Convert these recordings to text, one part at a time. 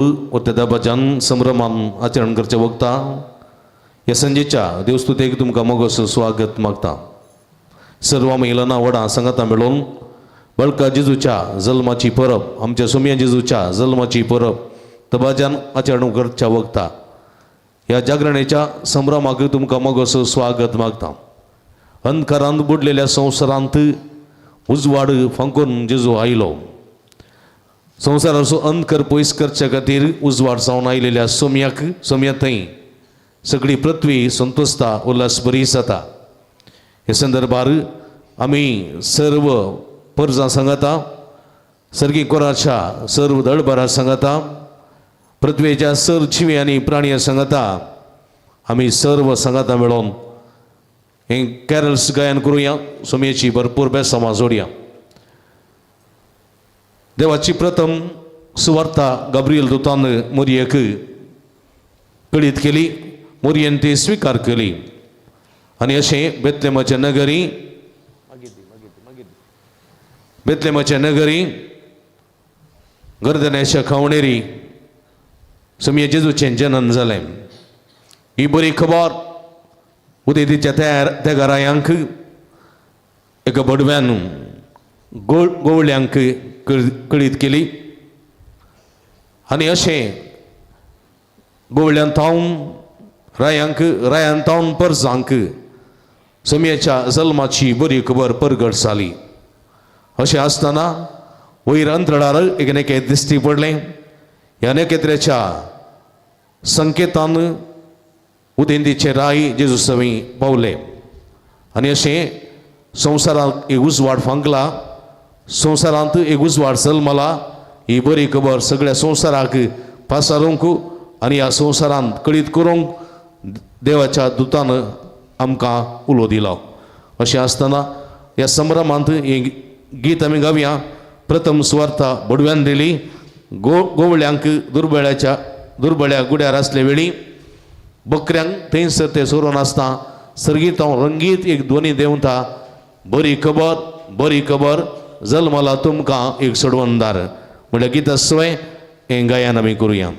त्या दबाज्यान संभ्रमान आचरण करचें वखता ह्या संजेच्या देवस्तुतेक तुमकां मोगोसो स्वागत मागता. सर्व महिलांना वडां सांगाता मेळोवन बळका जेजूच्या जल्माची परब, आमच्या सोमया जेजूच्या जल्माची परब दबाज्यान आचरण करच्या वखता ह्या जागरणेच्या संभ्रमाक तुमकां मोगोसो स्वागत मागता. अंधकारांत बुडलेल्या संवसारांत उजवाड फांकून जेजू आयलो. संवसाराचो अंधकार पयस करचे खातीर उजवाड जावन आयलेल्या सोम्याक सोम्या थंय सगळी पृथ्वी संतोषता उल्हास बरी जाता. हे संदर्भार आमी सर्व परजां सांगता, सर्गी कोराच्या सर्व दळभरा सांगता, पृथ्वेच्या सर जिवी आनी प्राणी सांगता, आमी सर्व सांगाता मेळोवन हें कॅरल्स गायन करुया, सोम्याची भरपूर बेसामां जोडया. देवाची प्रथम सुवार्ता गाब्रियल दुतान मोरयेक कळीत केली, मोरयेन ती स्विकार केली आनी अशें बेतलेमाच्या नगरी बेतलेमाच्या नगरी गर्दण्याच्या खावणेरी सोमये जेजूचें जनन जालें. ही बरी खबर उदेतीच्या तयार त्या घरायांक एका बडव्यान गोवळ्यांक कळीत केली आनी अशें गोवळ्यान थावन रायांक, रायान थावन परजांक सोमयेच्या जल्माची बरी खबर परगट जाली. अशें आसतना वयर अंतराळार एक नेके दिश्टी पडलें. ह्या नखेत्र्याच्या संकेतान उदेंतीचे राय जेजू सवी पावले आनी अशें संवसारांत एक उजवाड फांकला, संवसारांत एक उजवाड जल्मला. ही बरी खबर सगळ्या संवसाराक पासारूंक आनी ह्या संवसारांत कळीत करूंक देवाच्या दुतान आमकां उलो दिलो. अशें आसतना ह्या संभ्रमांत हें गीत आमी गावया. प्रथम सुवार्ता बडव्यान दिली गोवळ्यांक दुर्बळ्याच्या दुर्बळ्या गुड्यार आसले वेळी बकऱ्यांक थंयसर ते सोरोन आसता सर्गीत हांव रंगीत एक ध्वनी देंवता, बरी खबर बरी खबर जल्मला तुमकां एक सोडवणदार म्हणल्यार गीता सवय हें गायन आमी करुया.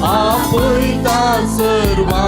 आपयता सर्वांक.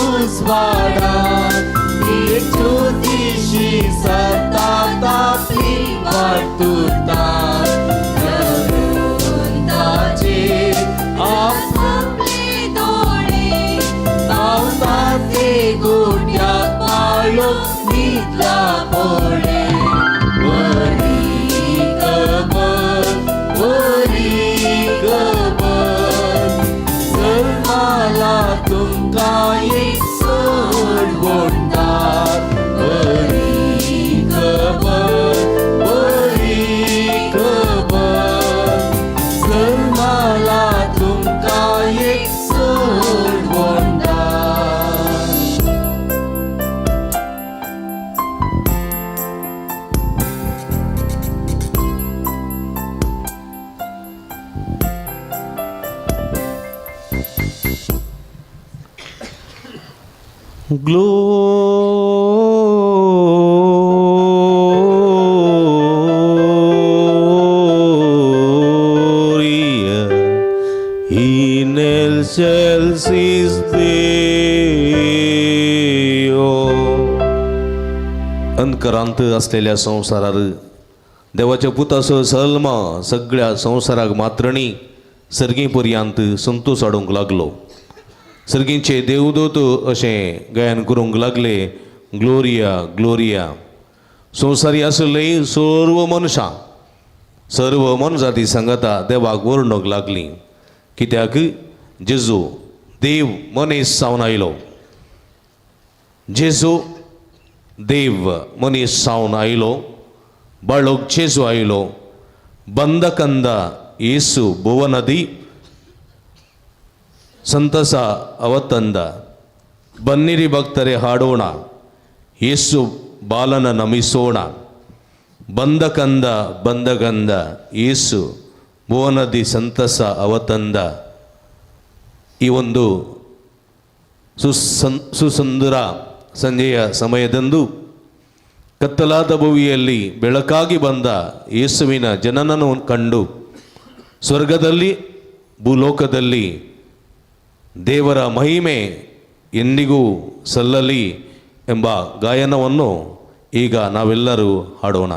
उजवाडात एक ज्योतिशी सतात आपली वाट तुरतात धरून ताचेर आपले दोळे पावता ते गोट्याक पाळो न्हिदला पडे. बरी खबर बरी खबर जल्माला तुमकां एक सोडवणदार. बरी खबर बरी खबर जल्माला तुमकां एक सोडवणदार. Gloria in excelsis Deo. अंतकरांत असलेल्या संवसारार देवाच्या पुताचो सल्मा सगळ्या संवसाराक मात्रणी सर्गी पर्यंत संतोष हाडूंक लागलो. सर्गींचे देवदूत अशें गायन करूंक लागले, ग्लोरिया ग्लोरिया. संवसारी आसले सर्व मनशां सर्व मनजाती सांगता देवाक वरणूंक लागली, कित्याक जेजू देव मनीस जावन आयलो. जेजू देव मनीस जावन आयलो, बाळक जेजू आयलो. बंदकंद येसू भुवनदी ಸಂತಸ ಅವತ್ತಂದ. ಬನ್ನಿರಿ ಭಕ್ತರೆ ಹಾಡೋಣ, ಯೇಸು ಬಾಲನ ನಮಿಸೋಣ. ಬಂದ ಕಂದ ಬಂದಗಂದ ಯೇಸು ಭುವನದಿ ಸಂತಸ ಅವತಂದ. ಈ ಒಂದು ಸುಸಂದರ ಸಂಜೆಯ ಸಮಯದಂದು ಕತ್ತಲಾದ ಭುವಿಯಲ್ಲಿ ಬೆಳಕಾಗಿ ಬಂದ ಯೇಸುವಿನ ಜನನನ್ನು ಕಂಡು ಸ್ವರ್ಗದಲ್ಲಿ ಭೂಲೋಕದಲ್ಲಿ ದೇವರ ಮಹಿಮೆ ಎಂದಿಗೂ ಸಲ್ಲಲಿ ಎಂಬ ಗಾಯನವನ್ನು ಈಗ ನಾವೆಲ್ಲರೂ ಹಾಡೋಣ.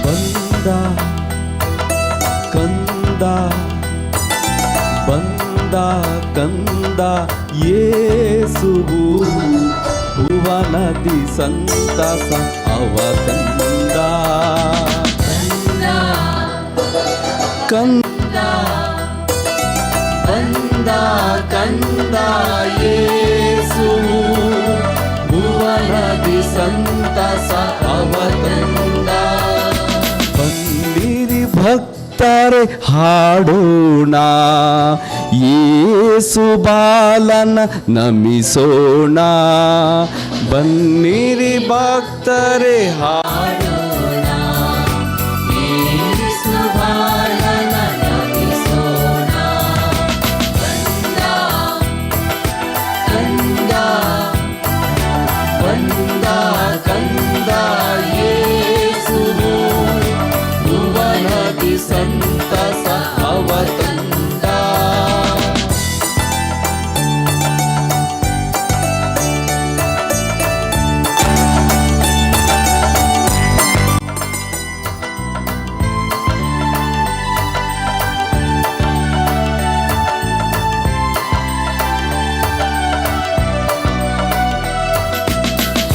ಬಂದ ಕಂದ ಬಂದ ಕಂದ ಯೇಸುವು ಭುವನದಿ ಸಂತಸ ಅವತಂದ. ಕಂದ ಬಂದ ಕಂದ ಯೇಸುವು ಭುವನದಿ ಸಂತಸ ಅವತಂದ. ಬಂದಿರಿ ಭಕ್ತರೆ ಹಾಡೋಣ, ಯೇಸು ಬಾಲನ ನಮಿಸೋಣ. ಬನ್ನಿರಿ ಭಕ್ತರೆ ಹಾಡೋಣ, ಯೇಸು ಬಾಲನ ನಮಿಸೋಣ. ಬಂದ ಕಂದ ಬಂದ ಕಂದ ಯೇಸುವು ಭುವನದಿ ಸಂತಸ ಅವತಂದ.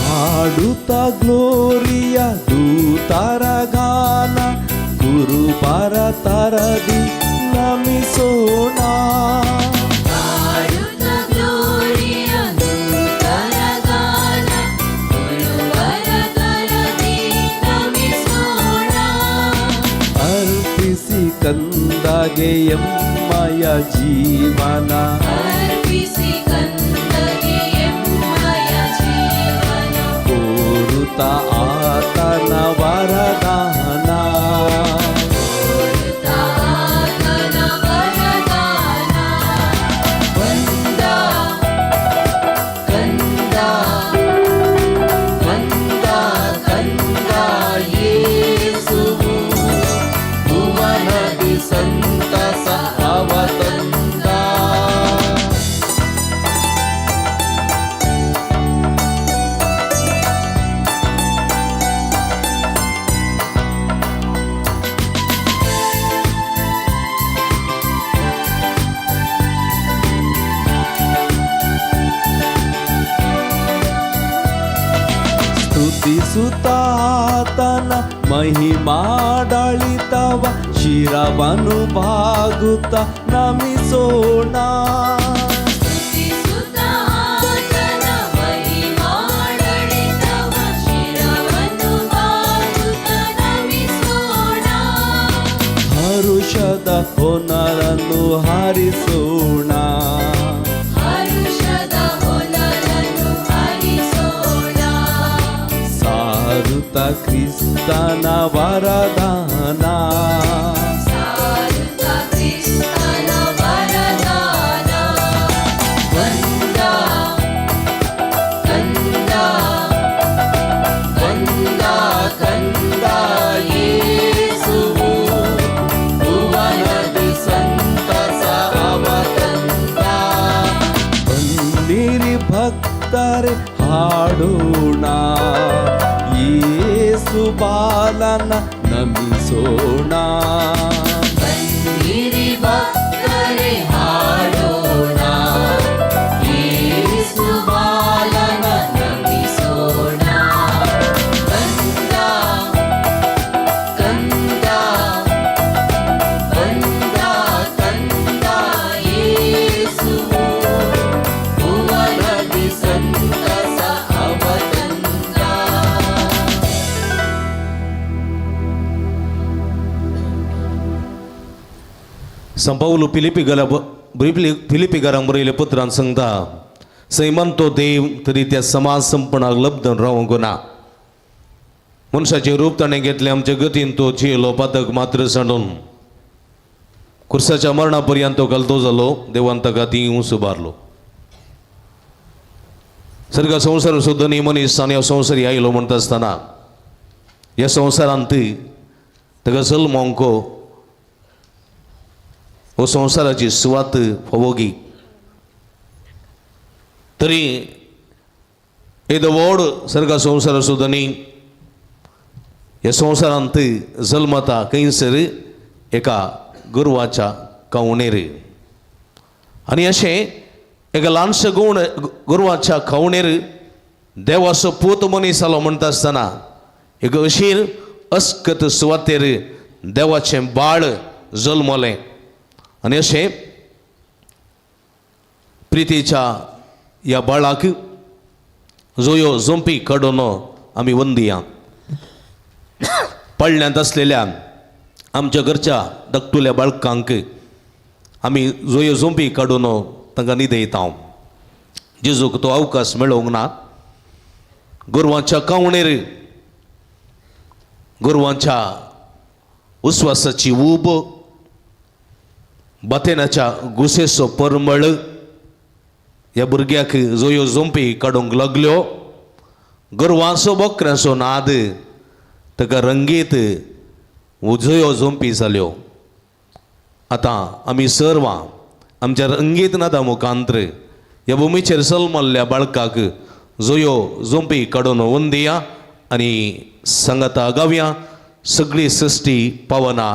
ಹಾಡುತ್ತ ಗ್ಲೋರಿಯ ದೂತರ ಗಾನ ಗುರುಪರ ತರದಿ ನಮಿಸೋಣ. ಹಾಡುತ್ತ ಗ್ಲೋರಿಯ ದೂತರ ಗಾನ ಗುರುವರ ತರದಿ ನಮಿಸೋಣ. ಅರ್ಪಿಸಿ ಕಂದಗೆ ಎಮ್ಮಯ ಜೀವನ. ಅರ್ಪಿಸಿ ಕಂದಗೆ ಎಮ್ಮಯ ಜೀವನ. ಕೋರುತ್ತ ಆತನ ವರದಾನ. ಸ್ತುತಿಸುತ್ತಾತನ ಮಹಿಮಾಡಳಿತವ ಶಿರವನ್ನು ಬಾಗುತ್ತ ನಮಿಸೋಣ. ಸ್ತುತಿಸುತ್ತ ಆತನ ಮಹಿಮಾಡಳಿತವ ಶಿರವನ್ನು ಬಾಗುತ್ತ ನಮಿಸೋಣ. ಹರುಷದ ಹೊನರನ್ನು ಹಾರಿಸೋಣ. ಹರುಷದ ಹೊನಲನ್ನು ಹರಿಸೋಣ. ಸಾರುತ್ತ ಕ್ರಿಸ್ತನ ವರದಾನ. ಸಾರುತ್ತ ಕ್ರಿಸ್ತನ ವರದಾನ. ಬಂದ ಕಂದ ಬಂದ ಕಂದ ಯೇಸುವು ಭುವನದಿ ಸಂತಸ ಅವತಂದ. ಬನ್ನಿರಿ ಭಕ್ತರೆ ಹಾಡೋಣ, ಯೇಸು ಬಾಲನ ನಮಿಸೋಣ. ಬನ್ನಿರಿ ಭಕ್ತರೆ ಹಾಡೋಣ, ಯೇಸು ಬಾಲನ ನಮಿಸೋಣ. ಬಂದ ಕಂದ ಬಂದ ಕಂದ ಯೇಸುವು ಭುವನದಿ ಸಂತಸ ಅವತಂದ. संपावलो फिलिपी फिलिपीकारांक बरयलें पत्रान सांगता, सैमान तो देव तरी त्या समाज संपणाक लब्धन रावंक ना. मनशाचें रूप ताणें घेतलें, आमचे गतीन तो जियेलो, पातक मात्र सांडून खुर्साच्या मरणा पर्यंत तो घालतो जालो. देवान ताका ती उबारलो. सर्ग संवसार धनी मनीस आनी ह्या संवसारी आयलो म्हणटा आसतना ह्या संवसारांत ताका जल्मोंक हो संवसाराची सुवात फावोगी तरी येदो व्हड सर्ग संवसाराचो धनी ह्या संवसारांत जल्मता खंयसर एका गोरवाच्या खावणेर. आनी अशें एका ल्हानशा गवण गोरवाच्या खावणेर देवाचो पूत मनीस जालो म्हणटा आसतना एक अशीर अस्कत सुवातेर देवाचें बाळ जल्मलें. आनी अशें प्रितीच्या ह्या बाळाक जोयो जोंपी काडून आमी वंदिया. पडल्यांत आसलेल्या आमच्या घरच्या धाकटुल्या बाळकांक आमी जोयो जोंपी काडून तांकां न्हिदयता. जेजूक तो अवकाश मेळोवंक ना. गोरवांच्या कावणेर गोरवांच्या उस्वासाची ऊब, बातेनाच्या गुसेचो परमळ ह्या भुरग्याक जोयो जोंपी काडूंक लागल्यो. गोरवांचो बोकऱ्यांचो नाद ताका रंगीत जोयो जोंपी जाल्यो. आतां आमी सर्वां आमच्या रंगीत नादा मुखांत्र ह्या भुमीचेर जल्मल्ल्या बाळकाक जोयो जोंपी काडून वंदिया आनी सांगाता गावया. सगळी सृश्टी पावना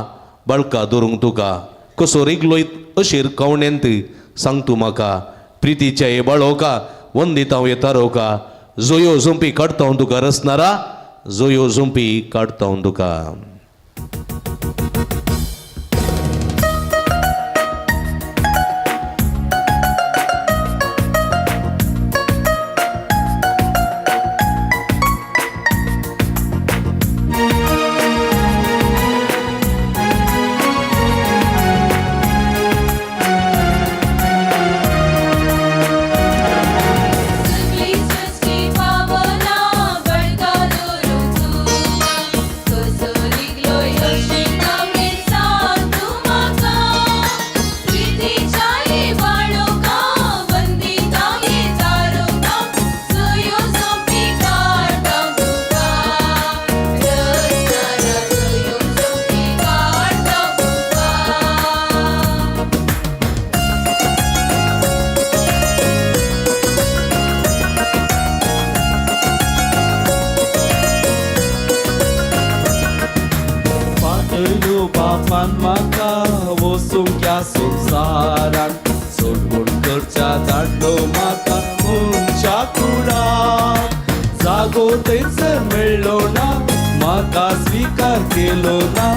बाळका दवरूंक तुका कसो रिगलो अशीर कवणेंत सांग तूं म्हाका. प्रितीच्या हे बाळोका वंदिता हांव येतारोका जोयो जोंपी काडटा हांव तुका रसनारा जोयो जोंपी काडटा हांव तुका. सगळी सृश्टी पावना बळका दवरूंक तुका कसो रिगलो अशी सांग तूं म्हाका. प्रितीच्या हे बाळोका वंदिता हे तारोका जोयो जोंपी काडटा तुका रसनारा जोयो जोंपी काडटा तुका. पाटयलो बापान म्हाका वचूंक ह्या संवसारान, सोडवण करच्या धाडलो म्हाका मनशा कुडाक. जागो थंयसर मेळ्ळो म्हाका स्वीकार केलो ना,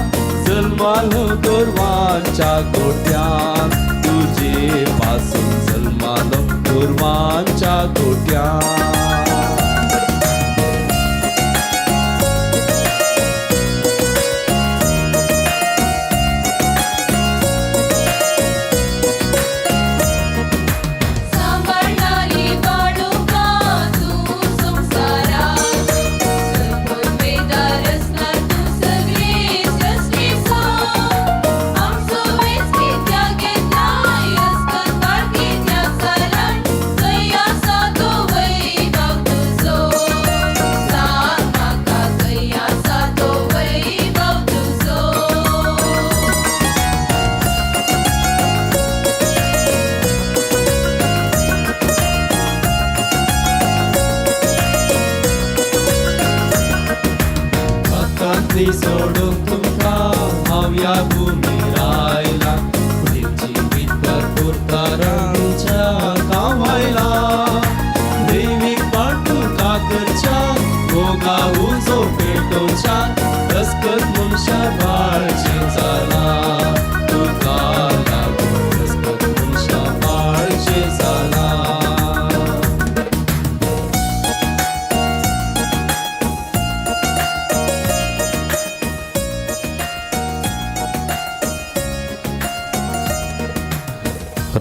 जल्मालो गोरवांच्या गोट्यान, तुजे पासून जल्मालो गोरवांच्या गोट्यान. सांभाळणारी बाळुका तू संसारात, सर्ववेदार असणार तू सगळे सृष्टीचो. आमचो वेस कित्याक घेतलाय, अस्कत काळ कित्याक जालाय, खंय आसा तो वैभव तुजो, सांग म्हाका खंय आसा तो वैभव तुजो. भक्तांतली सोडून तुमकां हांव ह्या भुमीर आयला, तुमची भितर पुरतरांच्या कामायला, देवीक पाटू काकरच्या मोगा उजो पेटोवच्या, रस्कत मनशा बाळचें जाला, तुका लागून रस्कत मनशा बाळचें जाला.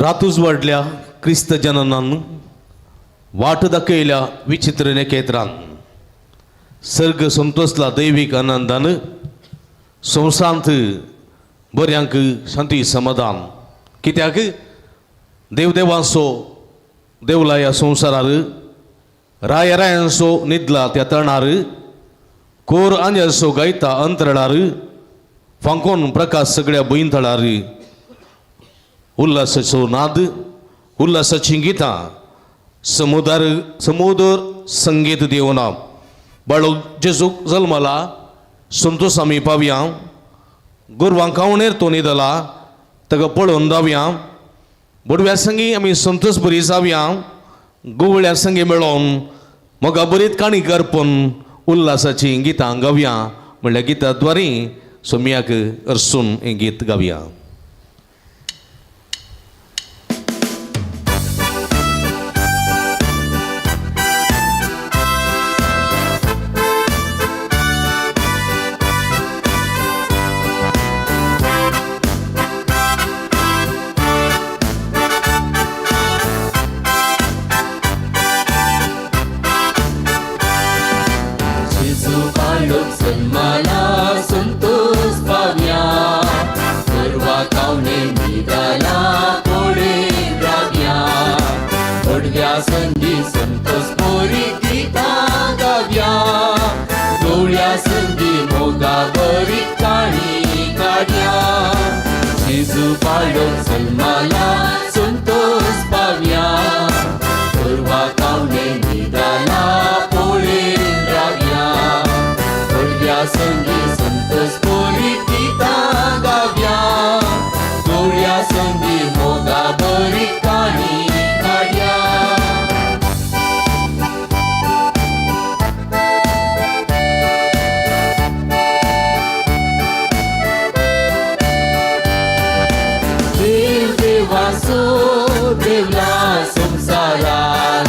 रातूच वाडल्या क्रिस्त जननान, वाट दाखयल्या विचित्र नेकेत्रान, सर्ग संतोसला दैवीक आनंदान, संवसारांत बऱ्यांक शांती समाधान. कित्याक देवदेवांचो देवला ह्या संवसारार, राया रायांचो न्हिदला त्या तणार, कोर आंज्याचो गायता अंतराळार, फांकोन प्रकाश सगळ्या भुंयतळार, उल्हासाचो नाद, उल्हासाचीं गितां, समुदार समुदर संगीत देवना. बाळो जेजूक जल्मला, संतोष आमी पावया, गोरवां खावणेर तो न्हिदला, ताका पळोवन धांवया, बोडव्या संगी आमी संतोष बरी जावया, गुवळ्या संगी मेळोवन मोगा बरीत काणी करपून उल्हासाचीं गितां गावया. म्हणल्यार गितां द्वारी सोम्याक अर्सून हें गीत गावया. जेजू बाळूक जल्माला, संतोष पावया, गोरवा कावणे निदाला, कोडे राव्या, व्हडव्या संगी संतोष पोरी गितां गावया, गवळ्या संगी मोगा बरी काणी काडया. जेजू बाळूक जल्माला, संतोष पावया, गोरवा कावणे निदाला, पोळे राव्या, व्हडव्या संगी संतोष पोरी गितां गावया, गवळ्या संगी मोगा बरी काणी काडया. देव देवासो देवला संसारात,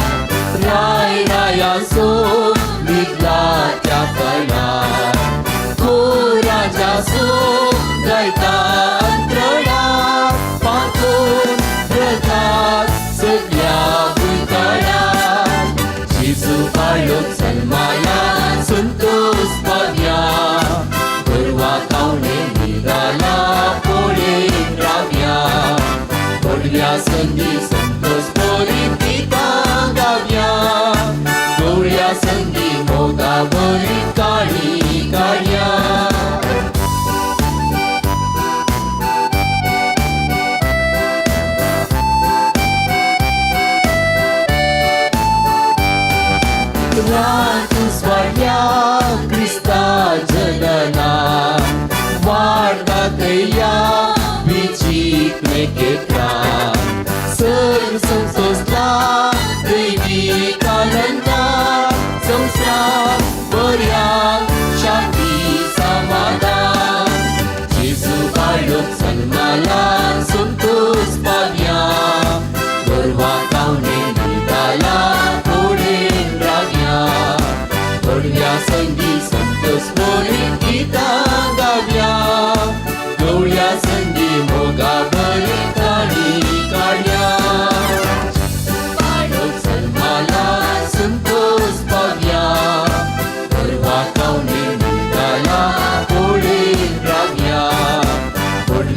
राय रायासो न्हिदला त्या तणार, को राजासो गायता अंतराळार, पातोन प्रकाश सगळ्या भुंयतळार. जेजू बाळूक जल्माला, संतोष पावया, गोरवा कावणे न्हिदाला, पोळे राव्या, व्हडल्या संगी संतोष पोरी गितां गावया, गवळ्या संगी मोगा बरी काणी काडया. रात उजवाडल्या क्रिस्ता जनना, वाट दाखयल्या विचित्र खेत्रां, सर्व संतोषला दैवीक आनंदान, संवसार बऱ्याक शांती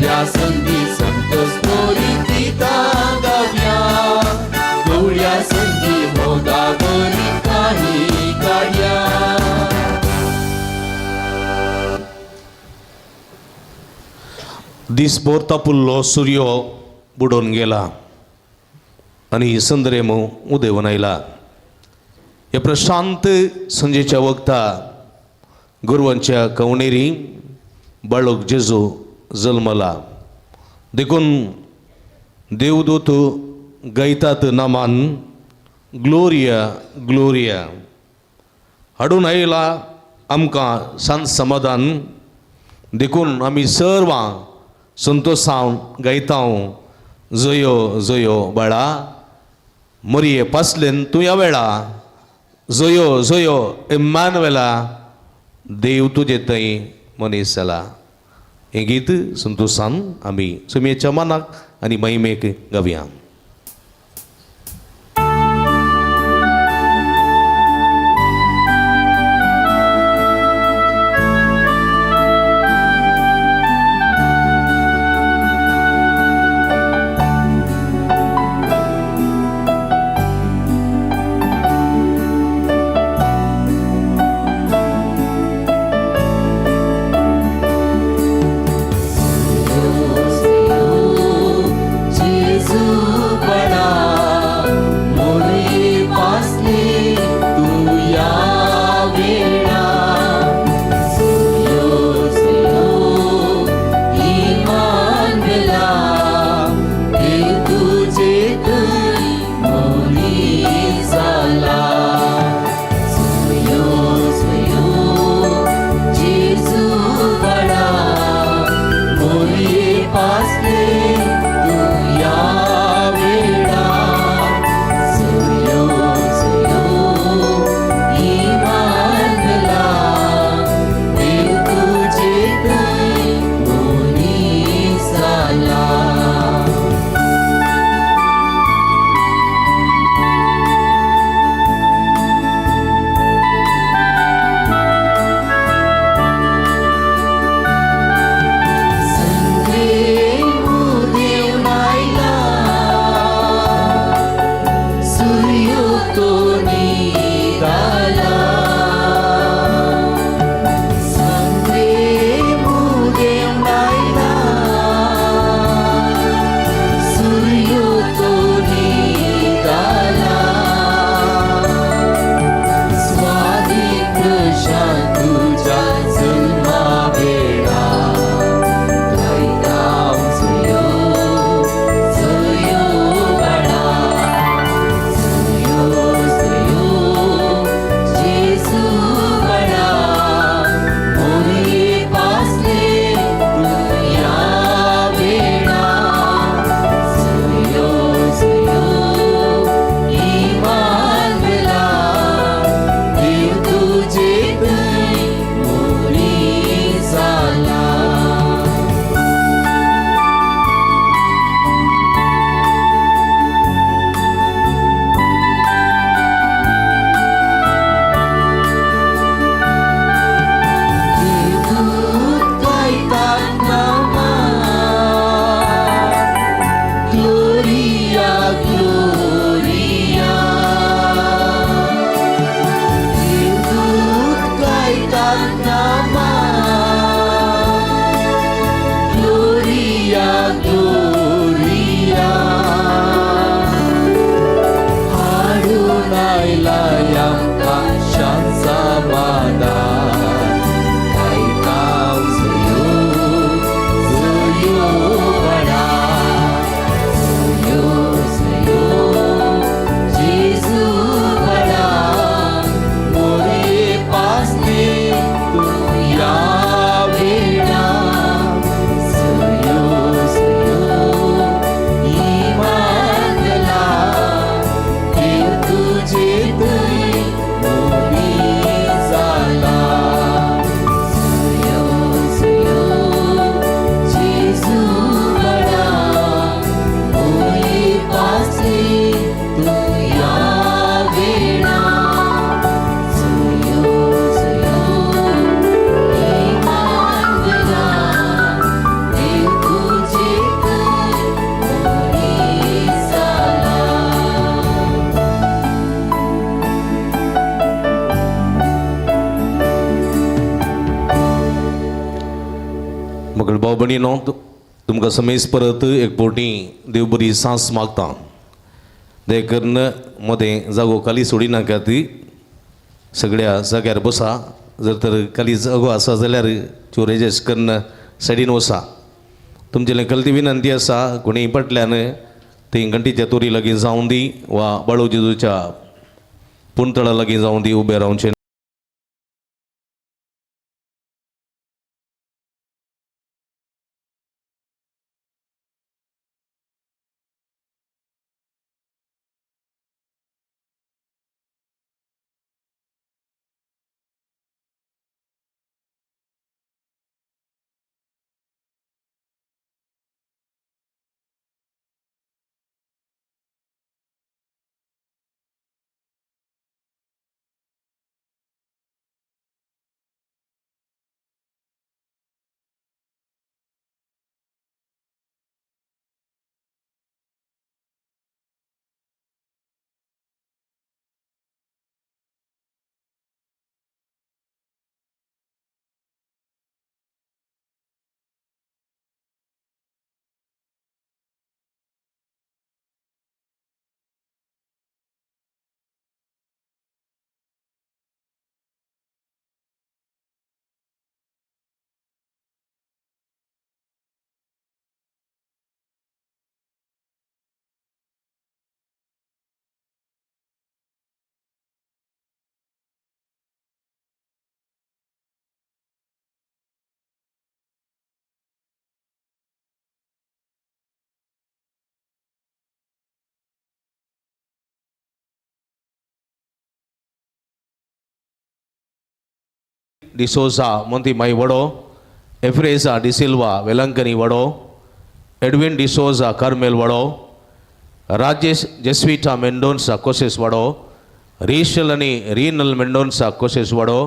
गवळ्या संगी संतोष बरी गितां गावया, गवळ्या संगी मोगा बरी काणी काडया. दीसभर तापुल्लो सुर्यो बुडोवन गेला आनी संद्रेम उदेवन आयला. हे प्रशांत संजेच्या वखता गोरवांच्या कवणेरी बाळक जेजू जल्मला. देखून देवदूत गायतात नामान ग्लोरिया ग्लोरिया. हाडून आयला आमकां सांत समाधान. देखून आमी सर्वां संतोशान गायता, जयो जयो बाळा, मरये पासलेन तूं ह्या वेळा, जयो जयो इम्मानुएला, देव तुजे थंय मनीस जाला. हें गीत संतोशान आमी सुमयेच्या मनाक आनी महिमेक गावया. जेजू. मगळ भाव भयणीनो, तुमकां समेज परत एक फावटी देव बरी सांस मागता. देखून मदें जागो खाली सोडिनाकात, सगळ्या जाग्यार बसा. जर तर खाली जागो आसा जाल्यार चोरेजेस करून सायडीन वसा. तुमचे कलती विनंती आसा, कोणी फाटल्यान ती घंटीच्या तोरी लागीं जावं दी वा बाळू जेजूच्या पुणतळा लागीं जावं दी, उबें रावचें. डिसोजा मोंती माई वडो, एफ्रेजा डिसिल्वा वेलंकनी वडो, एडविन डिसोजा कार्मेल वडो, राजेश जेस्विटा मेंडोन्सा कोसेस वडो, रेशल आनी रिनल मेंडोन्सा कोसेस वडो,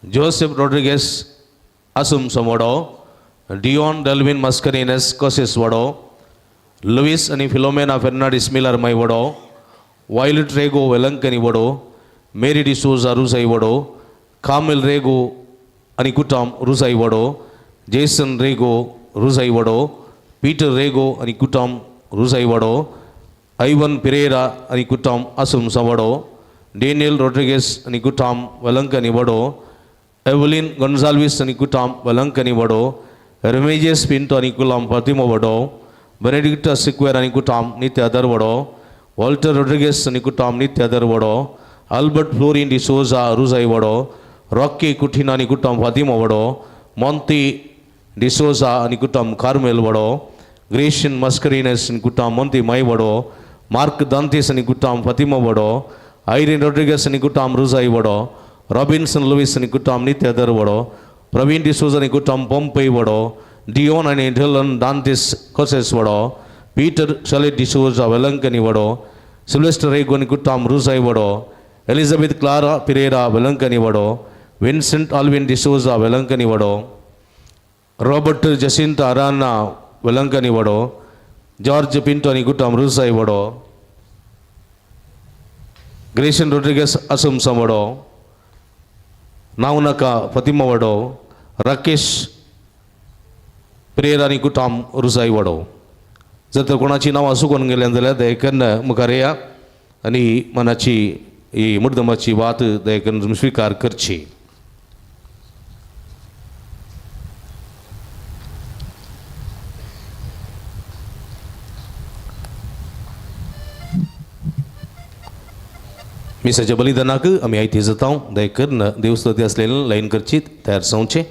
जोसेफ रोड्रिगेस असुमसम वडो, डियोन डेल्विन मस्करीनस कोसेस वडो, लुईस आनी फिलोमेना फेर्नांडीस मिलर माई वडो, वायलट रेगो वेलंकनी वडो, मेरी डिसोजा रुजाई वडो, कामिल रेगो आनी कुटाम रुजाई वडो, जेसन रेगो रुजाई वडो, पीटर रेगो आनी कुटाम रुजाई वडो, ऐवन पिरेरा आनी कुटाम असुमसा वडो, डेनियल रोड्रिगेस आनी कुटाम वेलंकनी वडो, एवलिन गोन्जाल्वीस आनी कुटाम वेलंकनी वडो, रेमेजियस पिंटो आनी कुलाम फातिमो वडो, बेनेडिक्टा सिक्वेर आनी कुटाम नित्य अदर वडो, वॉल्टर रोड्रिगेस आनी कुटाम नित्य अदर वडो, अल्बर्ट फ्लोरिन डिसोजा रुजाई वडो, रॉकी कुठीन आनी कुटाम फातिमो वडो, मोंती डिसोजा आनी कुटाम कार्मेल वडो, ग्रेशन मस्करीनस आनी कुटाम मोंती माई वडो, मार्क दांतीस आनी कुटाम फातिमो वडो, आयरीन रोड्रिगस आनी कुटाम रुजाई वडो, रॉबिन्सन लुईस आनी कुटाम नित्य अदर वडो, प्रवीण डिसोजा आनी कुटाम पोम्पई वडो, डियोन आनी ढिलन दांतीस कोसेस वडो, पीटर शलेट डिसोजा वेलंकनी वडो, सिल्वेस्टर रेगो आनी कुटाम रुजाई वडो, एलिझाबेथ क्लारा पिरेरा वेलंकनी वडो, विन्सेंट आल्विन डिसोजा वेलंकनी वडो, रॉबर्ट जसिंता अराना वेलंकनी वडो, जॉर्ज पिंटो आनी कुटाम रुजाई वडो, ग्रेशन रोड्रिगस असुमसम वडो, नावनाका फतिमा वडो, राकेश पिरेरा आनी कुटाम रुजाई वडो. जर तर कोणाची नांवां चुकोन गेल्यान जाल्यार दयेकन्न मुखार येया आनी मनाची ही मुर्दमाची वात दयेकन्न स्विकार करची. मिसाच्या बलिदानाक आमी आयती जाता. दयेकन्न देवस्तती आसलेले लायन करची तयार जावचें.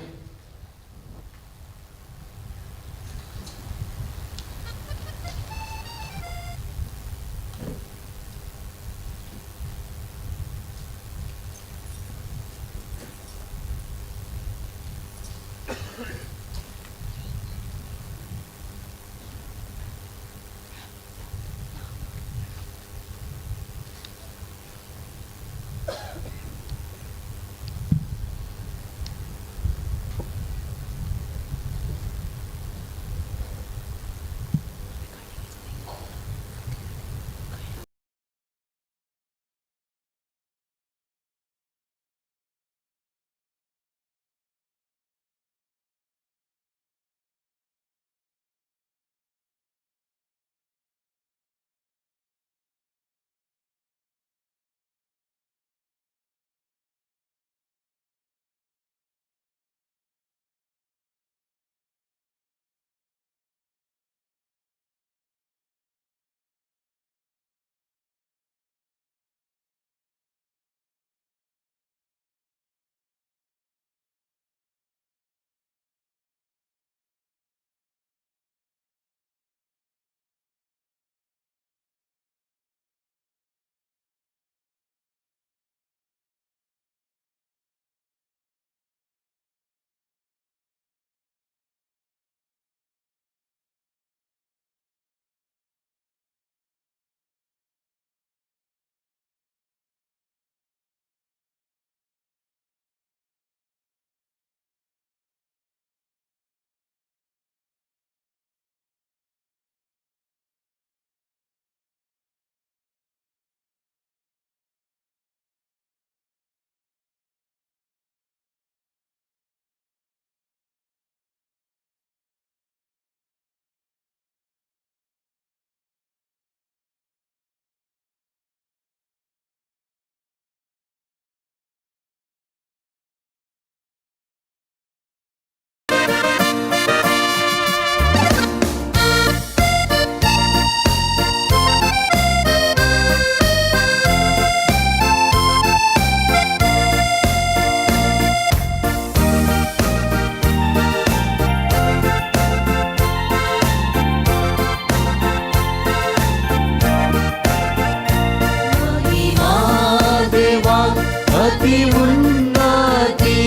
अति उन्नती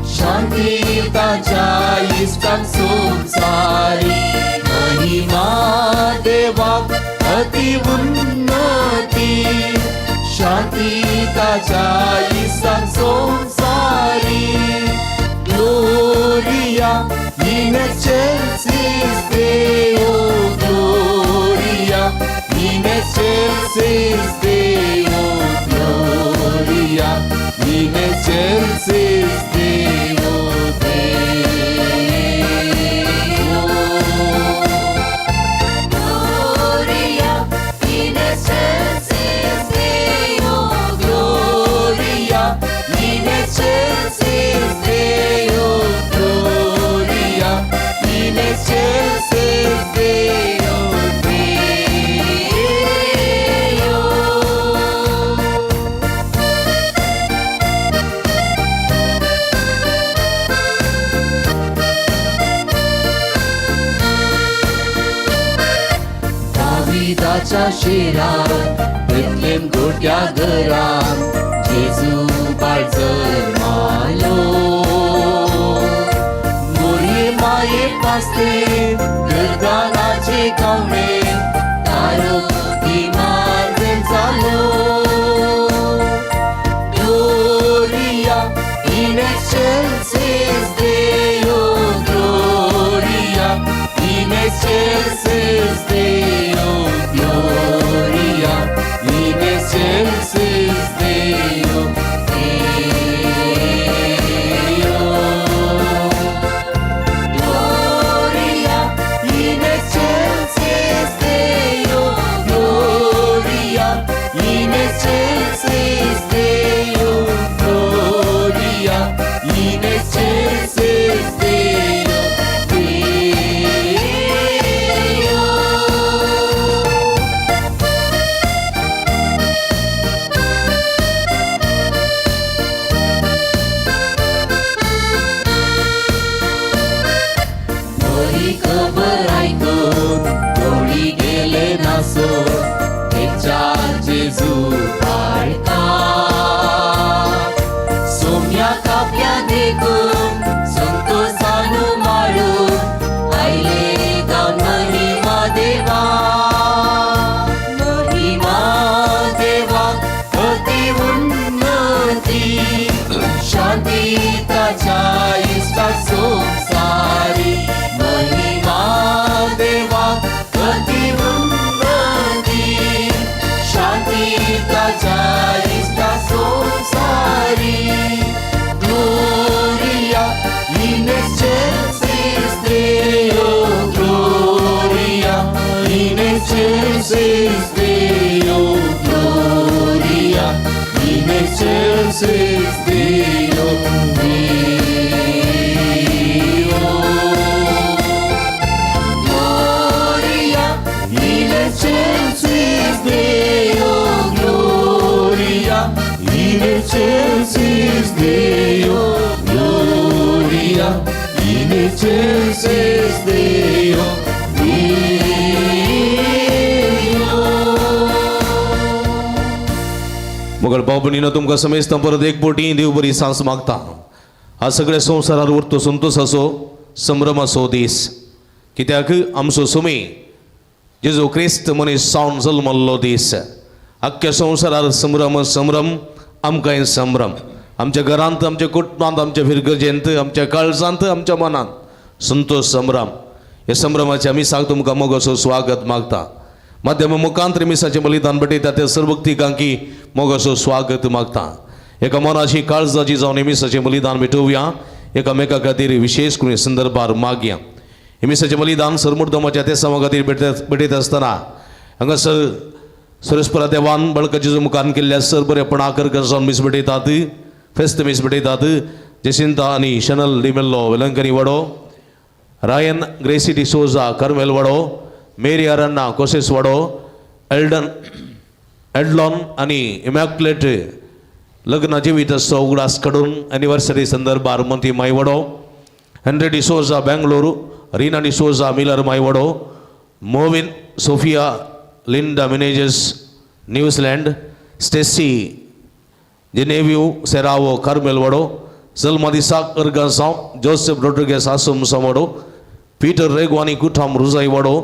शांती ताच्या इश्टाक संवसारी महिमा देवाक अति उन्नती शांती ताच्या इश्टाक संवसारी. Gloria in excelsis Deo, Gloria in excelsis Deo, Gloria in excelsis Deo, Deo. Gloria in excelsis Deo, Gloria in excelsis Deo, Gloria in excelsis Deo, Deo. दाविदाच्या शेरात बेथलेम गोट्या घरात जेजू बाळ जन्मालो. मोरये माये पास्ते गर्दानाचे कवणे तारो इमार्वेल जालो. Gloria in excelsis Deo, Gloria in excelsis Deo, Gloria in excelsis Deo, Deo. Gloria in excelsis Deo, Gloria in excelsis Deo, Gloria in excelsis Deo, Deo. बरी खबर ऐकून गवळी गेले नासो तेच्या जेजू पाळता. सोम्या काप्या देखून संतोषानु माळून आयले गावन महिमा देवा, महिमा देवा अति उन्नती शांती ताच्या इश्टाक संवसारी. महिमा देवा अति उन्नती शांती ताच्या इश्टाक संवसारी. Gloria in excelsis Deo, Gloria in excelsis Deo, Gloria in excelsis Deo, Deo. Gloria in excelsis Deo, Gloria in excelsis Deo, Gloria in excelsis Deo, Deo. मगळ भाव भयणीनो, तुमकां समेस्तां परत एक बोटी देव बरी सांस मागता. हा सगळ्या संवसारार उरतो संतोषाचो संभ्रमाचो दीस, कित्याक आमचो सुमी जेजू क्रिस्त मनीस जावन जल्मल्लो दीस. आख्ख्या संवसारार संभ्रम संभ्रम, आमकांय संभ्रम. आमच्या घरांत, आमच्या कुटुंबांत, आमच्या फिरगर्जेंत, आमच्या काळजांत, आमच्या मनांत संतोष संभ्रम. ह्या संभ्रमाचे आमी सांग तुमकां मोगाचो स्वागत मागता. माध्यम मुखांत मिसाचें बलिदान भेटयता त्या सर्वक्तिकांकी मोगाचो स्वागत मागता. एका मनाची काळजाची जावन मिसाचें बलिदान भेटोवया. एकामेका खातीर विशेष करून संदर्भार मागया. हे मिसाचें बलिदान सरमुर्दमाच्या त्या समा खातीर भेटयता आसतना हांगासर सुरेशपरा देवान बळकाचे मुखान केल्ल्या सर बरेपण आकर जावन मीस भेटयतात, फेस्त मीस भेटयतात. जेसिंता आनी शनल डिमेल्लो वेलंकनी वडो, रायन ग्रेसी डिसोजा कर्मेल वडो, मेरी अरन्ना कोसेस वडो, एल्डन एडलॉन आनी इमॅक्युलेट लग्न जिवीत उगडास काडून एनिवर्सरी संदर्भार मोंती मायवडो, Henry D'Souza Bengaluru, Reena D'Souza Miller मायवडो, मोविन Sophia Linda Menezes New Zealand, Stacy जेनेव्यू सेरावो कार्मेल वडो, जल्मा दिसाक अर्गासांव जोसेफ रोड्रिगेस आसुमसांव वडो, पीटर रेगो आनी कुठाम रुजाय वडो,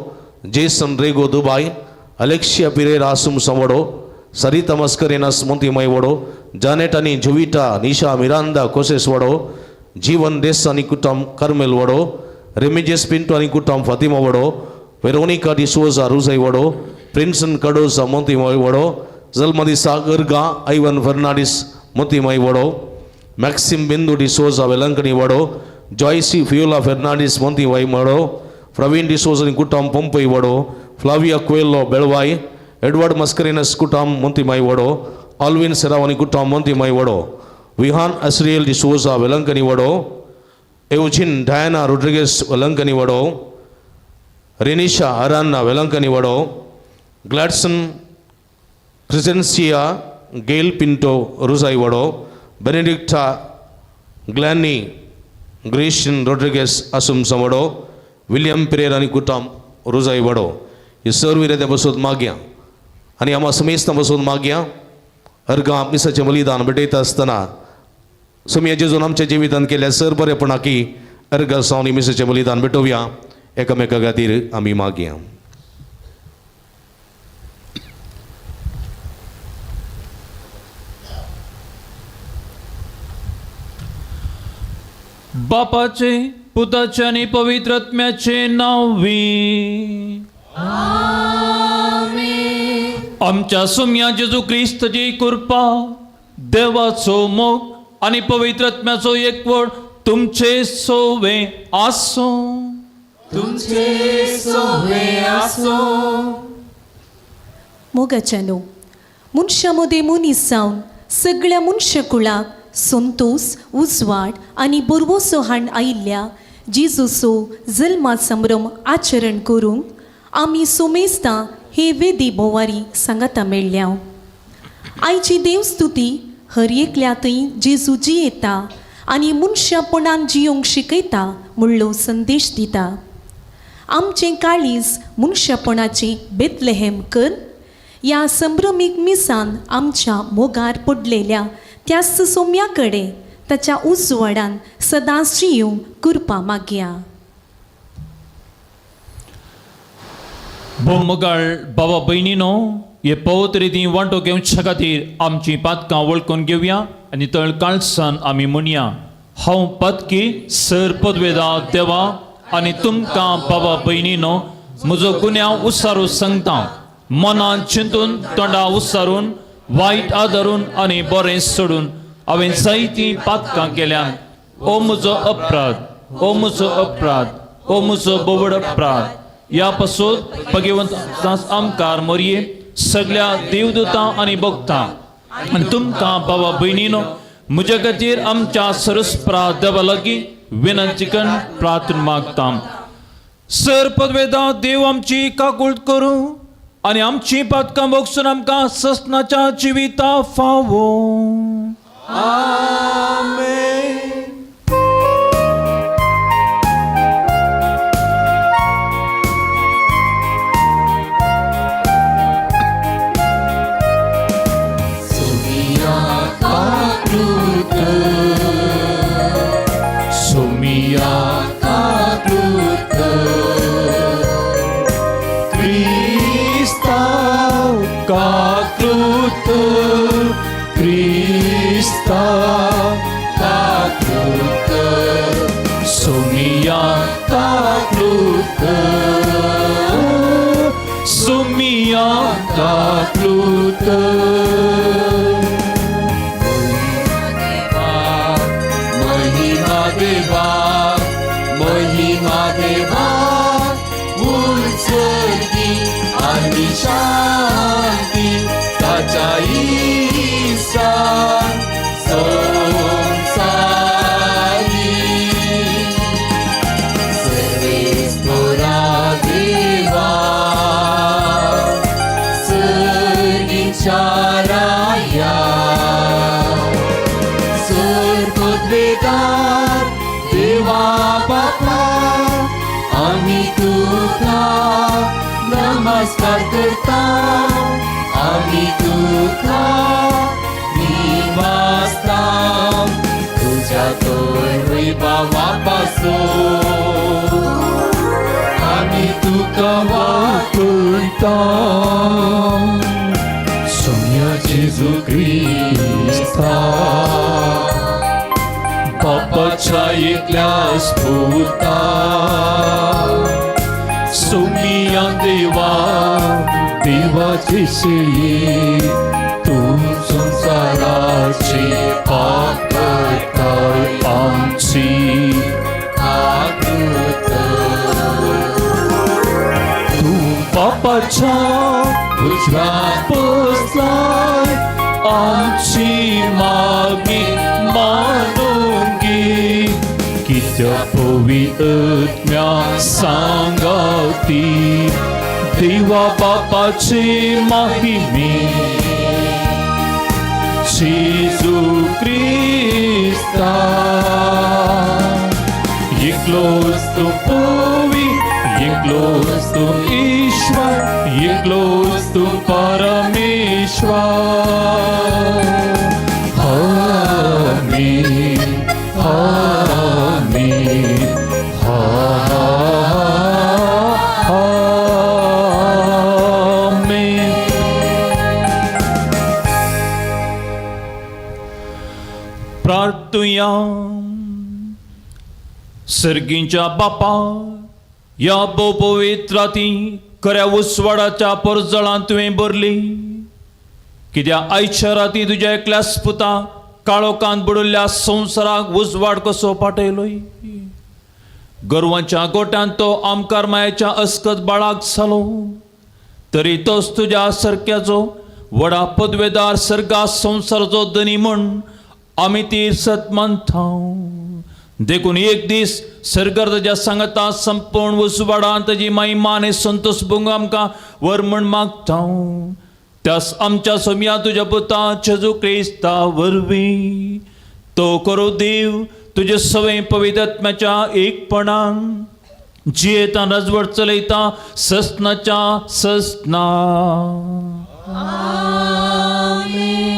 जेसन रेगो दुबाय, अलेक्सिया पिरेरा आसुमसांव वडो, सरिता मस्करेनास मोंतीमय वडो, जानेट आनी जुविता निशा मिरांदा कोसेस वडो, जीवन देस आनी कुटाम कार्मेल वडो, रेमिजेस पिंटो आनी कुटाम फातिमा वडो, वेरोनिका डिसोजा रुजाय वडो, प्रिन्सन कडोजा मोंतीमय वडो, जल्मा दिसाक अर्गा आयवन फर्नांडीस मोतीमय वडो, मॅक्सिम बिंदू डिसोजा वेलंकणी वडो, जॉयसी फियोला फेर्नांडीस मोंतीमय वडो, प्रवीण डिसोजा आनी कुटाम पंपय वडो, फ्लाविया कुएलो बेळवाय, एडवर्ड मस्करिनस कुटाम मोंतीमय वडो, ऑल्विन सेराव आनी कुटाम मोंतीमय वडो, विहान असरियल डिसोजा वेलंकणी वडो, एवजिन डायना रोड्रिगेस वेलंकणी वडो, रेनिशा अरान्ना वेलंकणी वडो, ग्लॅडसन क्रिसेन्सिया गेल पिंटो रुजाय वडो, बेनेडिक्टा ग्लॅनी ग्रेशन रोड्रिगेस आसुमसां वडो, विलियम पिरेर आनी कुटाम रुजाय वडो. ही सर्व विरेत्या बसून मागया आनी आमा समेस्तां बसून मागया. अर्गां मिसाचें बलिदान भेटयता आसतना सोमया जेजून आमच्या जिवितांत केल्या सर बरेपणा की अर्गां सावन मिसाचें बलिदान भेटोवया. एकामेका खातीर आमी मागया. बापाचे पुताचे आनी पवित्र आत्म्याचे नांवी. आमच्या सुम्या जेजू क्रिस्तची कृपा, देवाचो मोग आनी पवित्र आत्म्याचो एकवट तुमचे सोवे आसूं. तुमचे सोवे आसूं. मोगाच्यानो, मनशां मदीं मनीस जावन सगळ्या मनशाकुळाक संतोस, उजवाड आनी बरवसो हाण आयिल्ल्या जेजूचो जल्मा संभ्रम आचरण करूंक आमी सोमेस्तां हे वेदी बोवारी सांगाता मेळ्ळ्या. आयची देवस्तुती हर एकल्या थंय जेजू जियेता आनी मनशापणान जियोंक शिकयता म्हणलो संदेश दिता. आमचें काळीज मनशापणाचें बेतलेहेम कर ह्या संभ्रमीक मिसान आमच्या मोगार पडलेल्या त्याच सोम्या कडेन ताच्या उजवाडान सदांच जियोंक कृपा मागया. बोमगाळ बाबा भयणीनो, हे पवित्र रितीन वांटो घेवच्या खातीर आमची पातकां वळखून घेवया आनी तळ काळसान आमी म्हणया. हांव पातकी सर पदवेदा देवा आनी तुमकां बाबा भयणीनो म्हजो गुन्यांव उसारू सांगता. मनान चिंतून, तोंडा उसारून, वायट आदारून आनी बरें सोडून हांवें जायतीं पातकां केल्यात. ओ म्हजो अपराध, ओ म्हजो अपराध, ओ म्हजो बोवड अपराध. ह्या पासून भगवंत आमकार मोरये सगळ्या देवदूतां आनी भक्तां आनी तुमकां बाबा भयणीनो म्हज्या खातीर आमच्या सरस्परा देवा लागीं विनंती करून प्रार्थना मागता. सर पदवेदा देव आमची काकूळट करूं आनी आमची पातकां बगसून आमकां ससनाच्या जिविता फावो. आमेन. सोमिया काकृत, क्रिस्ताव काकृत, क्रिस्ताव काकृत, सोमिया काकृत, सोमिया काकृत. महिमा देवा, महिमा देवा, उंचगी आणि शांती ताच्या इसान संसारी. सर्वेस्पोरा देवा, सर्गीच्या राया, सर्वोद्वेदार देवा बापा, आम्ही तुका नमस्कार करता, आम्ही तुका निवाजता. वास्ताव तुज्या तर वैभवा पासून आमी तुका वाकयता सोम्या जेजू क्रिस्ता बापाच्या एकल्या स्फुता सोमिया देवा देवाची शिळी तूं संवसाराची पाप करताय आमची आकृत तूं बापाच्या उजव्या बसलाय आमची मागणी मानून घे कित्या पवित्र्या सांगाती देवा बापाचे महिमे जेजू क्रिस्ता एकलोच तूं पवी एकलोच तूं ईश्वर एकलोच तूं परमेश्वर. आमेन आमेन आमेन. प्रार्थुया. सर्गींच्या बापा ह्या भोवपवित्र राती खऱ्या उजवाडाच्या परजळान तुवें भरली कित्याक आयच्या राती तुज्या एकल्याच पुता काळोखान बुडिल्ल्या संवसाराक उजवाड कसो पाठयलोय. गोरवांच्या गोट्यान तो आमकार मायेच्या अस्कत बाळाक जालो तरी तोच तुज्या सारक्याचो व्हडा पदवेदार सर्गा संवसाराचो धनी म्हूण आमी ती सत मानता. देखून एक दीस सर्गार ताज्या सांगता संपूर्ण उजवाडान ताजी महिमा आनी संतोष भोगूंक आमकां वर म्हूण मागता. त्यास आमच्या सोम्या तुज्या पुता जेजू क्रिस्ता वरवीं तो करो देव तुजे सवय पवित्र आत्म्याच्या एकपणान जियेता रजवट चलयता ससनाच्या ससना. आमेन.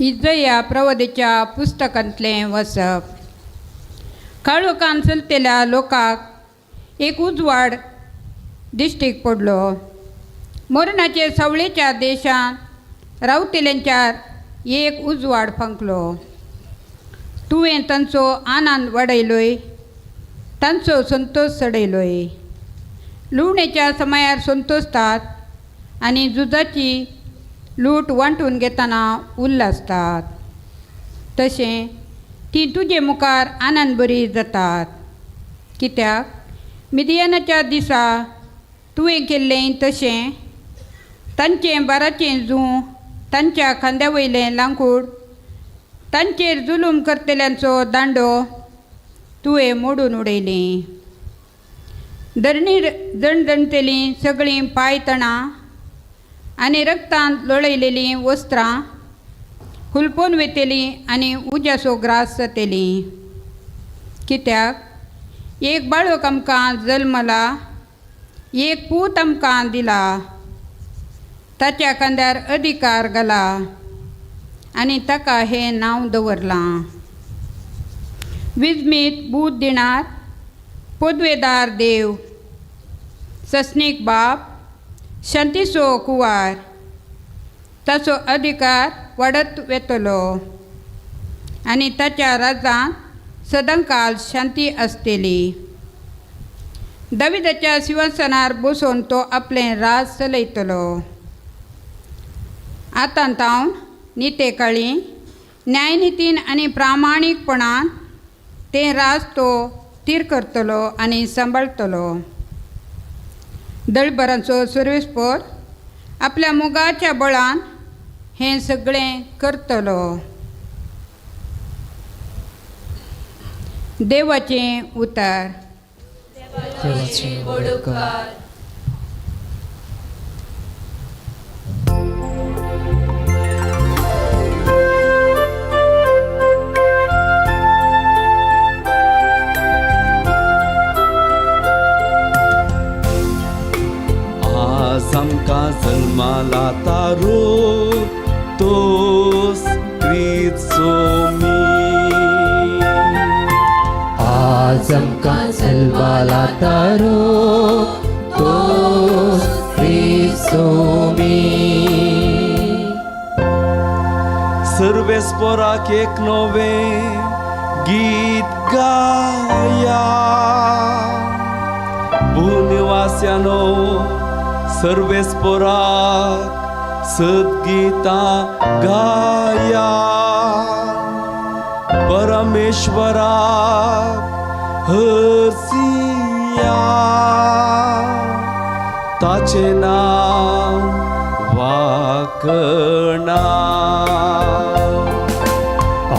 इजया प्रवदेच्या पुस्तकांतलें वसप. काळोखान चलतल्या लोकांक एक उजवाड दिश्टीक पडलो. मरणाचे सावळेच्या देशांत रावतल्यांच्या एक उजवाड फांकलो. तुवें तांचो आनंद वाडयलोय, तांचो संतोश चडयलोय. लुवणेच्या समयार संतोषतात आनी झुजाची लूट वांटून घेतना उल्हासतात. तशें ती तुजे मुखार आनंद बरी जातात. कित्याक मिदियानाच्या दिसा तुवें केल्लें तशें तांचें बाराचें जूं, तांच्या खांद्या वयलें लांकूड, तांचेर जुलूम करतल्यांचो दांडो तुवें मोडून उडयलीं. धरणीर जणजणतेलीं सगळीं पांयतणां आनी रक्तान लोळयलेलीं वस्त्रां हुलपोवन वेतलीं आनी उज्याचो ग्रास जातलीं. कित्याक एक बाळक आमकां जल्मला, एक पूत आमकां दिला, ताच्या खांद्यार अधिकार घाला आनी ताका हें नांव दवरलां विजमीत बूद दिणार पदवेदार देव, सस्नीक बाप, शांतीचो कुवार. ताचो अधिकार वाडत वेतलो आनी ताच्या राज्यांत सदांकाल शांती आसतली. दाविदाच्या शिंवासनार बसून तो आपलें राज चलयतलो. आतां तावन नितेकाळी न्यायनितीन आनी प्रामाणीकपणान तें राज तो थीर करतलो आनी सांबाळटलो. दळभरांचो सर्वेस्पोर आपल्या मोगाच्या बळान हें सगळें करतलो. देवाचें उतार. देवाचे व्हड उपकार. आज आमकां जल्माला तारो तोस क्रिस्त सोमी. आज आमकां जल्माला तारो तोस क्रिस्तोमी. सर्वेस्पोराक एक नवें गीत गाया, भूनिवास्यानो सर्वेस्पोराक सद्गीतां गाया, परमेश्वराक हरसिया, ताचें नांव वाकणा.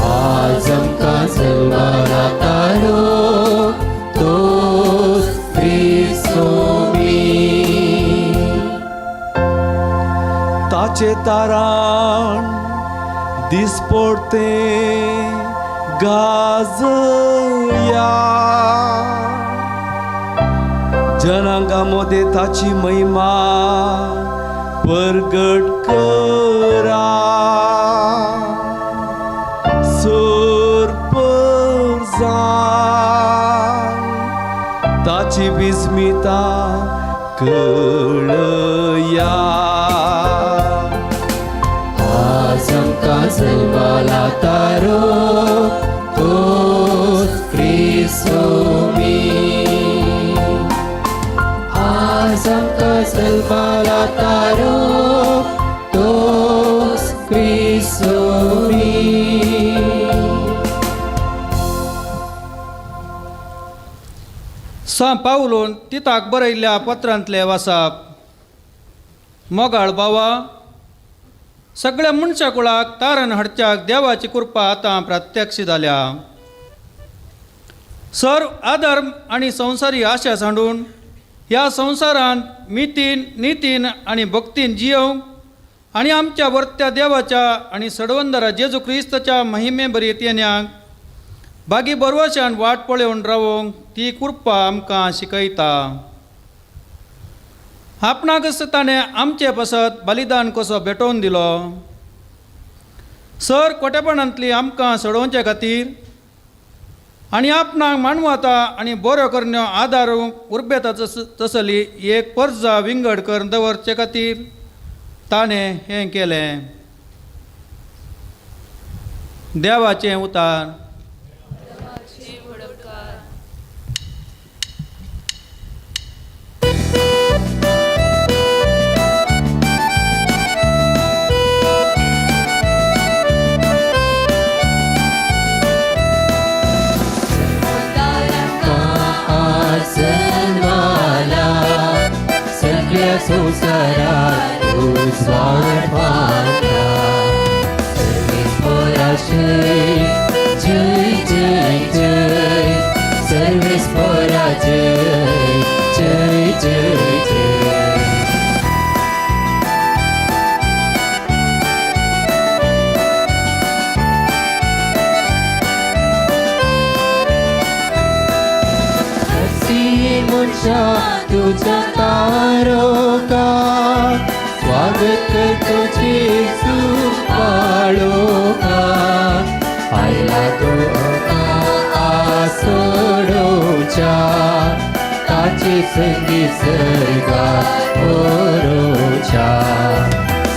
आज आमकां जल्माला तारो तोस क्रिस्तोमी. ताचे ताराण दिसपडतें गाजया, जनांगा मदें ताची महिमा परगट करा, सोर जान ताची विस्मिता कळया. आज आमकां जल्माला तारो तोस क्रिस्तोमी. आज आमकां जल्माला तारो तोस क्रिस्तोमी. सां पावलोन तिताक बरयल्ल्या पत्रांतले वासाप. मोगाळ बावा, सगळ्या मनशा कुळाक तारण हाडच्याक देवाची कृपा आतां प्रत्यक्ष जाल्या. सर्व आधर्म आनी संवसारी आशा सांडून ह्या संवसारांत मितीन नितीन आनी भक्तीन जियोवंक आनी आमच्या वर्त्या देवाच्या आनी सडवंदरा जेजू क्रिस्ताच्या महिमे बरी येण्याक बागी बरवशान वाट पळोवन रावोंक ती कृपा आमकां शिकयता. आपणाकच ताणें आमचे पासत बलिदान कसो भेटोवन दिलो सर कोटेपणांतली आमकां सोडोवचे खातीर आनी आपणाक मानवता आनी बरो करण्यो आदार उर्बेता तसली एक परजा विंगड करून दवरचे खातीर ताणें हें केलें. देवाचें उतार. जन्माला सगळ्या संवसारात उजवाड फांकला. सर्वेस्परा जय जय जय जय, सर्वेस्परा जय जय जय जय. हसी मुझा तुझा तारोका स्वागत करतो जेजू पाळोका. आयला तो आसोडोच्या ताचे संगी सर्गा ओरोच्या.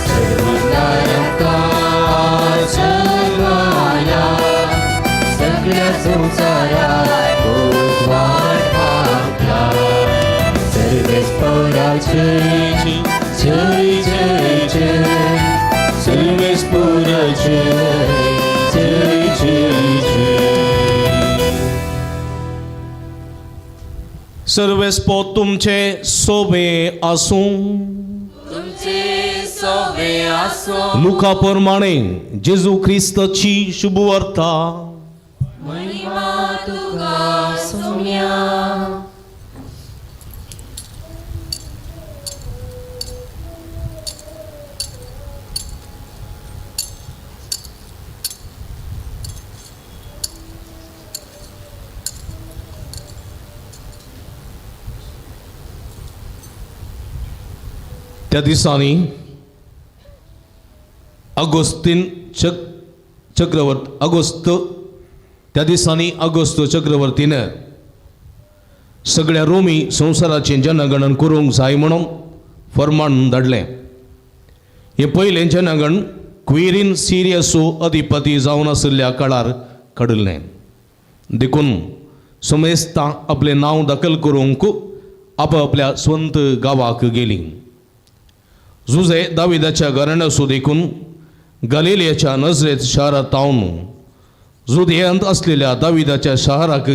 सर्वदारंका जन्माला सगळ्या संसारात उजवाड फांकला. सर्वेस्परा जय जय जय जय, सर्वेस्परा जय जय जय जय. सर्वेस्पो तुमचे सोबे आसूं. तुमचे सोबे आसो. लुका प्रमाणे जेजू क्रिस्ताची शुभवार्ता. महिमा तुका सोम्या. त्या दिसांनी अगोस्तीन चक्रवर्त अगोस्त त्या दिसांनी अगोस्त चक्रवर्तीनं सगळ्या रोमी संवसाराचें जनगणन करूंक जाय म्हणून फर्मान धाडलें. हें पयलें जनगण क्विरीन सिरियसो अधिपती जावन आशिल्ल्या काळार काडिल्लें. देखून समेस्तां आपलें नांव दाखल करूंक आपआपल्या स्वंत गांवाक गेलीं. जुजे दाविदाच्या घराण्याचो देखून गलिलियाच्या नजरेत शारांत तावन जुदयांत आसलेल्या दाविदाच्या शहराक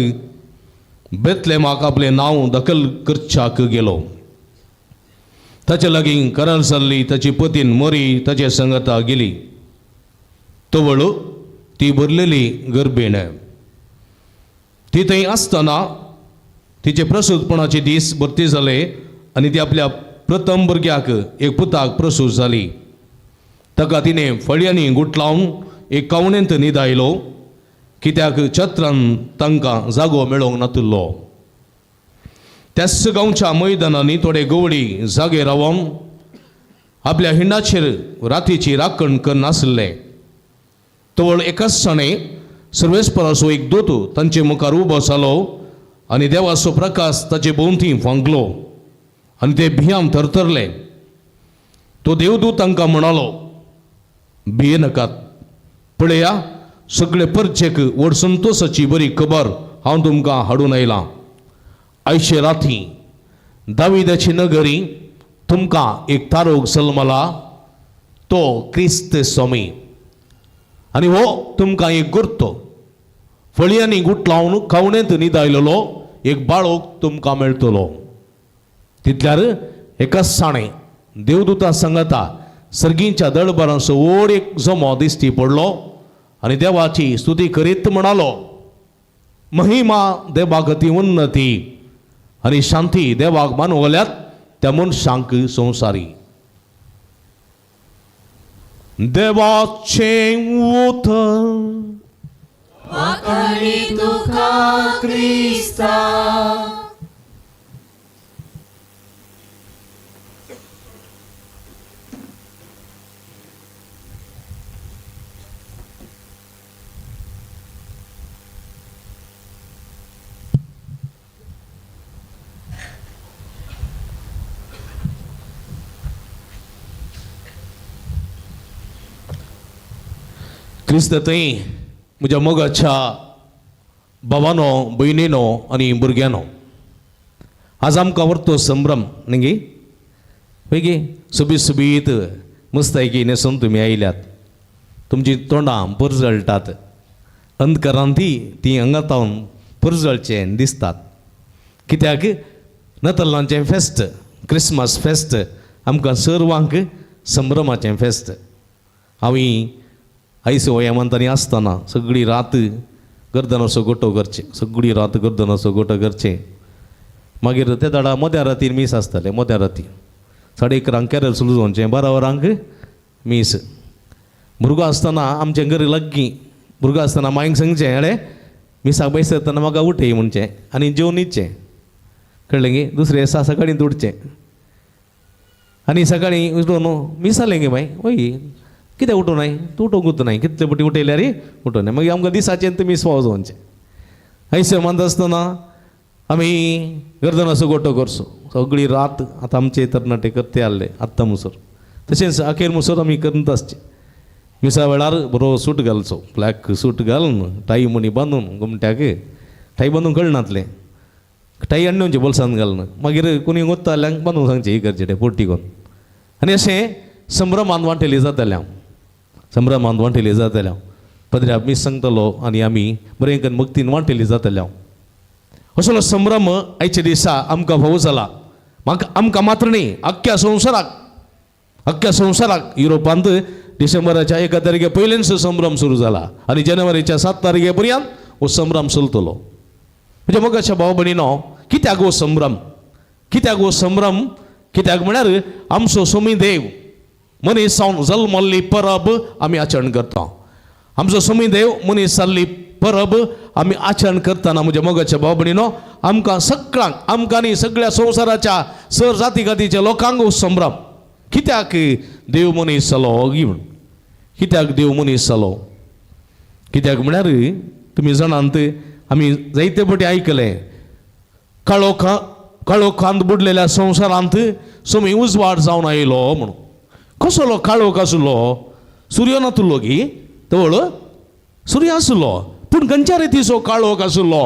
बेतलेमाक आपलें नांव दखल करच्याक गेलो. ताचे लागीं करार जाल्ली ताची पतीन मरी ताचे संगता गेली. तवळ ती भरलेली गर्भीण. ती थंय आसतना तिचे प्रसूतपणाचे दीस भरती जाले आनी ती आपल्या प्रथम भुरग्याक एक पुताक प्रसूत जाली. ताका तिणें फळयांनी गुटलावन एक कावणेंत न्हिदायलो, कित्याक छत्रान तांकां जागो मेळोंक नातिल्लो. त्याच गांवच्या मैदानांनी थोडे गवळी जागे रावन आपल्या हिंडाचेर रातीची राखण करनासले. तवळ एकाच सणे सर्वेस्पराचो एक दूत तांचे मुखार उबो जालो आनी देवाचो प्रकाश ताचे भोंवती फांकलो आनी ते भियान थरथरले. तो देवदूत तांकां म्हणालो, भिये नाकात, पळया सगळे परचेक व्हड संतोसाची बरी खबर हांव तुमकां हाडून आयलां. आयचे राती दाविदाची नगरी तुमकां एक तारोग जल्मला, तो क्रिस्त स्वामी. आनी हो तुमकां एक गुर्तो, फळयांनी गुटलावन खावणेंत न्हिदायलेलो एक बाळोक तुमकां मेळटलो. तितल्यार एकाच साणें देवदूता सांगता सर्गींच्या दळबरांचो व्हड एक जमो दिश्टी पडलो आनी देवाची स्तुती करीत म्हणालो, महिमा देवाक ती उन्नती आनी शांती देवाक मानवल्यात त्या मनशांक संवसारी. देवाचें उतर. वाखाणी तुका क्रिस्ता. क्रिस्त थंय म्हज्या मोगाच्या भावानो, भयणीनो आनी भुरग्यांनो, आज आमकां व्हरतो संभ्रम न्ही गे पळय गे सोबीत सोबीत मुस्तायकी न्हेसून तुमी आयल्यात. तुमची तोंडां परजळटात, अंधकारान ती हांगा परजळचें दिसतात. कित्याक नतलांचें फेस्त, क्रिसमस फेस्त आमकां सर्वांक संभ्रमाचें फेस्त. हांवें आयस वयामंतांनी आसतना सगळी रात गर्दनाचो गोटो करचें, सगळी रात गर्दनाचो गोटो करचें. मागीर ते दाडा मध्या रातीन मीस आसतालें. मध्या राती 11:30 कॅरल सुरू जावचें, 12 वरांक मीस. भुरगो आसतना आमच्या घरी लागीं भुरगो आसतना मायक सांगचें, अरे मिसाक बैसतना म्हाका उठय म्हणचें आनी जेवन न्हिदचें, कळ्ळें गे. दुसरे दिसा सकाळीं उठचें आनी सकाळीं उठून मीस जालें गे बाय, वय कित्याक उठूं नाय, तूं उठोवंकूच नाय, कितले पटी उठयल्यार उठूं नाय. मागीर आमकां दिसाचें तुमी स्वाव जावचें. ऐसे म्हणटा आसतना आमी गर्दनाचो गोटो करचो सगळी रात. आतां आमचे तरणाटे करते आहले आत्तां मुसर, तशेंच अखेर मुसर आमी करत आसचे. मिसा वेळार बरो सूट घालचो, ब्लॅक सूट घालून टाय मणी बांदून गोमट्याक टाय बांदून कळनातलें, टाय हाडून बोल्सान घालून मागीर कोणी वता जाल्यार बांदून सांगचें ही करचें तें पोटी करून. आनी अशें संभ्रमान वांटेली जातालें हांव, संभ्रमान वांटेली जातालें हांव. पदऱ्या मीस सांगतलो आनी आमी बरें करून भक्तीन वांटेली जातालें हांव. असलो संभ्रम आयच्या दिसा आमकां फावो जाला. म्हाका आमकां मात्र न्ही, अख्ख्या संवसाराक, अख्ख्या संवसाराक. युरोपांत डिसेंबराच्या 1 तारखे पयलेंच संभ्रम सुरू जाला आनी जानेवारीच्या 7 तारखे पर्यंत हो संभ्रम चलतलो. म्हणजे मोगाच्या भाव भयणीनो, कित्याक हो संभ्रम, कित्याक हो संभ्रम? कित्याक म्हळ्यार आमचो सोमी देव मनीस जावन जल्मल्ली परब आमी आचरण करता. आमचो सोमी देव मनीस जाल्ली परब आमी आचरण करतना म्हज्या मोगाच्या भाव भयणीनो, आमकां सगळ्यांक, आमकां न्ही सगळ्या संवसाराच्या सर जाती जातीच्या लोकांक हो संभ्रम. कित्याक देव मनीस जालो गी म्हण, कित्याक देव मनीस जालो? कित्याक म्हळ्यार तुमी जाणांत, आमी जायते फावटी आयकलें, काळोखांत बुडलेल्या संवसारांत सोमी उजवाड जावन आयलो म्हणून. कसलो काळोख आसलो? सुर्य नातुल्लो गी, तवळ सुर्य आसलो, पूण खंयच्या रितीचो काळोख आसलो?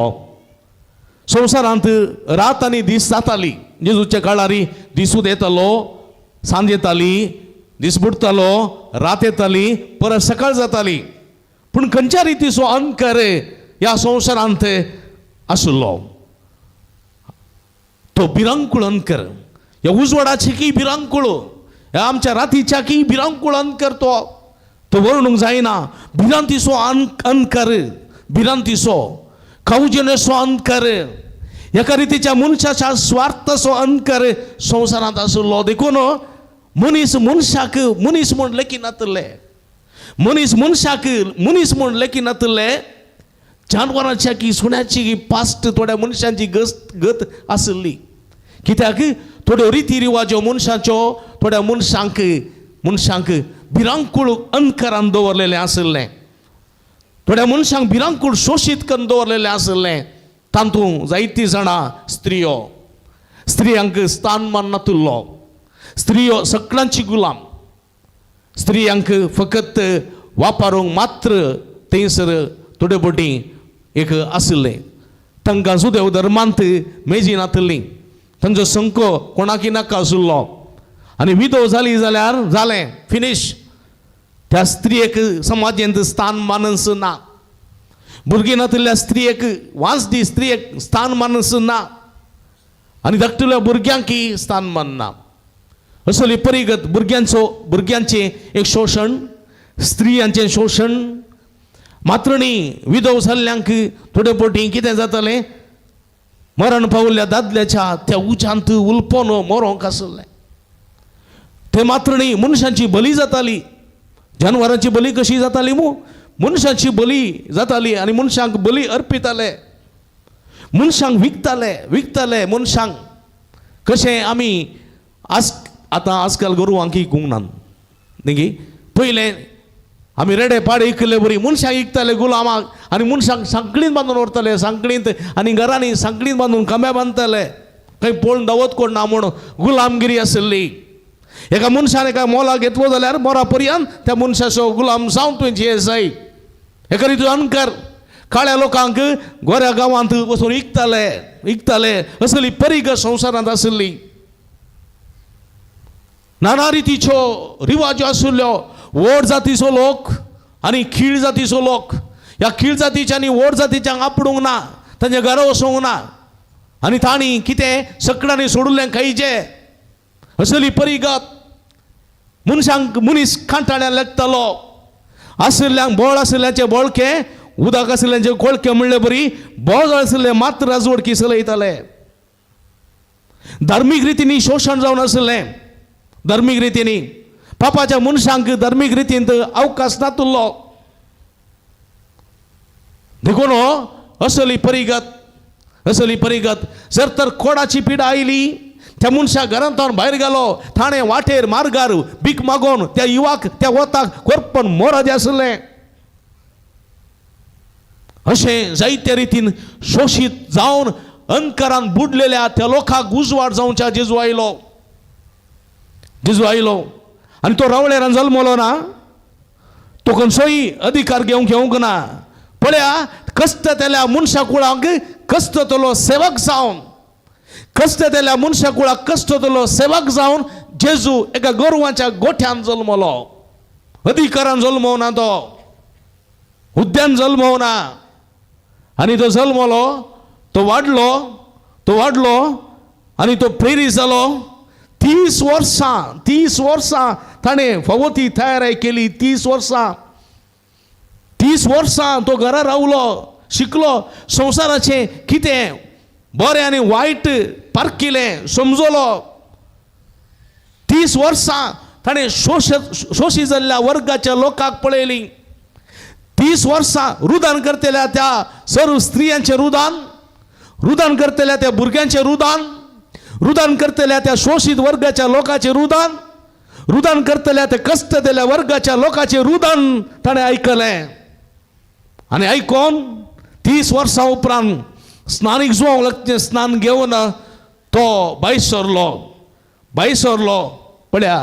संवसारांत रात आनी दीस जाताली. जेजूच्या काळारी दीसूच येतालो, सांज येताली, दीस बुडटालो, रात येताली, परत सकाळ जाताली. पूण खंयच्या रितीचो अंकर ह्या संवसारांत आसलो? तो भिरांकूळ अंकर, ह्या उजवाडाची की भिरांकूळ, ह्या आमच्या रातीच्या की भिरांकूळ अंकर, तो तो वर्णूंक जायना. भिरांतीचो अंकर, भिरांतीचो खावजेनेचो अंकर, एका रितीच्या मनशाच्या स्वार्थाचो अंकर संवसारांत आशिल्लो. देखून मनीस मनशाक मनीस म्हूण लेखिनातले, मनीस मनशाक मनीस म्हूण लेखिनातले. जानवरांच्या की सुण्याची पास्ट थोड्या मनशांची गत आशिल्ली. कित्याक थोड्यो रिती रिवाज्यो मनशाच्यो थोड्या मनशांक मनशांक भिरांकूळ अंकरान दवरलेलें आशिल्लें, थोड्या मनशांक भिरांकूळ शोशीत करून दवरलेलें आशिल्लें. तातूंत जायतीं जाणां स्त्रियो, स्त्रियांक स्थान मान नातुल्लो, स्त्रियो सगळ्यांची गुलाम, स्त्रियांक फकत वापरूंक मात्र थंयसर थोडे फावटी एक आशिल्लें. तांकां सुदेव धर्मांत मेजी नातली, तांचो संको कोणाकी नाका आशिल्लो. आनी विधव जाली जाल्यार जालें फिनीश, त्या स्त्रियेक समाजेंत स्थान मानस ना. भुरगीं नातिल्ल्या स्त्रियेक, वांजदी स्त्रियेक स्थान मानस ना, आनी धाकटुल्या भुरग्यांकय स्थान मानना. असली परिगत भुरग्यांचो, भुरग्यांचें एक शोशण, स्त्रियांचें शोशण. मात्र न्ही, विधव जाल्ल्यांक थोडे फावटी कितें जातालें, मरण पावल्ल्या दादल्याच्या त्या उज्यांत उलपोन मरोंक आसलें. ते मात्र न्ही, मनशांची बली जाताली. जानवरांची बली कशी जाताली मू, मनशांची बली जाताली आनी मनशांक बली अर्पिताले, मनशांक विकताले, विकताले मनशांक. कशें आमी आज आतां आजकाल गोरवांक इकूंक ना न्ही, पयलें आमी रेडे पाडे इकले बरी मनशांक इकताले गुलामाक, आनी मनशांक सांकळींत बांदून व्हरताले, सांकळींत, आनी घरांनी सांकळींत बांदून खांब्या बांदताले, खंय पळोवन दावत कोण ना म्हूण. गुलामगिरी आशिल्ली. एका मनशान एका मोलाक घेतलो जाल्यार मोरा पर्यंत त्या मनशाचो गुलाम जावन तुवें जिये जाय. एका रितीचो अणकार. काळ्या लोकांक गोऱ्या गांवांत वचून इकताले, इकताले. असली परिगत संवसारांत आशिल्ली. नाना रितीच्यो रिवाज्यो आशिल्ल्यो. व्हड जातीचो लोक आनी खीळ जातीचो लोक, ह्या खीळ जातीच्या आनी व्हड जातीच्यांक आपडूंक ना, तांच्या घरा वचूंक ना, आनी तांणी कितें सकडांनी सोडिल्लें खायचें. असली परिगत. मनशांक मनीस कांटाळ्यान लेखतालो. आशिल्ल्यांक बळ आशिल्ल्याचें बळकें, उदक आशिल्ल्याचें कोळकें म्हणले बरी बळ आशिल्ले मात्र राजवडकी चलयताले. धार्मीक रितींनी शोशण जावन आशिल्लें. धार्मीक रितींनी पापाच्या मनशांक धार्मीक रितींत अवकाश नातुल्लो. देखून असली परिगत, असली परिगत. जर तर कोडाची पिडा आयली, त्या मनशाक घरांत भायर गेलो, थाणे वाटेर मार्गार भीक मागोवन त्या युवाक त्या वताक कोरपण मोराजे आशिल्लें. अशें जायते रितीन शोशीत जावन अंकरान बुडलेल्या त्या लोकांक उजवाड जावच्या जेजू आयलो. जेजू आयलो आनी तो रावळेरान जल्मलो ना, तो खंयचोय अधिकार घेवंक येवंक ना. पळया, कश्ट तेल्या मनशा कुळांक कश्ट तलो सेवक जावन, कश्ट तेल्या मनशा कुळाक कश्ट तलो सेवक जावन जेजू एका गोरवांच्या गोठ्यान जल्मलो. अधिकारान जल्मो ना, तो हुद्द्यान जल्मो ना. आनी तो जल्मलो, तो वाडलो, तो वाडलो आनी तो प्रेरीत जालो. 30 वर्सां, 30 वर्सां ताणें फावो ती तयारी केली. 30 वर्सां, 30 वर्सां तो घरा रावलो, शिकलो, संवसाराचें कितें बरें आनी वायट पारखिलें, समजलो. 30 वर्सां ताणें शोशीत जाल्ल्या वर्गाच्या लोकांक पळयली. 30 वर्सां रुदान करतल्या त्या सर्व स्त्रियांचें रुदान, रुदान करतल्या त्या भुरग्यांचें रुदान, रुदान करतल्या त्या शोशीत वर्गाच्या लोकांचें रुदान, रुदान करतल्या त्या कश्ट दिल्या वर्गाच्या लोकांचें रुदान ताणें आयकलें. आनी आयकोन 30 वर्सां उपरांत स्नानीक जुवांव लागचें स्नान घेवन तो भायर सरलो. भायर सरलो पळया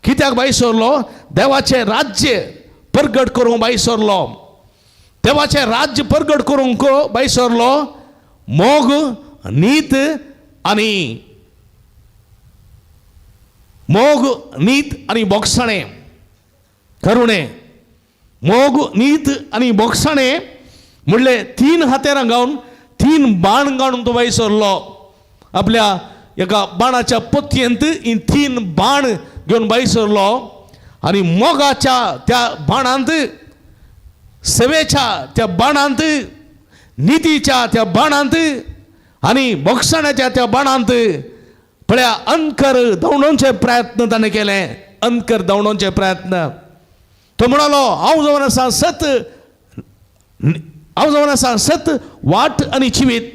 कित्याक भायर सरलो? देवाचें राज्य परगट करूंक भायर सरलो. देवाचें राज्य परगट करूंक भायर सरलो. मोग, नीत आनी मोग, नीत आनी बोगसाणें, करुणें. मोग, नीत आनी बोगसाणें म्हणलें 3 हातेरां गावन 3 बाण गावन तो भायर सरलो. आपल्या एका बाणाच्या पोतयेंत ही 3 बाण घेवन भायर सरलो आनी मोगाच्या त्या बाणांत, सेवेच्या त्या बाणांत, नितीच्या त्या बाणांत आनी बोगसाण्याच्या त्या बाणांत पळया अंकर धांवडोवचे प्रयत्न ताणें केले. अंकर धांवडोवचे प्रयत्न. तो म्हणालो हांव जावन आसा सत, हांव जावन आसा सत वाट आनी जिवीत,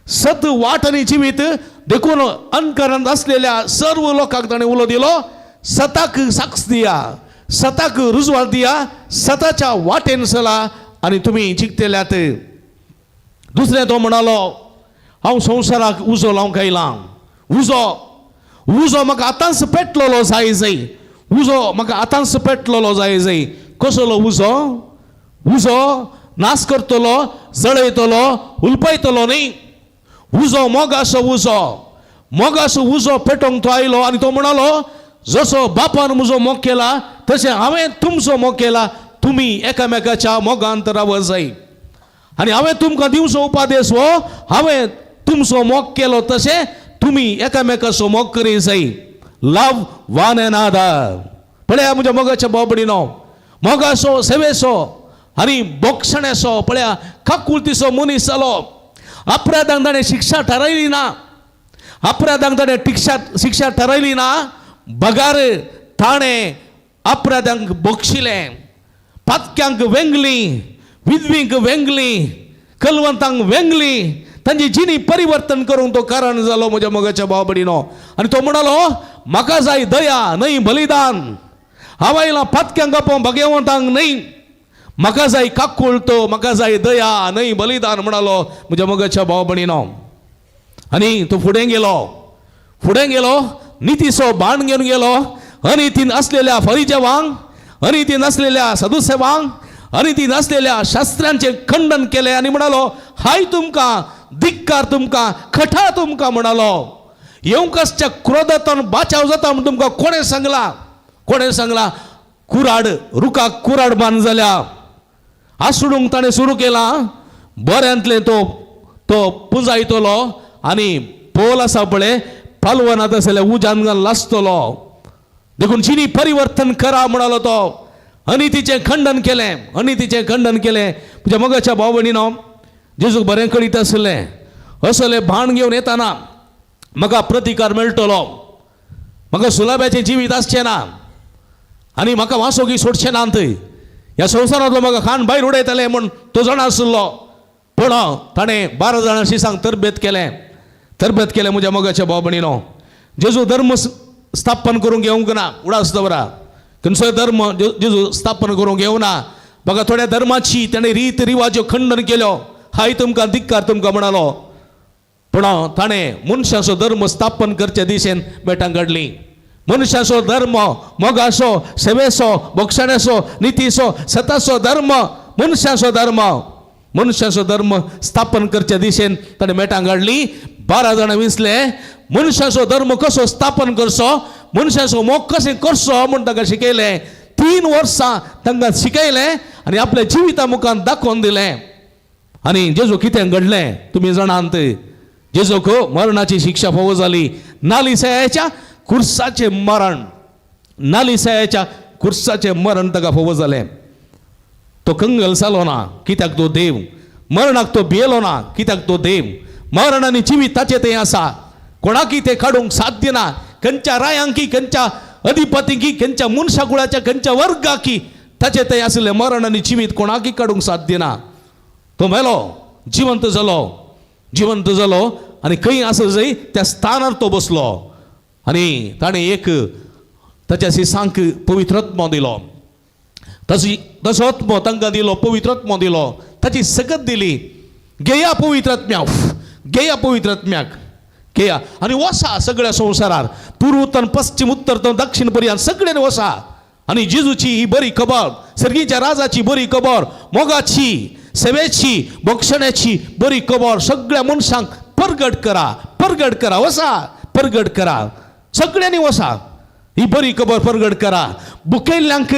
सत वाट आनी जिवीत. देखून अंकरांत आसलेल्या सर्व लोकांक ताणें उलो दिलो, सताक साक्ष दिया, सताक रुजवात दिया, सताच्या वाटेन चला आनी तुमी जिखतल्यात. दुसरें तो म्हणालो हांव संवसाराक उजो लावंक आयलां. उजो, उजो म्हाका आतांच पेटलेलो जाय जाय. उजो म्हाका आतांच पेटलेलो जाय जाय. कसलो उजो? उजो नाश करतलो, जळयतलो, हुलपयतलो न्ही. उजो मोगाचो उजो, मोगाचो उजो पेटोवंक तो आयलो आनी तो म्हणालो जसो बापान म्हजो मोग केला तशें हांवें तुमचो मोग केला, तुमी एकामेकाच्या मोगांत रावत जाय. आनी हांवें तुमकां दिवचो उपादेश हो, हांवें तुमचो मोग केलो तशें तुमी एकामेकाचो मोग करी जाय. Love one another. पळया म्हज्या मोगाच्या बाबडीनो, मोगाचो, सेवेचो आनी बोगसण्याचो पळया काकुळतीचो मनीस जालो. अपराधांक ताणें शिक्षा थारायली ना, अपराधांक ताणें शिक्षा थारायली ना, बगार ताणें अपराधांक बक्षिलें, पातक्यांक वेंगली, विधवींक वेंगली, कलवंतांक वेंगली, तांची जिणी परिवर्तन करूंक तो कारण जालो म्हज्या मोगाच्या बाबडीनो. आनी तो म्हणालो म्हाका जाय दया न्हय बलिदान, हांव आयलां पातक्यांक आपोवंक भाग्यवंतांक न्हय, म्हाका जाय काकुळतो, म्हाका जाय दया न्हय बलिदान म्हणालो म्हज्या मोगाच्या भाव भयणीनो. आनी तो फुडें गेलो, फुडें गेलो, नितीचो बाण घेवन गेलो. अनितीन आसलेल्या फरिजेवांक, अनितीन आसलेल्या सदुसेवांक, अनितीन आसलेल्या शास्त्रांचें खंडन केलें आनी म्हणालो हाय तुमकां, धिक्कार तुमकां, खटा तुमकां म्हणालो. येवंकसच्या क्रोधांतून बाचाव जाता म्हूण तुमकां कोणें सांगलां? कोणें सांगलां? कुराड रुखाक कुराड बांद जाल्या आसडूंक ताणें सुरू केलां. बऱ्यांतलें तो तो पुंजायतलो आनी पोल आसा पळय पालवनात आसल्यार उज्यान लासतलो. देखून जिणी परिवर्तन करा म्हणालो तो. अनितीचें खंडन केलें, अनितीचें खंडन केलें. म्हज्या मोगाच्या भाव भयणीनो, जेजूक बरें कळीत आसलें असलें भाण घेवन येताना म्हाका प्रतिकार मेळटलो, म्हाका सुलाब्याचें जिवीत आसचें ना आनी म्हाका वासोगी सोडचें ना. ह्या संवसारांतलो म्हाका खाण भायर उडयतलें म्हूण तो जाणा आशिल्लो. पूण ताणें 12 जाणां शिसांक तरबेत केलें, तरबेत केलें. म्हज्या मोगाच्या भाव भयणीनो, जेजू धर्म स्थापन करूंक येवंक ना. उडास दवरा, खंयचोय धर्म जेजू स्थापन करूंक येवना. म्हाका थोड्या धर्माची ताणें रीत रिवाज्यो खंडन केल्यो. हाय तुमकां, धिक्कार तुमकां म्हणालो. पूण ताणें मनशाचो धर्म स्थापन करचे दिशेन बेटां काडली. मनशाचो धर्म मोगाचो, सेवेचो, बोगसाण्याचो, नितीचो, सताचो धर्म, मनशाचो धर्म, मनशाचो धर्म स्थापन करचे दिशेन ताणें मेटां काडली. 12 जाणां विसले मनशाचो धर्म कसो स्थापन करचो, मनशाचो मोग कशें करचो म्हूण तांकां शिकयलें. 3 वर्सां तांकां शिकयलें आनी आपल्या जिविता मुखार दाखोवन दिलें. आनी जेजू कितें घडलें तुमी जाणांत, जेजूक मरणाची शिक्षा फावो जाली. नालिसायाच्या कुर्साचें मरण, नालिसायाच्या कुर्साचें मरण ताका फावो जालें. तो कंगल जालो ना, कित्याक तो देव. मरणाक तो भियेलो ना, कित्याक तो देव. मरण आनी जिवीत ताचें थंय आसा, कोणाकी तें काडूंक साध्य ना. खंयच्या रायांकी, खंयच्या अधिपतींकी, खंयच्या मनशा कुळाच्या खंयच्या वर्गाकी ताचें थंय आशिल्लें मरण आनी जिवीत कोणाकी काडूंक साध्य ना. तो मेलो, जिवंत जालो, जिवंत जालो आनी खंय आसा जंय त्या स्थानार तो बसलो. आनी ताणें एक ताच्या शिसांक पवित्र आत्मो दिलो, तसो आत्मो तांकां दिलो, पवित्र आत्मो दिलो, ताची सकत दिली. घेया पवित्र आत्म्याक, घेया पवित्र आत्म्याक घेया आनी वसा सगळ्या संवसारार, पूर्वतन पश्चिम उत्तर दक्षिण पर्यंत सगळ्यांनी वसा आनी जेजूची ही बरी खबर, सर्गीच्या राजाची बरी खबर, मोगाची, सेवेची, बक्षण्याची बरी खबर सगळ्या मनशांक परगट करा, परगट करा, वसा परगट करा, सगळ्यांनी वसा ही बरी खबर परगट करा. बुकेल्ल्यांक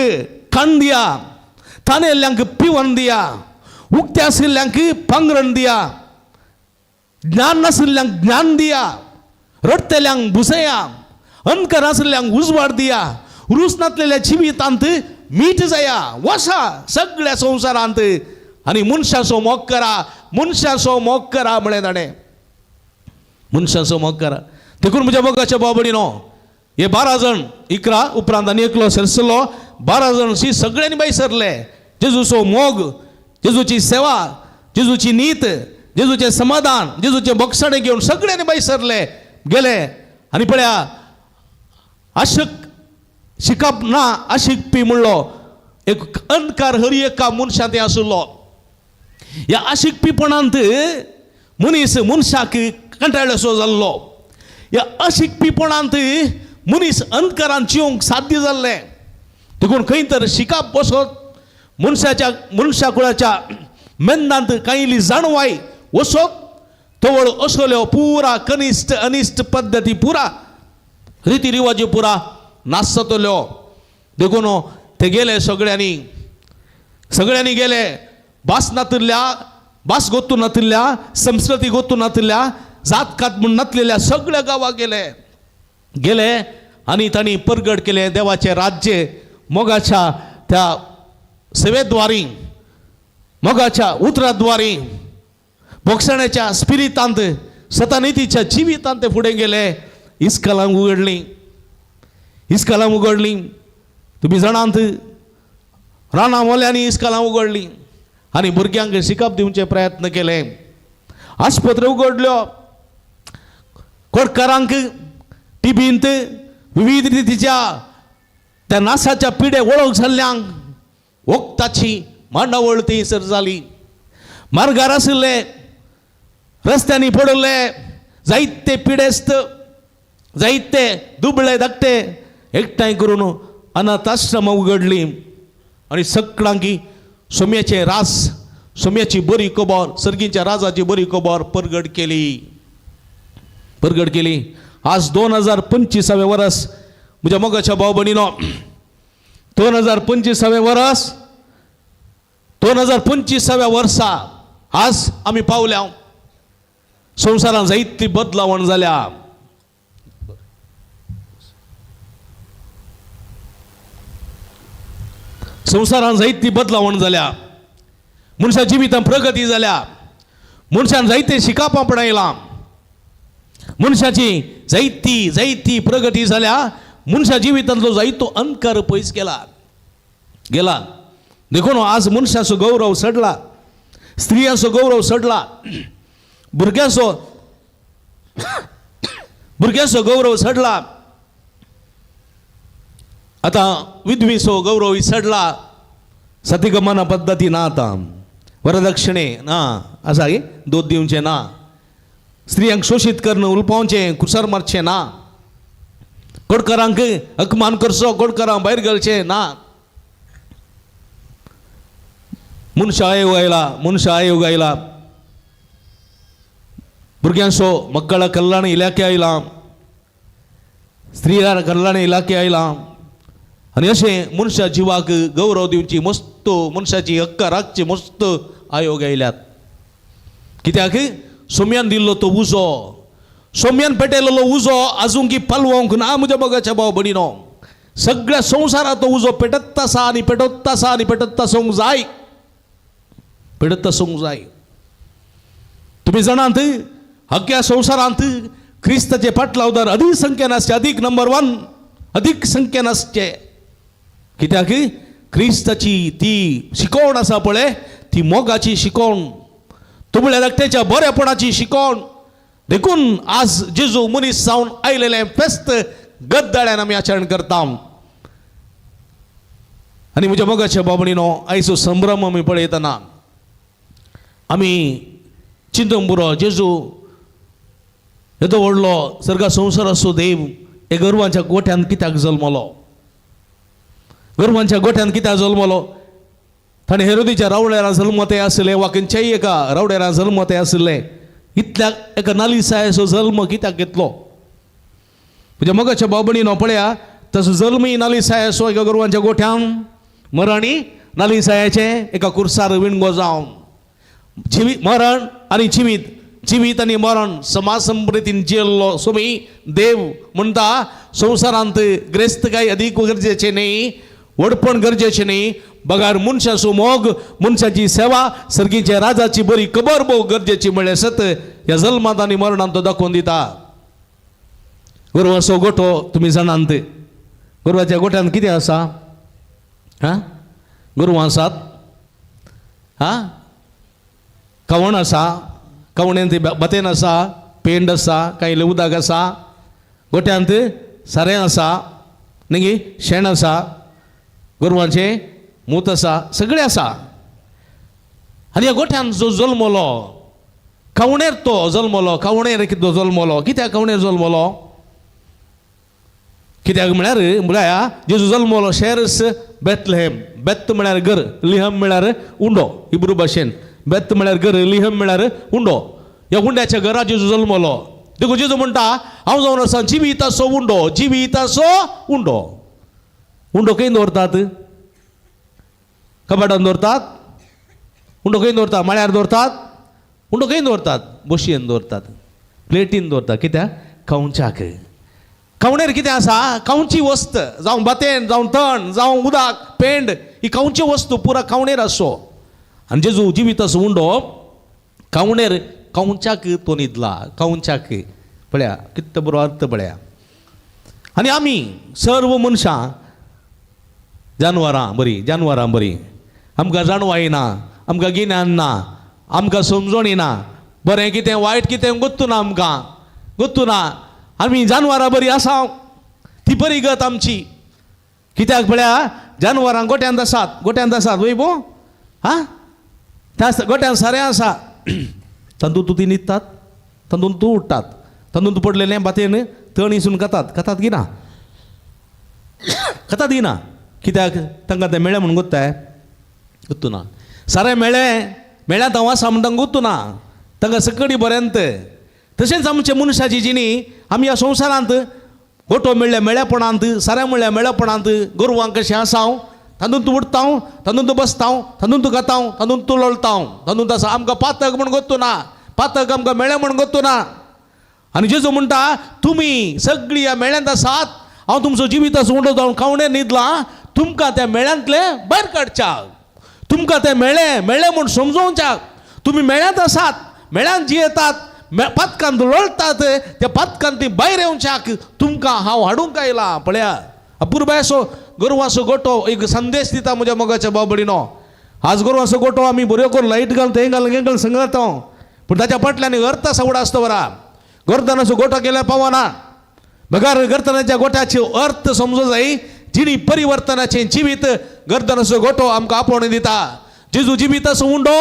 खाण दिया, तानेल्ल्यांक पिवन दिया, उक्ते आशिल्ल्यांक पांगरण दिया, ज्ञान नाशिल्ल्यांक ज्ञान दिया, रडटल्यांक भुसया, अंधकार आशिल्ल्यांक उजवाड दिया, रूस नासलेल्या जिवितांत मीठ जाया. वसा सगळ्या संवसारांत आनी मनशाचो मोग करा, मनशाचो मोग करा म्हळें ताणें, मनशाचो मोग करा. देखून म्हज्या मोगाच्या बाबडीनो, हे 12 जाण, 11 उपरांत आनी एकलो सरसलो, 12 जाण शी सगळ्यांनी भायर सरले. जेजूचो मोग, जेजूची सेवा, जेजूची नीत, जेजूचें समाधान, जेजूचें बक्षाणें घेवन सगळ्यांनी भायर सरले गेले. आनी पळया आशक शिकप ना आशिकपी म्हणलो एक अंधकार हर एका मनशांत आशिल्लो. ह्या आशिकपीपणांत मनीस मनशाक कंटाळ्यासो जाल्लो. ह्या अशिकपीपणांत मनीस अंधकारान जिवंक साध्य जाल्लें. देखून खंय तर शिकप बसत मनशाच्या मनशा कुळाच्या मेंदांत कांय इल्ली जाणवाय वसत तवळ असल्यो पुरा कनिश्ट अनिश्ट पद्दती पुरा रिती रिवाजी पुरा नासतल्यो. देखून ते गेले सगळ्यांनी, सगळ्यांनी गेले. भास नातिल्ल्या, भास गोतू नातिल्ल्या, संस्कृती गोतू नातिल्ल्या, जात कात म्हूण नातलेल्या सगळ्या गांवाक गेले गेले आनी तांणी परगट केलें देवाचें राज्य मोगाच्या त्या सेवेद्वारी, मोगाच्या उतराद्वारी, बोगसण्याच्या स्पिरितांत, सतानितीच्या जिवितांत ते फुडें गेले. इस्कलांक उगडलीं, इस्कलां उगडलीं. तुमी जाणांत, रानां मोल्यांनी इस्कलां उगडलीं आनी भुरग्यांक शिकप दिवचे प्रयत्न केले. आस्पत्र्यो उगडल्यो, कोडकारांक टिबींत विविध रितीच्या त्या नासाच्या पिडे वळख जाल्ल्यांक वखदाची मांडावळ थंयसर जाली. मार्गार आशिल्ले, रस्त्यांनी पडिल्ले जायते पिडेस्त, जायते दुबळे धाकटे एकठांय करून अनाथ आश्रमां उगडलीं आनी सगळ्यांकी सोम्याचें रास, सोम्याची बरी खबर, सर्गीच्या राजाची बरी खबर परगट केली, परगट केली. आज 2025वें वर्स म्हज्या मोगाच्या भाव भयणीनो, 2025वें वर्स, 2025व्या वर्सा आज आमी पावल्या. संवसारांत जायती बदलावण जाल्या. संवसारांत जायती बदलावण जाल्या. मनशा जिवितांत प्रगती जाल्या. मनशान जायते शिकप आपणायलां. मनशाची जायती जायती प्रगती जाल्या. मनशा जिवितांतलो जायतो अंधकार पयस गेला गेला. देखून आज मनशाचो गौरव सडला, स्त्रियांचो गौरव सडला, भुरग्यांचो भुरग्यांचो गौरव सडला, आतां विधवीचो गौरव सडला. सतीगमना पद्दती ना, आतां वरदक्षिणे ना, आसा गे दूद दिवचें ना, स्त्रियांक शोशीत करून उलपावचें, कुसर मारचें ना, गोडकारांक अपमान करचो, गोडकारांक भायर घालचें ना. मनशा आयोग आयला, मनशा आयोग आयला, भुरग्यांचो मक्कळ कल्याण इलाखे आयला, स्त्रिया कल्याण इलाखे आयला. आनी अशें मनशा जिवाक गौरव दिवची मस्त, मनशाची हक्क राखची मस्त आयोग आयल्यात. कित्याक सोम्यान दिल्लो तो उजो, सोम्यान पेटयलेलो उजो आजून की पालवंक ना म्हज्या मोगाच्या भाव भयणीनो. सगळ्या संवसारांत तो उजो पेटत आसा आनी पेटत आसा आनी पेटत आसूंक जाय, पेटत आसूंक जाय. तुमी जाणात, अख्ख्या संवसारांत क्रिस्ताचे पाटलावदार अधिक संख्येन आसचे, अधिक नंबर 1 अधिक संख्येन आसचे. कित्याक क्रिस्ताची ती शिकवण आसा पळय, ती मोगाची शिकवण, तुमल्या धाकट्याच्या बरेपणाची शिकवण. देखून आज जेजू मनीस जावन आयलेलें फेस्त गद्दाळ्यान आमी आचरण करता. आनी म्हज्या मोगाच्या बाबणीनो, आयचो संभ्रम आमी पळयतना आमी चिंतूंक पुरो, जेजू येदो व्हडलो सर्गा संवसाराचो देव हे गोरवांच्या गोठ्यांत कित्याक जल्मलो? गोरवांच्या गोठ्यांत कित्याक जल्मलो? ताणें हेरोदीच्या रावळेरा जल्मते आसले वा खंयच्याय एका रावळेरा जल्मते आसले, इतल्या एका नालिसायेचो जल्म कित्याक घेतलो? म्हज्या मोगाच्या बाबणीनो पळया, तसो जल्मय नालिसायेचो एका गोरवांच्या गोठ्यान, मरणी नालिसायेचें एका कुर्सार विणगो जावन, जिवीत मरण आनी जिवीत, जिवीत आनी मरण समाज समृद्धीन जियेल्लो सुमी देव म्हणटा, संवसारांत ग्रेस्तकाय अदीक गरजेचें न्ही, व्हडपण गरजेचें न्ही, बगार मनशाचो मोग, मनशाची सेवा, सर्गीच्या राजाची बरी खबर भोव गरजेची म्हळ्यार सत ह्या जल्मांत आनी मरणांत तो दाखोवन दिता. गोरवाचो गोठो तुमी जाणांत, गोरवाच्या गोठ्यांत कितें आसा? हां, गोरवां आसात, हां, कवण आसा, कवणेंत बतेन आसा, पेंड आसा, कांय उदक आसा, गोठ्यांत सारें आसा, न्ही शेण आसा, गोरवांचें मूत आसा, सगळें आसा. आनी ह्या गोठ्यांत जो जल्मलो, कवणेर तो जल्मलो, कवणेर कितें जल्मलो? कित्याक कवणेर जल्मलो? कित्याक म्हळ्यार म्हळ्यार जेजू जल्मलो शेरस बेथलेहेम. बेत म्हळ्यार घर, लिहम म्हळ्यार उंडो, हिब्रू भाशेन बेत म्हळ्यार घर, लिहम म्हळ्यार उंडो. ह्या उंड्याच्या घरा जेजू जल्मलो. देखून जेजू म्हणटा, हांव जावन आसा जिविताचो उंडो, जिविताचो उंडो. उंडो खंय दवरतात? कपाटान दवरतात? उंडो खंय दवरतात? माळ्यार दवरतात? उंडो खंय दवरतात? बशयेन दवरतात, प्लेटीन दवरतात. कित्याक? खावच्याक. खावणेर कितें आसा? खावची वस्त, जावं भातेन, जावं तण, जावं उदक, पेंड, ही खावची वस्तू पुरा खावणेर आसो. आनी जेजू जिविताचो उंडो खावणेर खावच्याक तो न्हिदला, खावच्याक. पळया कितलो बरो अर्थ पळया. आनी आमी सर्व मनशां जानवरां बरीं, जानवरां बरीं, आमकां जाणवाय ना, आमकां गिन्यान ना, आमकां समजणी ना, बरें कितें वायट कितें गोत्तू ना, आमकां गोत्तू ना. आमी जानवरां बरी आसा, ती बरी गत आमची. कित्याक पळया, जानवरां गोट्यांत आसात, गोट्यांत आसात वय बो, हां, त्या गोट्यांत सारें आसा, तातूंत तूं ती न्हिदतात, तातूंत तूं उठ्ठात, तातूंत पडलेलें भातेन तण इसून खातात, खातात की ना? खातात की ना? कित्याक तांकां तें मेळ्ळें म्हणून गोत्ताय? गोत्तू ना. सारें मेळ्ळें, मेळ्ळ्यात हांव आसा म्हण तांकां गोत्तू ना, तांकां सकडी बऱ्यांत. तशेंच आमच्या मनशाची जिणी, आमी ह्या संवसारांत गोठो मेळ्ळ्या मेळ्यापणांत, सारें मेळ्ळ्या मेळ्यापणांत, गोरवांक कशें आसा हांव, तातूंत उठता, तातूंत बसता, तातूंत खाता, तातूंत लोळता, तातूंत आसा. आमकां पातक म्हण गोत्तू ना, पातक आमकां मेळ्ळें म्हण गोत्तू ना. आनी जेजू म्हणटा, तुमी सगळीं ह्या मेळ्यांत आसात, हांव तुमचो जिविताचो उंडो जावन खावणे न्हिदला, तुमकां त्या मेळ्यांतलें भायर काडच्याक, तुमकां तें मेळ्ळें मेळ्ळें म्हूण समजोवच्याक. तुमी मेळ्यांत आसात, मेळ्यांत जियेतात, पातकांत लोळटात, त्या पातकांत ती भायर येवच्याक तुमकां हांव हाडूंक आयलां. पळया अपुरबायेचो गोरवांचो गोठो एक संदेश दिता म्हज्या मोगाच्या बाबडीनो. आज गोरवांचो गोठो आमी बऱ्यो करून लायट घालून थंय घालून घालून सांगता, पूण ताच्या फाटल्यान अर्थ आसा व्हड आसता बरा. गोरदानाचो गोठो केल्यार पावना, बगर गर्तनाच्या गोठ्याचे अर्थ समजू जाय. जिणी परिवर्तनाचें जिवीत गर्दनाचो गोठो आमकां आपोवणें दिता. जेजू जिविताचो उंडो,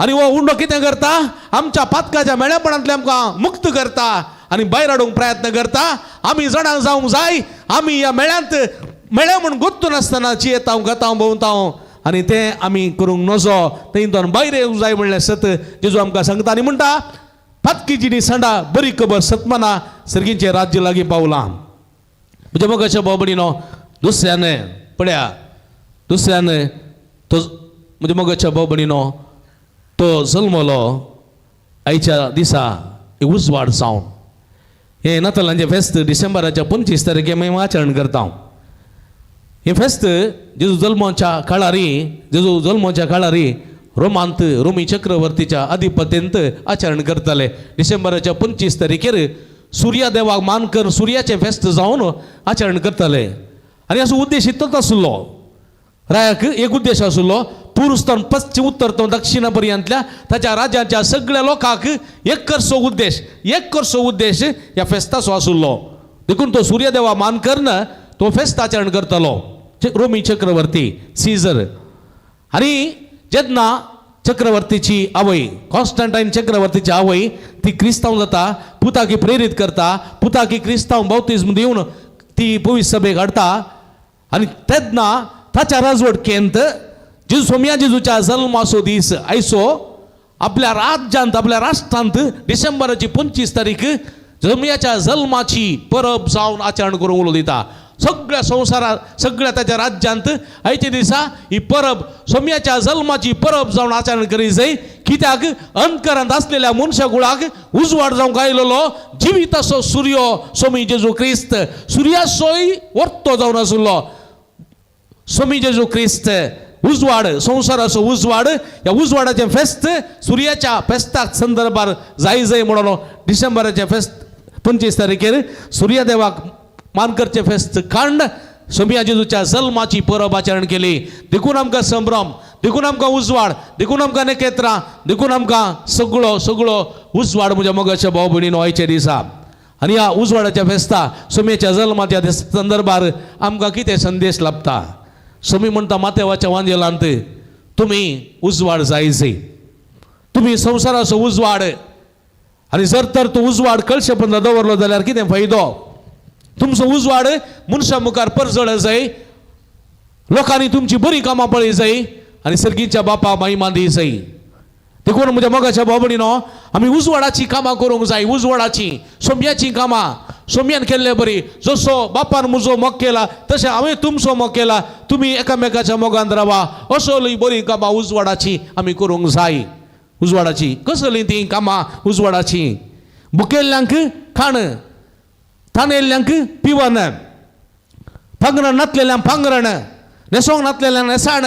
आनी हो उंडो कितें करता? आमच्या पातकाच्या मेळेपणांतले आमकां मुक्त करता आनी भायर हाडूंक प्रयत्न करता. आमी जाणां जावंक जाय, आमी ह्या मेळ्यांत मेळ्या म्हूण गोत्तू नासतना जियेता, गाता, भोंवता, आनी तें आमी करूंक नजो, थंय भायर येवंक जाय म्हणलें सत जेजू आमकां सांगता. आनी म्हणटा, पातकी जिणी सांडा, बरी खबर सतमाना, सर्गीचें राज्य लागीं पावलां. म्हज्या मोगाच्या बाबडीनो, दुसऱ्यान पळया, दुसऱ्यान तो म्हज्या मोगाच्या बाबडीनो तो जल्मलो आयच्या दिसा एक उजवाड जावन. हें नातालांचें फेस्त डिसेंबराच्या 25 तारखे आमी आचरण करता. हें फेस्त जेजू जल्माच्या काळारी, जेजू जल्माच्या काळारी रोमांत रोमी चक्रवर्तीच्या अधिपत्यंत आचरण करताले. डिसेंबराच्या 25 तारखेर सुर्यादेवाक मान करून सुर्याचें फेस्त जावन आचरण करताले. आनी असो उद्देश इतलोच आसलो, रायाक एक उद्देश आसलो, पुरुस्तान पश्चिम उत्तर तो दक्षिणा पर्यंतल्या ताच्या राज्याच्या सगळ्या लोकांक एक करचो उद्देश, एक करचो उद्देश ह्या फेस्ताचो आसलो. देखून तो सुर्यदेवा मान करून तो फेस्त आचरण करतालो. रोमी चक्रवर्ती सीझर. आनी जेन्ना चक्रवर्तीची आवय कॉन्स्टंटायन चक्रवर्तीची आवय ती क्रिस्तांव जाता, पुताकी प्रेरीत करता, पुताकी क्रिस्तांव बाप्तिज्म दिवन ती पवित्र सभेक हाडटा. आनी तेन्ना ताच्या राजवटकेंत जेजू सोमया जेजूच्या जल्माचो दीस आयचो आपल्या राज्यांत आपल्या राष्ट्रांत डिसेंबराची 25 तारीख सोमयाच्या जल्माची परब जावन आचरण करूंक उलो दिता. सगळ्या संवसारात सगळ्या ताच्या राज्यांत आयच्या दिसा ही परब सोमयाच्या जल्माची परब जावन आचरण करी जाय. कित्याक अंधकारांत आसलेल्या मनशा कुळाक उजवाड जावंक आयलेलो जिविताचो सुर्यो सोमी जेजू क्रिस्त, सुर्याचोय वर्तो जावन आशिल्लो सोमी जेजू क्रिस्त उजवाड, संवसाराचो उजवाड. ह्या उजवाडाचें फेस्त सुर्याच्या फेस्ताक संदर्भार जाय जाय म्हणून डिसेंबराचें फेस्त 25 तारखेर सुर्यादेवाक मान करचें फेस्त कांड सोमया जेजूच्या जल्माची परब आचरण केली. देखून आमकां संभ्रम, देखून आमकां उजवाड, देखून आमकां नखेत्रां, देखून आमकां सगळो सगळो उजवाड म्हज्या मोगाच्या भाव भयणीनो आयच्या दिसा. आनी ह्या उजवाडाच्या फेस्ता सोमयेच्या जल्माच्या संदर्भार आमकां कितें संदेश लाभता? सोमी म्हणटा मातेवाच्या वांजेलांत तुमी उजवाड जाय जाय, तुमी संवसाराचो उजवाड. आनी जर तर तो उजवाड कळशे पर्यंत दवरलो जाल्यार कितें फायदो? तुमचो उजवाड मनशां मुखार परजळ जाय, लोकांनी तुमची बरी कामां पळय जाय आनी सर्गीच्या बापा महिमा दी जाय. देखून म्हज्या मोगाच्या भाव भयणीनो आमी उजवाडाची कामां करूंक जाय, उजवाडाची सोम्याची कामां, सोम्यान केल्ले बरी. जसो बापान म्हजो मोग केला तशें हांवें तुमचो मोग केला, तुमी एकामेकाच्या मोगान रावा. असली बरी कामां उजवाडाची आमी करूंक जाय. उजवाडाची कसली ती कामां उजवाडाची? भुकेल्ल्यांक खाण, तानेल्ल्यांक पिवन, पांगरण नातलेल्यांक पांगरण, न्हेसोंक नातलेल्यांक न्हेसाण,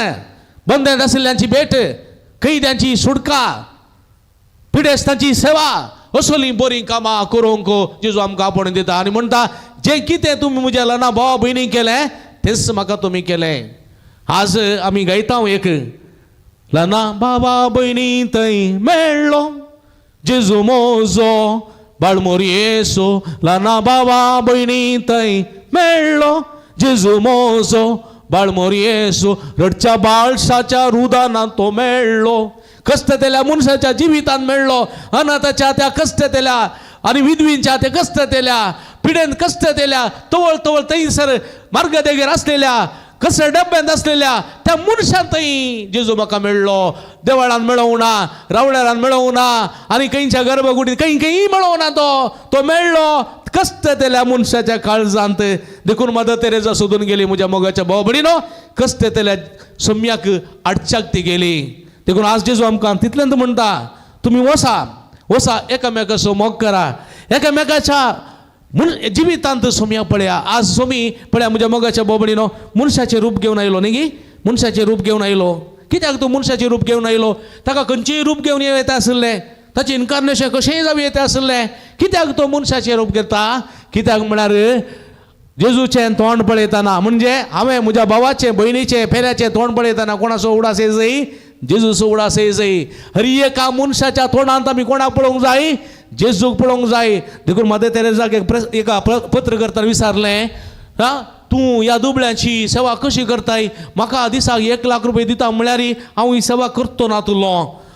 बंदन आशिल्ल्यांची भेट, कैद्यांची सुटका, पिडेस्तांची सेवा, असली बरीं कामां करूंक जेजू आमकां आपोवणें दिता. आनी म्हणटा जें कितें तुमी म्हज्या ल्हाना भावा भयणीक केलें तेंच म्हाका तुमी केलें. आज आमी गायता एक ल्हाना भावा भयणी थंय मेळ्ळो जेजू मोजो बाळमोर येसो, ल्हाना भावा भयणी थंय मेळ्ळो जेजू मोजो बाळमोर येसो, रडच्या बाळशाच्या रुदानात तो मेळ्ळो, कश्टतेल्या मनशाच्या जिवितांत मेळ्ळो, अनाथाच्या त्या कश्टतेल्या आनी विधवींच्या त्या कश्टतेल्या पिडेन कश्टतेल्या तवळ तवळ थंयसर मार्गदेगेर आसलेल्या कसल्या डब्यांत आसलेल्या त्या मनशान थंय जेजू म्हाका मेळ्ळो. देवळान मेळोवंक ना, रावळ्यारान मेळोवंक ना, आनी खंयच्या गर्भकुडीत खंय खंय मेळोवंक ना, तो तो मेळ्ळो कश्टतेल्या मनशाच्या काळजांत. देखून मदर तेरेजा सोदून गेली म्हज्या मोगाच्या भाव भयणीनो, कश्टतेल्या सम्याक आडच्याक ती गेली. देखून आज जेजू आमकां तितल्यान म्हणटा तुमी वसा वसा एकामेकाचो मोग करा, एकामेकाच्या जिवितांत सोमया पळया. आज सोमी पळया म्हज्या मोगाच्या भाव भयणीनो मनशाचें रूप घेवन आयलो न्ही गी, मनशाचें रूप घेवन आयलो. कित्याक तूं मनशाचें रूप घेवन आयलो? ताका खंयचेय रूप घेवन येता आशिल्लें, ताचें इनकार्नेशन कशेंय जावं येता आशिल्लें, कित्याक तो मनशाचें रूप घेता? कित्याक म्हळ्यार जेजूचें तोंड पळयतना, म्हणजे हांवें म्हज्या भावाचें भयणीचें पेल्याचें तोंड पळयतना कोणाचो उडास येय जाय? जेजूचो उडास येय जाय. हर एका मनशाच्या तोंडांत आमी कोणाक पळोवंक जाय? जेजूक पळोवंक जाय. देखून मदर तेरेजाक एक एका पत्रकर्त्यान विचारलें, आं तूं ह्या दुबळ्यांची सेवा कशी करताय? म्हाका दिसाक 1 लाख रुपये दिता म्हळ्यार हांव ही सेवा करतो नातलो.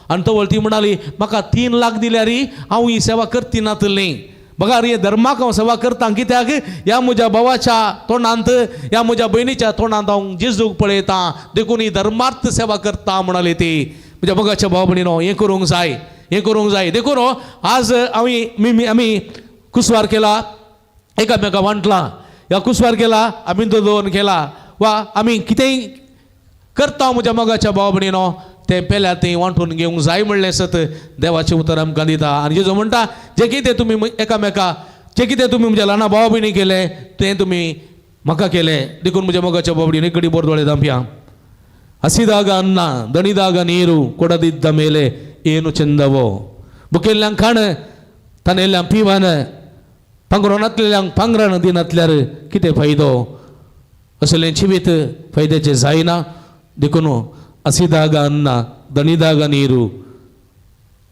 आनी तवळ ती म्हणाली म्हाका 3 लाख दिल्यार हांव ही सेवा करती नातली. बघा रे धर्माक हांव सेवा करता कित्याक ह्या म्हज्या भावाच्या तोंडांत ह्या म्हज्या भयणीच्या तोंडांत हांव जेजूक पळयतां, देखून ही धर्मार्थ सेवा करता म्हणाली ती. म्हज्या मोगाच्या भाव भयणीनो हें करूंक जाय, हें करूंक जाय. देखून आज आमी आमी कुसवार केला, एकामेका वांटला, ह्या कुसवार केला आमी तो दवरून केला वा आमी कितेंय करता म्हज्या मोगाच्या भाव भयणीनो तें पेल्या तें वांटून घेवंक जाय म्हणलें सत देवाचें उतर आमकां दिता. आनी जेजू म्हणटा जें कितें तुमी एकामेका जें कितें तुमी म्हज्या ल्हाना भावा भयणी केलें तें तुमी म्हाका केलें. देखून म्हज्या मोगाच्या भाव भयणी कडी बोर दोळे धांपया. ಹಸಿದಾಗ ಅನ್ನ ದಣಿದಾಗ ನೀರು ಕೊಡದಿದ್ದ ಮೇಲೆ ಏನು ಚೆಂದವೋ. ಬುಕೆಲ್ಯಾಂಗ್ ಕಾಣ ತನ್ನೆಲ್ಯಾಂಗ್ ಪಿವಾನ पांगरो नातलेल्यांक पांगरान दिनातल्यार कितें फायदो? असलें जिवीत फायद्याचें जायना. देखून हसिದಾಗ अन्न दणिದಾಗ ನೀರು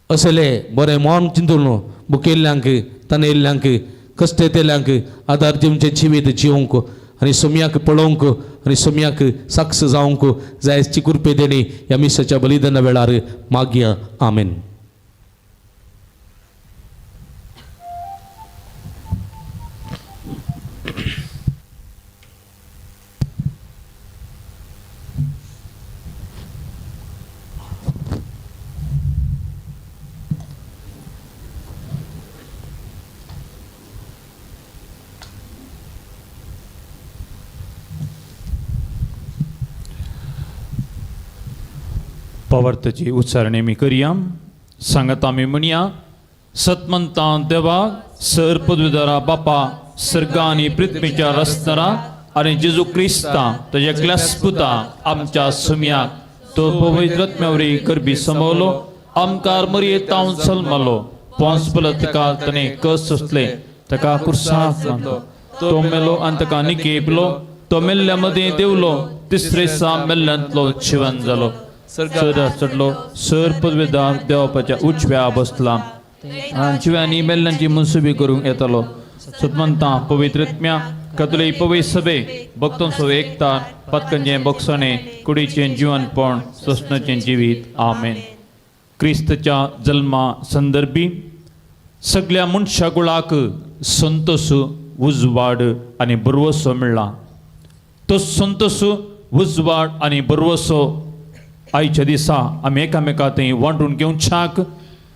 असले बरें मन चिंतून बुकेल्ल्यांक तनेल्ल्यांक कश्टेतेल्यांक आदार दिवचें जिवीत जिवंक आनी सोम्याक पळोवंक आनी सोम्याक साक्ष जावंक जायची कृपे देणी ह्या मिसाच्या बलिदाना वेळार मागया. आमेन. पवार्थाची उच्चारणे मी करया. सांगत आमी म्हणया, सतमंता देवा सर पदवीधरा बापा सर्गा आनी पृथ्वीच्या रस्तरा आनी जेजू क्रिस्ता ताज्या क्लासपुता आमच्या सुम्याक तो पवित्र आत्म्यावरी करबी समवलो आमकार मरये तावन सलमालो पोंस पलत ताका ताणें कस सोंसले ताका कुर्साक मारलो तो मेलो आनी ताका निकेपलो तो मेल्ल्या मदीं देवलो तिसरे सा मेल्ल्यांतलो जिवन जालो सर चडलो सर पदवेदार देवपाच्या उजव्या बसला आनी जिव्यांनी मेल्ल्यांची मनसुबी करूंक येतालो. सतमंता पवित्रत्म्या कतले पवी सभे भक्तांचो एकतार पातकांचें बक्षणें कुडीचें जिवनपण सोसणाचें जिवीत. आमेन. क्रिस्तच्या जल्मा संदर्भी सगळ्या मनशा कुळाक संतोस उजवाड आनी बरवसो मेळ्ळा. तो संतोस उजवाड आनी बरवसो आयच्या दिसा आमी एकामेका थंय वांटून घेवच्याक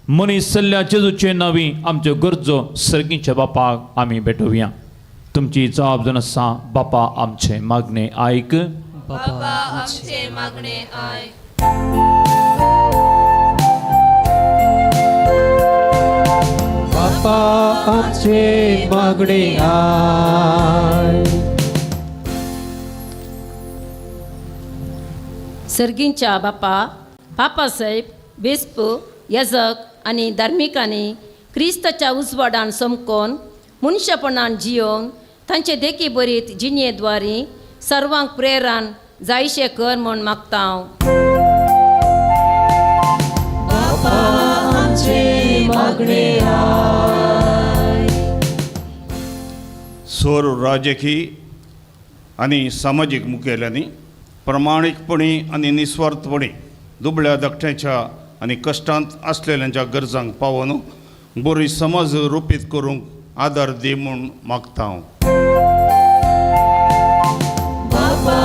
मनीस सल्ल्या जेजूचे नांवी आमच्यो गरजो सर्गीच्या बापाक आमी भेटोवया. तुमची जबाबदारी आसा बापा आमचें मागणें आयक. बाबा आमचें मागणें आयक. बापा आमचें मागणें आयक. सर्गींच्या बापा बापासाहेब बेस्प यजक आनी धार्मिकांनी क्रिस्ताच्या उजवाडान समकोन मनशापणान जियोवन तांचे देखी बरीत जिणेद्वारी सर्वांक प्रेरण जायशें कर म्हूण मागता हांव. बापा आमचें मागणें आयक. सोर राजकीय आनी सामाजीक मुखेल्यांनी प्रामाणीकपणी आनी निस्वार्थपणी दुबळ्या धाकट्यांच्या आनी कश्टांत आसलेल्यांच्या गरजांक पावोन बरी समाज रुपीत करूंक आदार दी म्हूण मागता हांव. बापा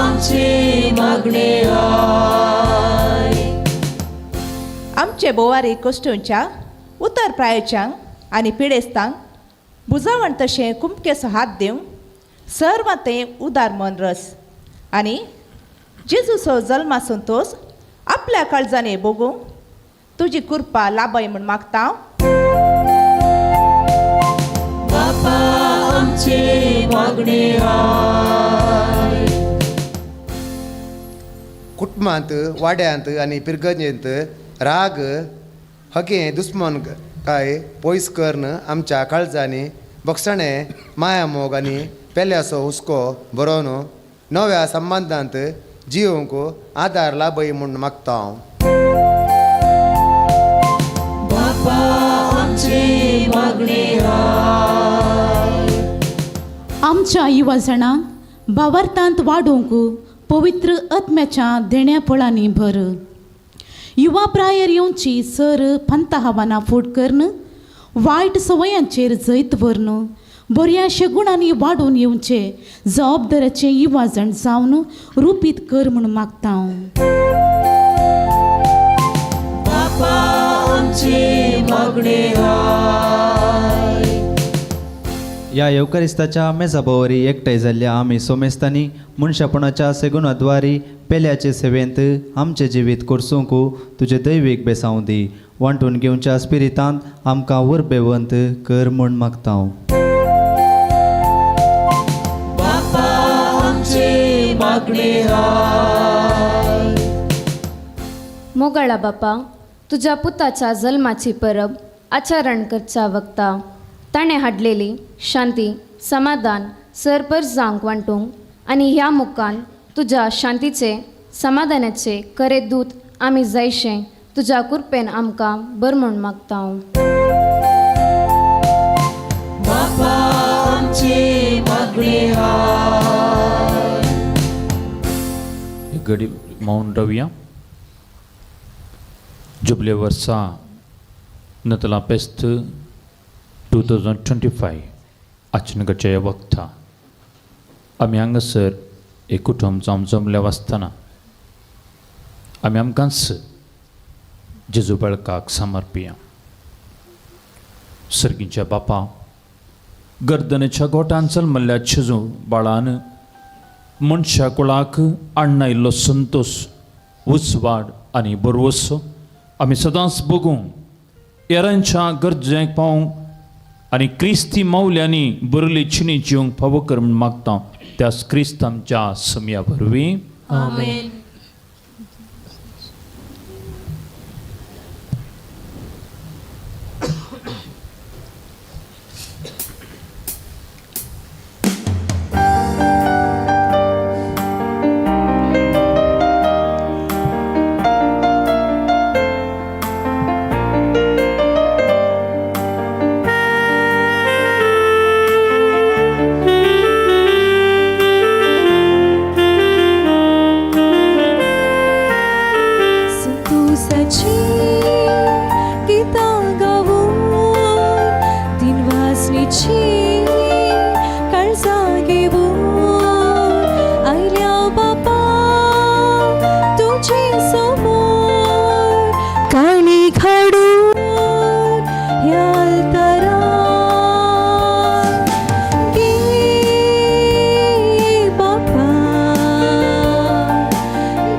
आमचें मागणें आयक. आमचे बोवारी कश्टूंच्या उतर प्रायच्यांक आनी पिडेस्तांक बुजावण तशें कुमकेचो हात दिवन सर्व तें उदार मन रस आनी जेजूचो जल्मा संतोस आपल्या काळजांनी भोगूंक तुजी कृपा लाभय म्हूण मागता. बापा आमचें मागणें आयक. कुटुंबांत वाड्यांत आनी पिरगंजेंत राग हगे दुस्मन काय पयस करून आमच्या काळजांनी बक्षणें माया मोग आनी पेल्याचो हुस्को बरोवन नव्या संबंदांत जिवंक आदार लाभय म्हूण मागता हांव. बापा आमचें मागणें आयक. आमच्या युवा जाणांक भावार्थांत वाडोवंक पवित्र आत्म्याच्या देण्या फळांनी भर. युवा प्रायर येवची सर पंत आव्हानां फूट करून वायट संवयांचेर जैत व्हरून बऱ्या शगुणांनी वाडोवन येवचे जबाबदाराचें युवाजण जावन रुपीत कर म्हूण मागता हांव. बापा आमचें मागणें आयक. ह्या येवकारिस्ताच्या मेजाबोवरी एकठांय जाल्ल्या आमी सोमेस्तांनी मनशापणाच्या सेगुणाद्वारी पेल्याचे सेवेंत आमचें जिवीत कोर्सूंक तुजें दैवीक बेसांव दी. वांटून घेवच्या स्पिरितांत आमकां उर्बेवंत कर म्हूण मागता हांव. बापा आमचें मागणें आयक. मोगाळा बापा तुज्या पुताच्या जल्माची परब आचरण करच्या वक्ता ताणें हाडलेली शांती समाधान सरपर जावंक वांटूंक आनी ह्या मुखान तुज्या शांतीचे समाधानाचे खरे दूत आमी जायशें तुज्या कृपेन आमकां बर म्हूण मागता हांव. बापा आमचें मागणें आयक. एक घडी मौन रावया. जुबले वर्सा नतला पेस्त 2025 आचनगच्या ह्या वखता आमी हांगासर एक कुटुंब जावन जमले वाचतना आमी आमकांच जेजू बाळकाक समर्पिया. सर्गीच्या बापा, गर्दनेच्या गोठान जल्मल्ल्या जेजू बाळान मनशा कुळाक आणना संतोश, उजवाड आनी बरवसो आमी सदांच बगूंक, हेरांच्या गरजेक पावूंक आनी क्रिस्ती मावल्यांनी बरली चिणी जिवंक फावो कर म्हूण मागता त्याच क्रिस्त आमच्या समया वरवीं. आमेन. संतोषाची गीतां गावून दिनवासनीची काळजां घेवन आयल्या बापा तुजे समोर काणी घाडून ह्या अल्तारार. गे बापा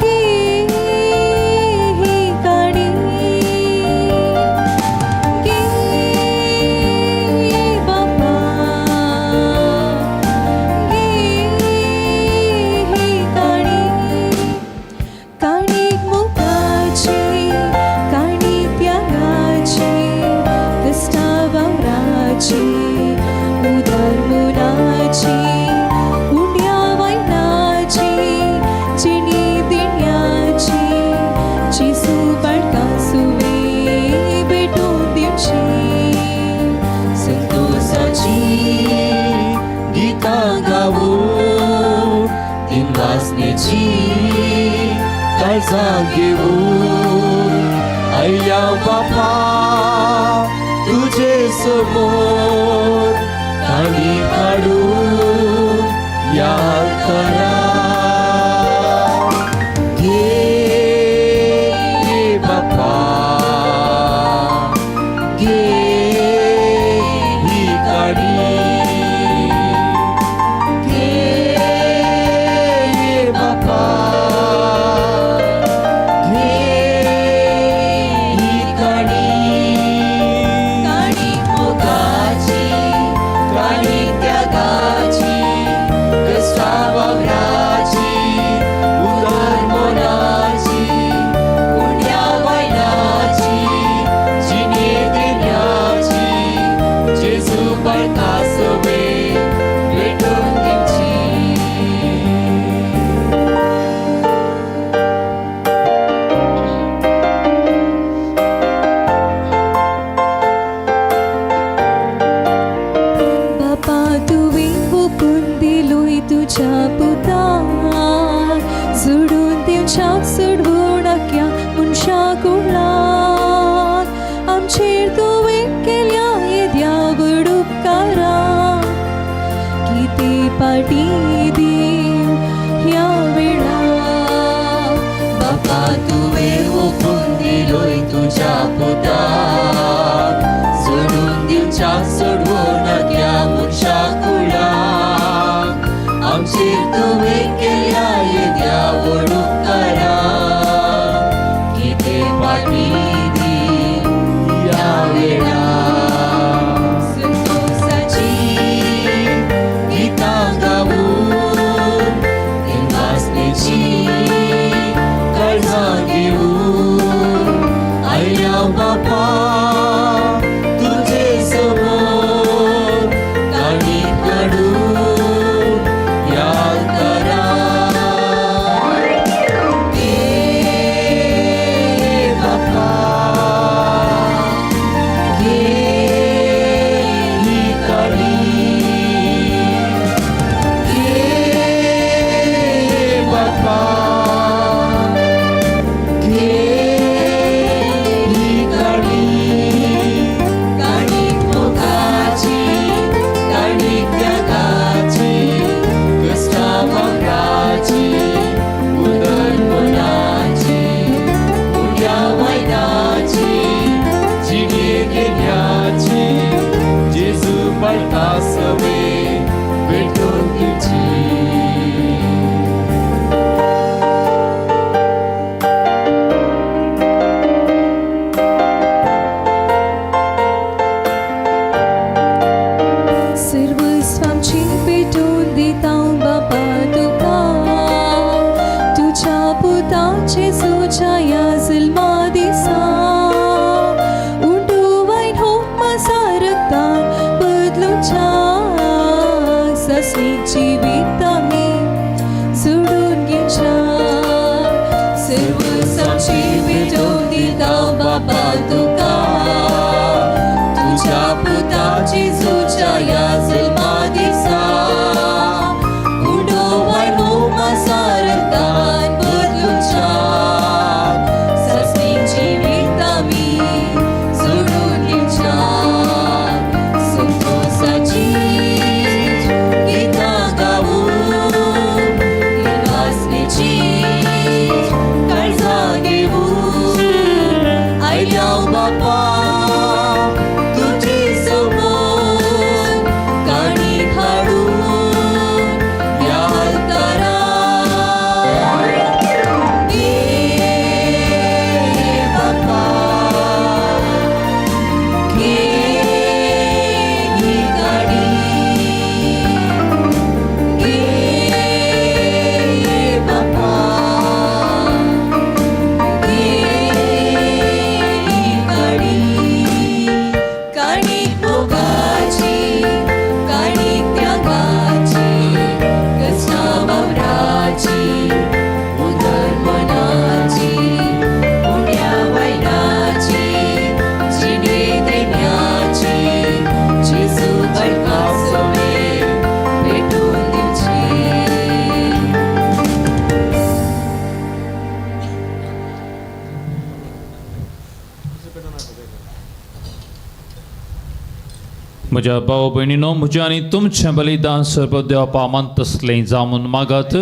गे ही काणी, गे बापा गे ही काणी. काणीक मोगाची, काणी त्यागाची, कश्टा वावराची, उदार मनाची, उण्या वायनाची, जिणी दिण्याची, जेजू बाळका सुवे भेटून दिवची. संतोषाची गीतां गावून दिनवासनेची काळजां घेवन आयल्या बापा तुजे समोर काणी काडून ह्या अल्तारार. घे बापा घे ही काणी, घे बापा घे ही काणी. काणी मोगाची, काणी त्यागाची, कश्टा वावराची, उदार मनाची, उण्या वायनाची, जिणे देण्याची, जेजू बाळका सवे भेटून दिवची. बापा तुवें ओपून दिलोय तुज्या पुताक, सोडून दिवच्याक सोडवून आख्या मनशा कुळाक. आमचेर तुवें केल्या येद्या व्हड उपकाराक कितें पाटी दिवं ह्या वेळार. बापा तुवें ओपून दिलोय तुज्या पुताक, सोडून दिवच्याक सोडवून आख्या मनशा कुळाक. आमचेर तुवें केल्या येद्या व्हड उपकाराक कितें पाटी दिवं ह्या वेळार. संतोषाची गीतां गावून दिनवासनेची काळजां घेवन आयल्या बापा तुजे समोर काणी काडून ह्या अल्तारार. घे बापा घे ही काणी, जेजूच्या ह्या जल्मा दिसा उंडो वायन हो मासा रगतान बदलूच्या सासणीक जिवीत आमी जोडून घेवच्या. सर्वसाची भेटोवन दिता बापा तुका तुज्या पुता जेजूच्या ह्या जल्मा दिसा उंडो वायन हो मासा रगतान बदलूच्या सासणीक जिवीत आमी जोडून घेवच्या. संतोसाची गितां गावून दिवासनेची काळजां घेवन आयल्या बापा तुजे समोर काणी हाडून ह्या आल्तारार. घे बापा घे ही काणी, घे बापा घे ही काणी. काणी मोगाची, काणी त्यागाची, कश्टा वावराची, उदर मनाची, उण्या वायनाची, जिणे दैन्याची, जेजू बाळका सोवे भेटून दिवची. म्हज्या भाव भयणीनो, म्हज्या आनी तुमचें बलिदान सर्व देवा मानतसलें जावन मागात.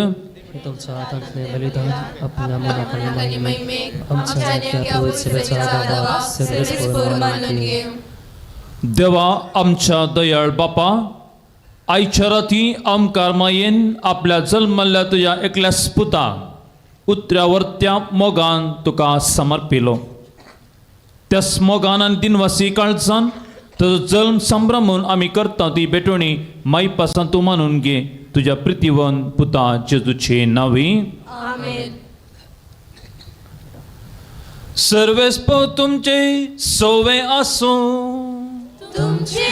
तुमच्या हातांतलें बलिदान आपल्या मनाक आनी महिमेक, आमच्या सारक्या पवित्र दादाक सर्वेस्पर मानून घे. देवा आमच्या दयाळ बापा, आयच्या राती आमकार मायेन आपल्या जल्मल्ल्या तुज्या एकल्याच पुता उतऱ्या वर्त्या मोगान तुका समर्पिलो. त्याच मोगान आनी दिनवासी काळजान तुजो जल्म संभ्रमून आमी करता ती भेटवणी मायपासान तूं मानून घे, तुज्या प्रितीवन पुता जेजूचे नांवी. आमेन. सर्वेस्पर तुमचे सोवे आसूं. तुमचे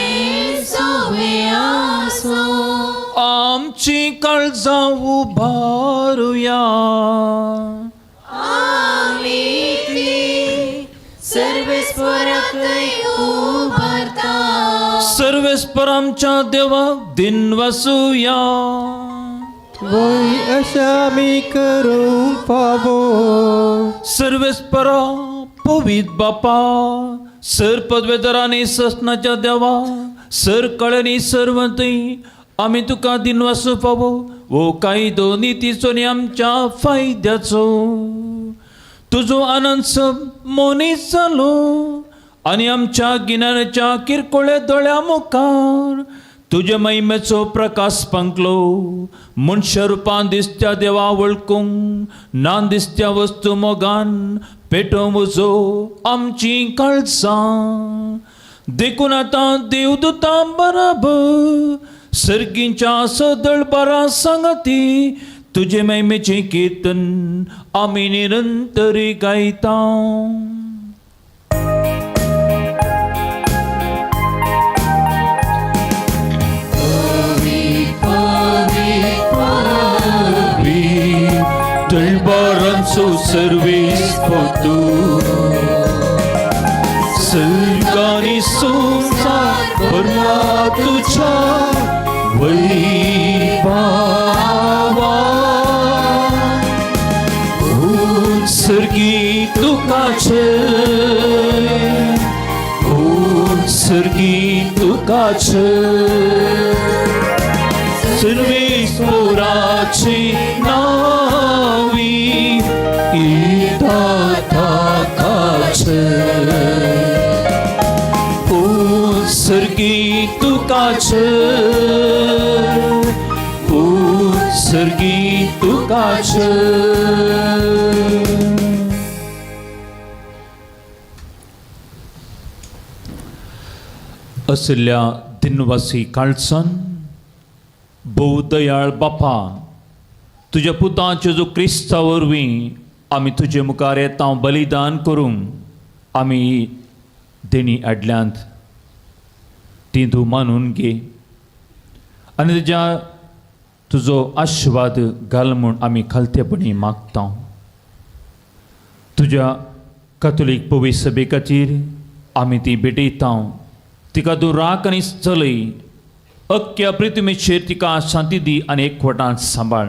सोवे आसूं. आमची काळजां उबारुया. आमी ती सर्वेस्पराक उबारता. सर्वेस्पर आमच्या देवाक दिनवासुया. वय अशा आमी करूंक फावो. सर्वेस्परा पवीत बापा, सर पदवेदरांनी ससनाच्या देवा, सर कळनी सर्वंतय आमी तुका दिनवासू फावो. वो कायदो नितीचो आनी आमच्या फायद्याचो तुजो आनंद सब मनीस जालो आनी आमच्या गिन्यानाच्या किरकोळ्या दोळ्या मुखार तुजे महिमेचो प्रकाश पंकलो. मनशा रुपान दिसत्या देवा वळखूंक ना दिसत्या वस्तू मोगान पेटोवंक उजो आमची काळजां. देखून आतां देवदूतां बराबर सर्गींच्या सदळ बरा सांगती तुजे महिमेचें किर्तन आमी निरंतर गायता. दळबारांचो सर्वेस्पर तूं, सर्गानी संवसार भरला तुज्या वैभावा. उत्सर्गी तुका जय, उत्सर्गी तुका जय, सर्वेस्पराचे नावी येता ताका जय. उत्सर्गी तुका जय, उत्सर्गी तुका जय. असल्या दिनवासी काळसान भोव दयाळ बापा, तुज्या पुताचे जो क्रिस्ता वरवीं आमी तुजे मुखार येता बलिदान करूंक आमी देणी हाडल्यांत ती तूं मानून घे आनी तुज्या तुजो आशिर्वाद घाल म्हूण आमी खालतेपणी मागता. तुज्या कातोलीक पवित्र सभे खातीर आमी ती भेटयता. तिका तूं राख आनी चलय. अख्ख्या पृथ्वीचेर तिका शांती दी आनी एकवटान सांबाळ.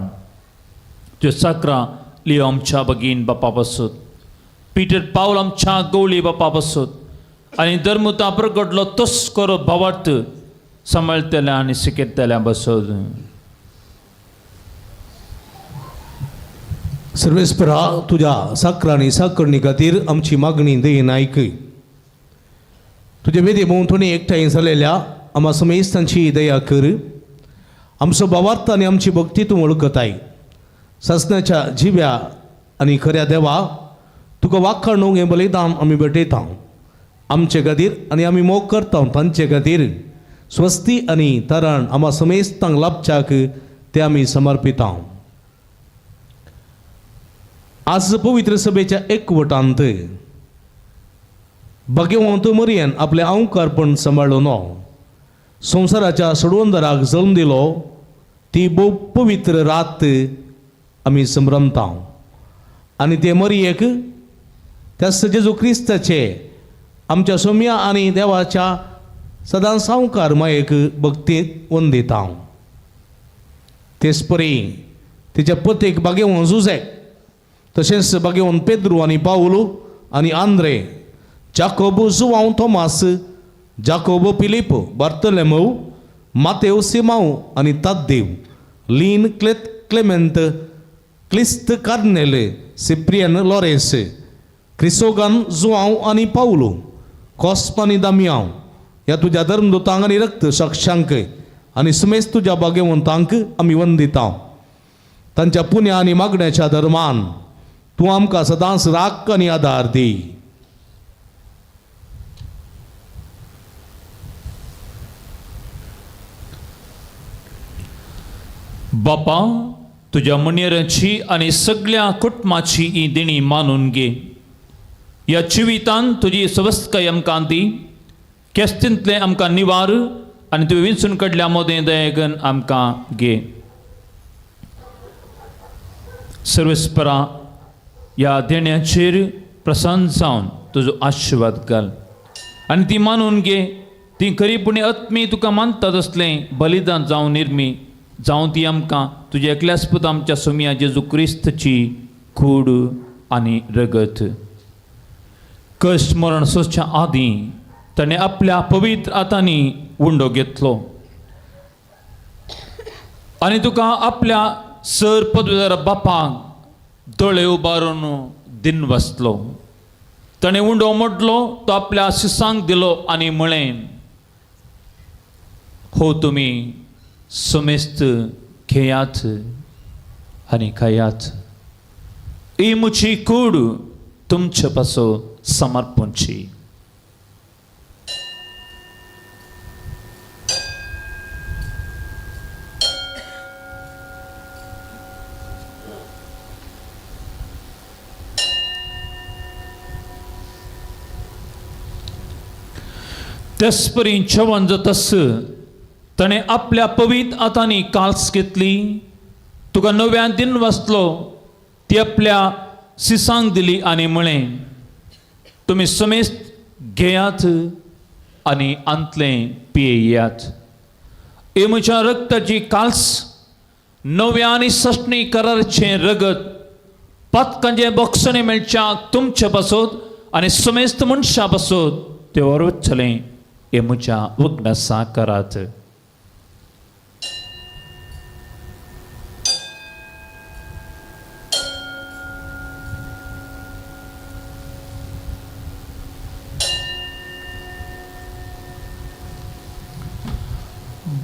त्यो साकरां लियो आमच्या भगीन बापा पासत, पिटर पावल आमच्या गवळी बापा पासत आनी धर्मता प्रगटलो तस करो भावार्थ सांबाळटल्या आनी शिकयतल्या बसत. सर्वेस्परा तुज्या साकरा आनी साकरणी खातीर आमची मागणी दयेन आयक. तुजे वेदी भोंवतणी एकठांय जालेल्या आमा समेस्तांची दया कर. आमचो भावार्थ आनी आमची भक्ती तूं वळखताय. सासणाच्या जिव्या आनी खऱ्या देवा तुका वाखाणूंक हें बलिदान आमी भेटयता. आमचे खातीर आनी आमी मोग करता तांचे खातीर स्वस्ती आनी तरण आमा समेस्तांक लाभच्याक ते आमी समर्पिता. आज पवित्र सभेच्या एकवटांत भाग्यवंत मरियन आपलें अंकारपण सांबाळून संवसाराच्या सोडवंदराक जल्म दिलो ती भोव पवित्र रात आमी संभ्रमता. आनी ते मरियेक त्या जेजू क्रिस्ताचे आमच्या सोम्या आनी देवाच्या सदां सावकार मायेक भक्तींत वंदिता. तेच परी तिच्या पतीक भाग्यवंत जुझेक तशेंच भाग्यवंत पेद्रू आनी पावलू आनी आंद्रे, जाकोब जुवांव थोमास, जाकोब फिलीप, बार्तलेमव, मातेव सिमांव आनी ताद्देव, लीन क्लेमेंत, क्लिस्त कार्नेल, सिप्रियन लॉरेस, क्रिसोगान जुवांव आनी पावलू, कॉस्प आनी दामियांव ह्या तुज्या धर्मदूतांक आनी रक्त साक्षांक आनी समेस्त तुज्या भाग्यवंतांक आमी वंदिता. तांच्या पुण्या आनी मागण्याच्या धर्मान तूं आमकां सदांच राख आनी आदार दी. बापा तुज्या मुनेराची आनी सगळ्या कुटुंबाची ही देणी मानून घे. ह्या जिवितान तुजी सवस्तकाय आमकां दी. केस्तींतलें आमकां निवार आनी तुवें विंचून काडल्या मोदें दयेगन आमकां घे. सर्वेस्परा ह्या देण्याचेर प्रसन्न जावन तुजो आशिर्वाद घाल आनी ती मानून घे. ती खरीपणी आत्मी तुका मानतात असलें बलिदान जावन निर्मी जावं ती आमकां तुज्या एकल्याच पुता आमच्या सोम्या जेजू क्रिस्तची कूड आनी रगत. कश्ट मरण सोंसच्या आदीं ताणें आपल्या पवित्र हातांनी उंडो घेतलो आनी तुका आपल्या सर पदवीदार बापाक दोळे उबारून दिन बसलो. ताणें उंडो मोडलो, तो आपल्या शिसांक दिलो आनी म्हळें, हो तुमी समेस्त घेयात आनी खायात. ही म्हजी कूड तुमचे पासो समर्पणची. तेसपरी जेवण जातस ताणें आपल्या पवित्र हातांनी काल्स घेतली, तुका नव्यान दिन वाचलो, ती आपल्या सिसांक दिली आनी म्हळें, तुमी समेस्त घेयात आनी आंतलें पियेयात. हे म्हज्या रक्ताची काल्स नव्या आनी सस्णी करारचें रगत पातकांचें बोगसणें मेळच्या तुमचे पासत आनी समेस्त मनशां पासत तें वरवचलें. हे म्हज्या उगडासा करात.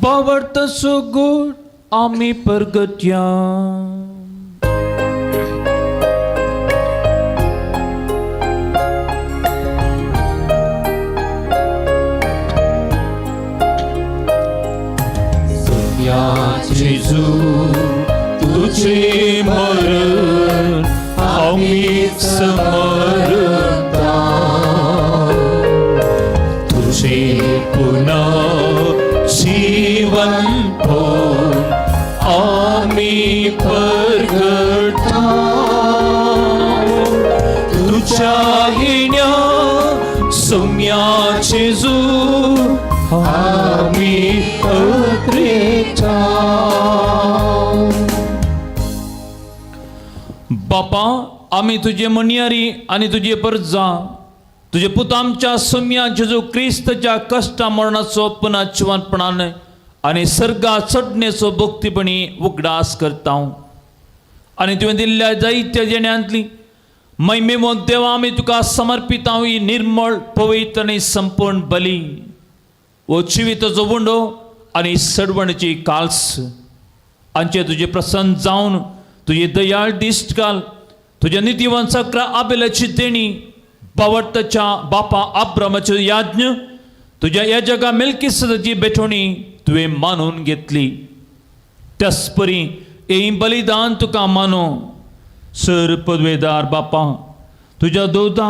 बावडत सुगूर आमी परगत्या. जेजू तुझे मरण आमी स्मरता तुझे पुन्हा जीवनपण आमी परगटा तुझ्या येण्या सोम्या जेजू आमी अत्रेता. बापा आमी तुजे मनियारी आनी तुजे परजा तुजे पुता आमच्या सोम्या जेजू क्रिस्तच्या कश्टा मरणाचो पुन्हा जिवनपणान आनी सर्गा चडणेचो भक्तीपणी उगडास करता आनी तुवें दिल्ल्या जायत्या देण्यांतली महिमेमो देवा आमी तुका समर्पिता ही निर्मळ पवित्र आनी संपूर्ण बली हो जिविताचो उंडो आनी सडवणची काल्स आमचे तुजे प्रसन्न जावन तुजे दयाळ दिश्ट घाल तुज्या नितीवन सक्रा आबेलाची देणी बावडताच्या बापा आब्रामाची याज्ञ तुज्या ह्या जगा मेलकिसदाची भेटवणी तुवें मानून घेतली त्याच परी हें बलिदान तुका मानो सर पदवेदार बापा तुज्या दोता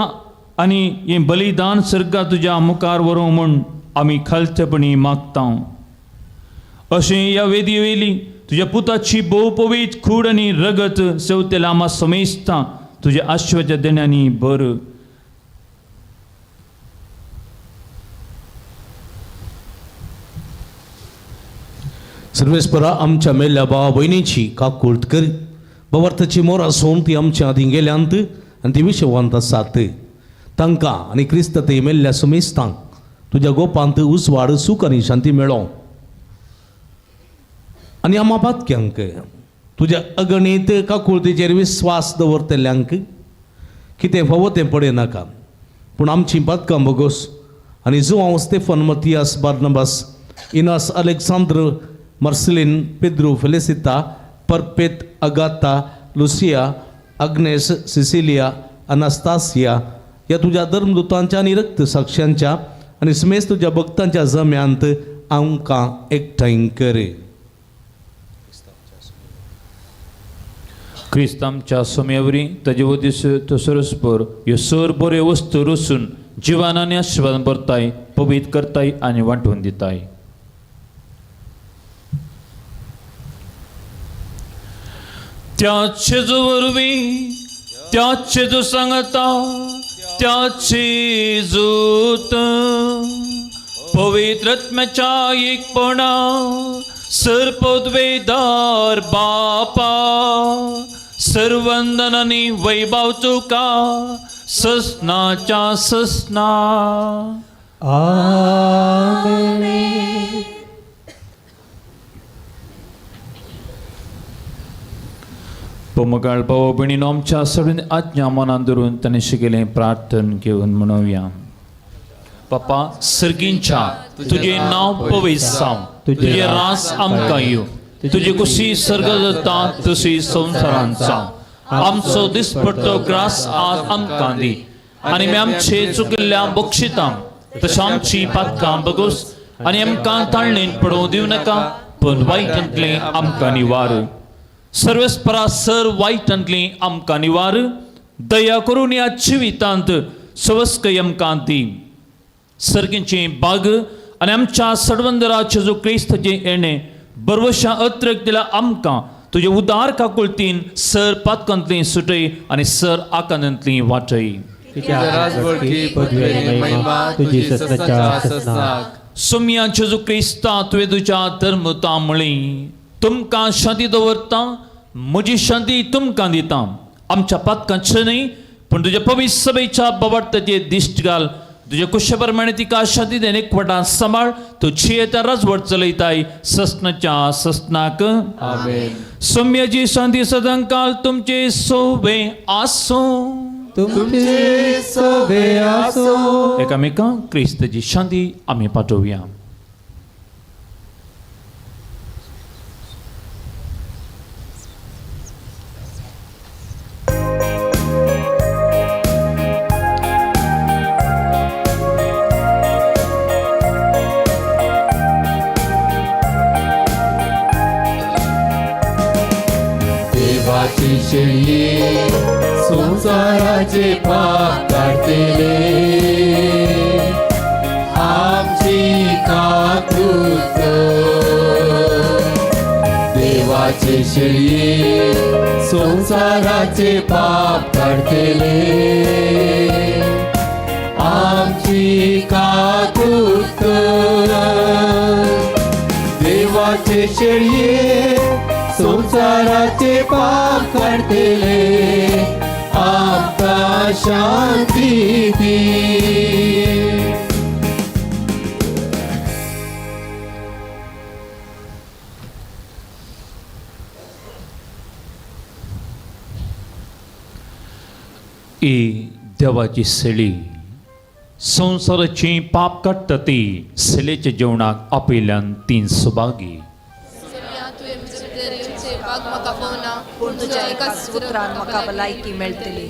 आनी हें बलिदान सर्गा तुज्या मुखार व्हरूं म्हूण आमी खालतेपणी मागता. अशें ह्या वेदी वयली तुज्या पुताची भोव पवित्र कूड आनी रगत सेवतेल्या आमा समेजता तुज्या आश्वाच्या देण्यांनी भर. सर्वेस्परा आमच्या मेल्ल्या भावा भयणीची काकूळत कर बवर्थाची मोर आसून ती आमच्या आदीं गेल्यांत आनी ती विशवंत आसात तांकां आनी क्रिस्त ते मेल्ल्या सुमेस्तांक तुज्या गोपांत उजवाड सूख आनी शांती मेळो आनी आमा पातक्यांक तुज्या अगणीत काकुळतीचेर विस्वास दवरतल्यांक कितें फावो तें पडय नाका पूण आमचीं पातकां भोगोस आनी Joao Stephen Mathias Barnabas Inas Alexandra Marcelin Pedro Felicita Perpet Agatha Lucia Agnes Cecilia Anastasia ह्या तुज्या धर्मदूतांच्या आनी रक्त साक्षांच्या आनी समेज तुज्या भक्तांच्या जम्यांत आमकां एकठांय कर. क्रिस्त आमच्या सोम्यावरी ताजे वदीस तो सरस्पर ह्यो सर बऱ्यो वस्तू रसून जिवान आनी आशिर्वादान भरताय पवित्र करताय आनी वांटून दिताय. त्या जेजू वरवीं त्या जेजू सांगता त्या जेजूत पवित्र आत्म्याच्या एकपणा सर पदवेदार बापा सर्वंदन आनी वैभव तुका ससनाच्या ससना. आमेन. पोमगाळ भाव भयणीनो आमच्या सगळ्यांनी आज्ञा मनान धरून ताणें शिकयलें प्रार्थन घेवन म्हणोवया. बापा सर्गींच्या तुजें नांव पवित्र जावं तुजें रास आमकां येवं तुजी कुशी सर्ग जाता तशी संवसारांत जावं. आमचो दिसपट्टो ग्रास आज आमकां दी आनी आमी आमचे चुकिल्ल्या बक्षितां तशें आमची पातकां बगोस आनी आमकां ताळणेन पडोवं दिवं नाका पूण वायटांतलें आमकां निवार. सर्वेस्परा सर वायटांतली आमकां निवार दया करून ह्या जिवितांत सवस्कय आमकां दी. सर्गींची बाग आनी आमच्या सडवंदराचे जो क्रिस्ताचें येणें बरवशा अत्रक दिल्या आमकां तुजे उदार काकुळतीन सर पातकांतली सुटय आनी सर आकांतांतली वाटय. सोम्या जेजू क्रिस्ता तुवें तुज्या धर्मता म्हळी तुमकां शांती दवरता म्हजी शांती तुमकां दिता. आमच्या पातकांचे न्हय पूण तुज्या पवित्र सभेच्या बाबार्थाचेर दिश्ट घाल तुज्या कुशे प्रमाणे तिका शांती देणे एकवटान सांबाळ तूं जियेता राजवट चलयताय ससनाच्या ससनाक. आमेन. सौम्याची शांती सदांकाल तुमचे सोबे आसूं तुमचे सोबे आसूं. एकामेकांक क्रिस्ताची शांती आमी पाठोवया. देवाची शेळये संवसाराचे पाप काडटले आमची काकूत कर. देवाचे शेळये संवसाराचे पाप काडटले आमची काकूत कर. देवाचे शेळये संवसाराचे पाप काडटले आमकां शांती दी. ही देवाची सेळी संवसाराची पाप काडटा ती सेलेच्या जेवणाक आपयल्यान तीन सुभागी. सोम्या, तुवें म्हजे भितर येवचें भाग म्हाका फावना, पूण तुज्या एकाच उतरान म्हाका भलायकी मेळटली.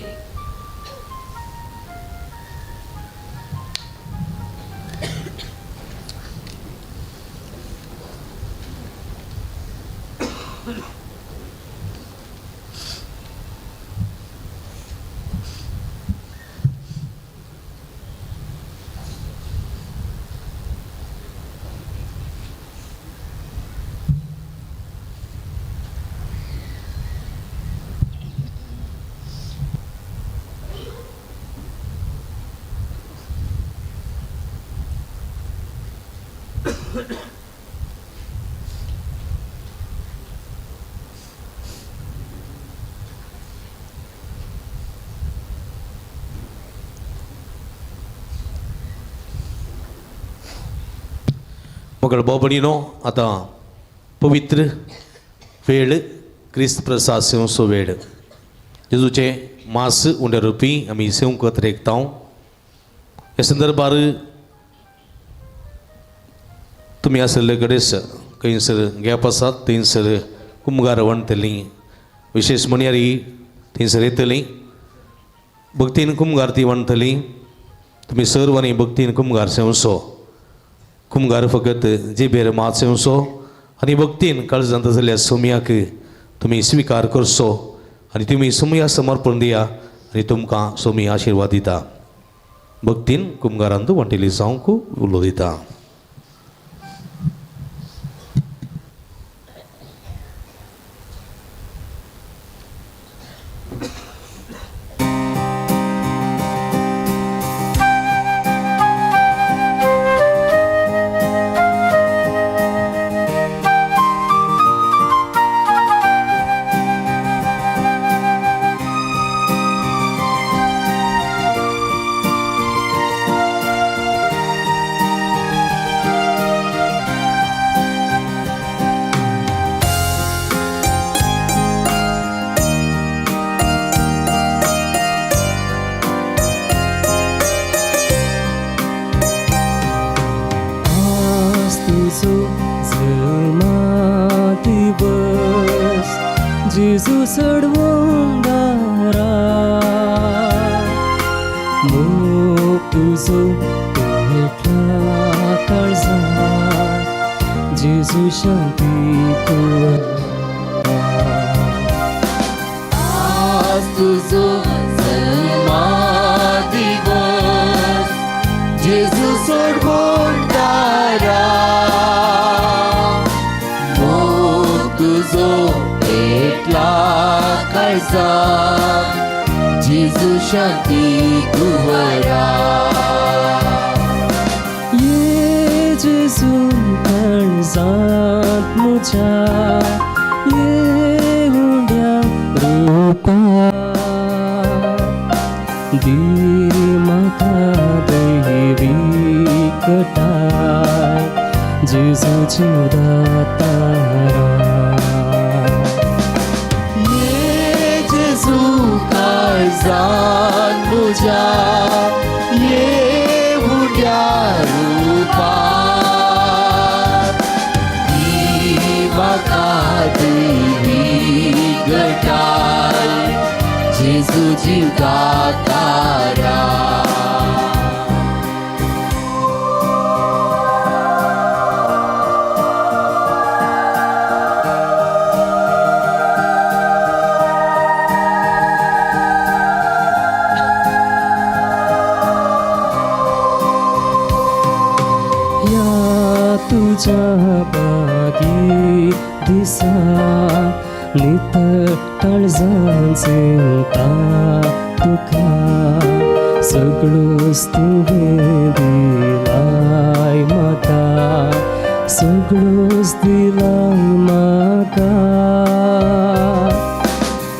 मगळ बोबणीनो आतां पवित्र वेळ क्रिस्त प्रसाद सेवचो वेळ जेजूचें मास उंडे रुपी आमी सेवंक रेखतांव. ह्या संदर्भार तुमी आसले कडेन खंयसर गॅप आसात थंयसर कुमगार वणटली विशेश म्हणयारी थंयसर येतली भक्तीन कुमगार ती वणटली. तुमी सर्वांनी भक्तीन कुमगार सेवचो. कुमगार फकत जिबेर मात सेवचो आनी भक्तीन काळजांत जाल्ल्या सोमयाक तुमी स्विकार करचो आनी तुमी सोमया समर्पण दिया आनी तुमकां सोमी आशिर्वाद दिता. भक्तीन कुमगारांत वण्टेली जावंक उलो दिता. तुज्या बागी दिसा नितळ काळजान चिंता तुका सगळोच तुवें दिलाय म्हाका सगळोच दिलाय म्हाका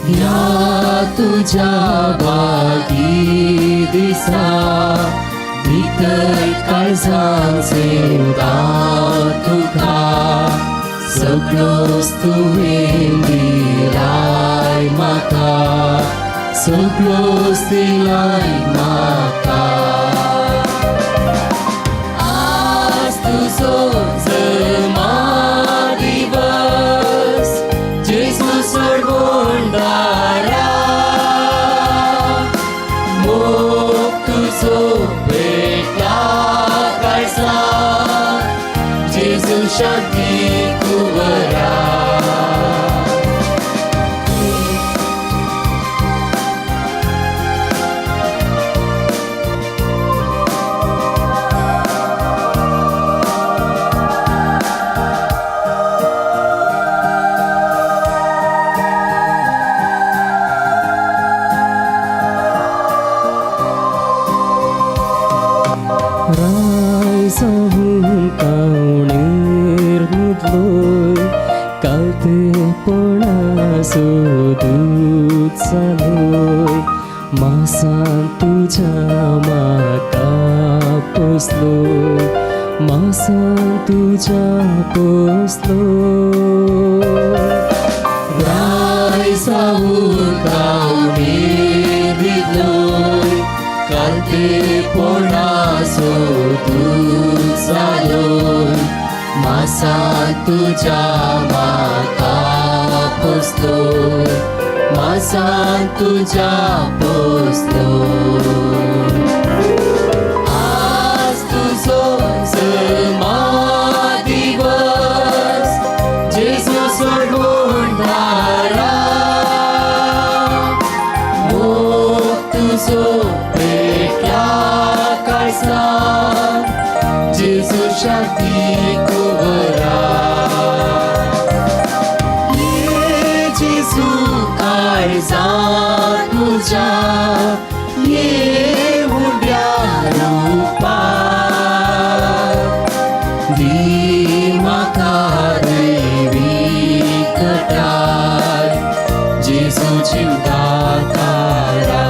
ह्या तुज्या बागी दिसा नितळ काळजान चिंता तुका सगळोच तुवें दिलाय म्हाका सगळोच दिलाय म्हाका आज तुजो जल्मा दिवस जेजू सोडवणदारा मोग तुजो पेटला काळजांत जेजू शांती कुंवरा राय जावन कावणेर न्हिदलोय कालतेपणाचो दूत जालोय मासान तुज्या म्हाका पोसलोय मासान तुज्या पोसलोय राय जावन कावणेर न्हिदलोय कालतेपणाचो दूत जालोय मासान तुज्या म्हाका पोसलोय मासान तुज्या पोसलोय आज तुजो जल्मा दिवस जेजू सोडवणदारा मोग तुजो पेटला काळजांत जेजू शांती कुंवरा ये जेजू काळजांत तुज्या ये उड्या रुपात दी म्हाका दैवी कटाय जेजू जिवदातारा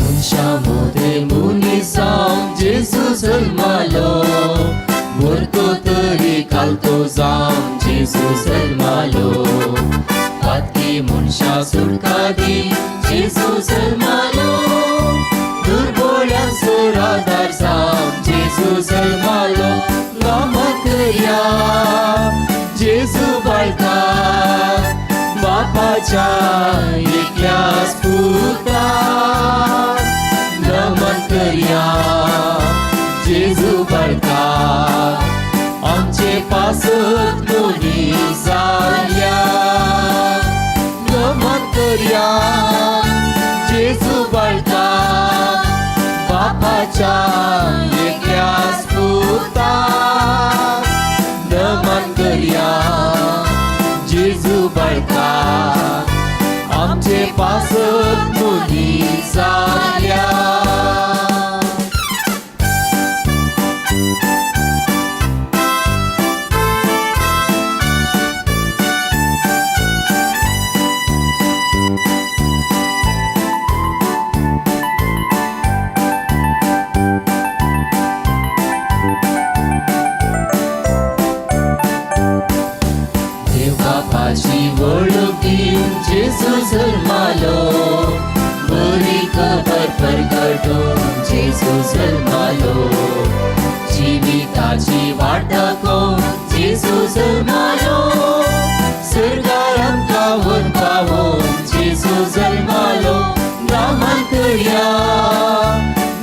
मनशा मोदें मनीस जावन जेजू जल्मालो मरतो तरी कालतो जावन जेजू जल्मालो पातकी मनशा सुटका दी जेजू जल्मालो दुर्बोळ्यांक आदार जावन जेजू जल्मालो नमो करया जेजू बाळका बापाच्या एकल्याच पुता. नमन करया जेजू बाळका आमचे पासत मनीस जाल्या नमन करया जेजू बाळका बापाच्या एकल्याच पुताक नमन करया जेजू बाळका आमचे पासत मनीस जाल्या. देवबापाची वळख दिवन जेजू जल्मालो बरी खबर परगटून जेजू जल्मालो जिविताची वाट दाखोवन जेजू जल्मालो सर्गार आमकां व्हरून पावोवन जेजू जल्मालो नमन करया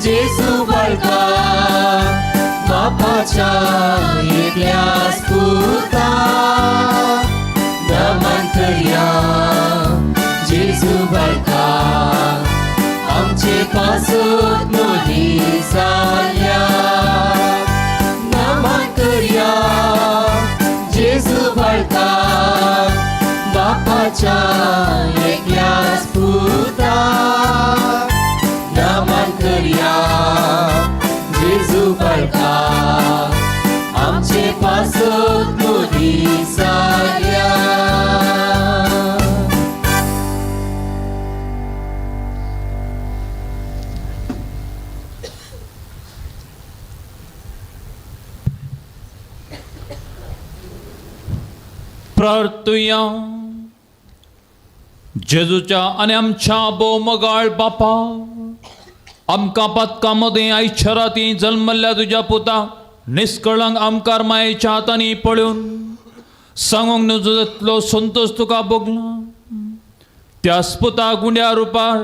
जेजू बाळका बापाच्या एकल्याच पुताक नमन करया जेजू बाळका आमचे पासत मनीस जाल्या नमन करया जेजू बाळका बापाच्या एकल्याच पुताक नमन करया जेजू बाळका आमचे पासत मनीस जाल्या. प्रार्थुया. जेजूच्या आनी आमच्या भोवमगाळ बापा आमकां पातकां मदें आयच्या राती जल्मल्ल्या तुज्या पुता निस्कळंक आमकार मायेच्या हातांनी पळोवन सांगूंक नुजो जातलो संतोश तुका भोगला. त्याच पुता गुंड्या रुपार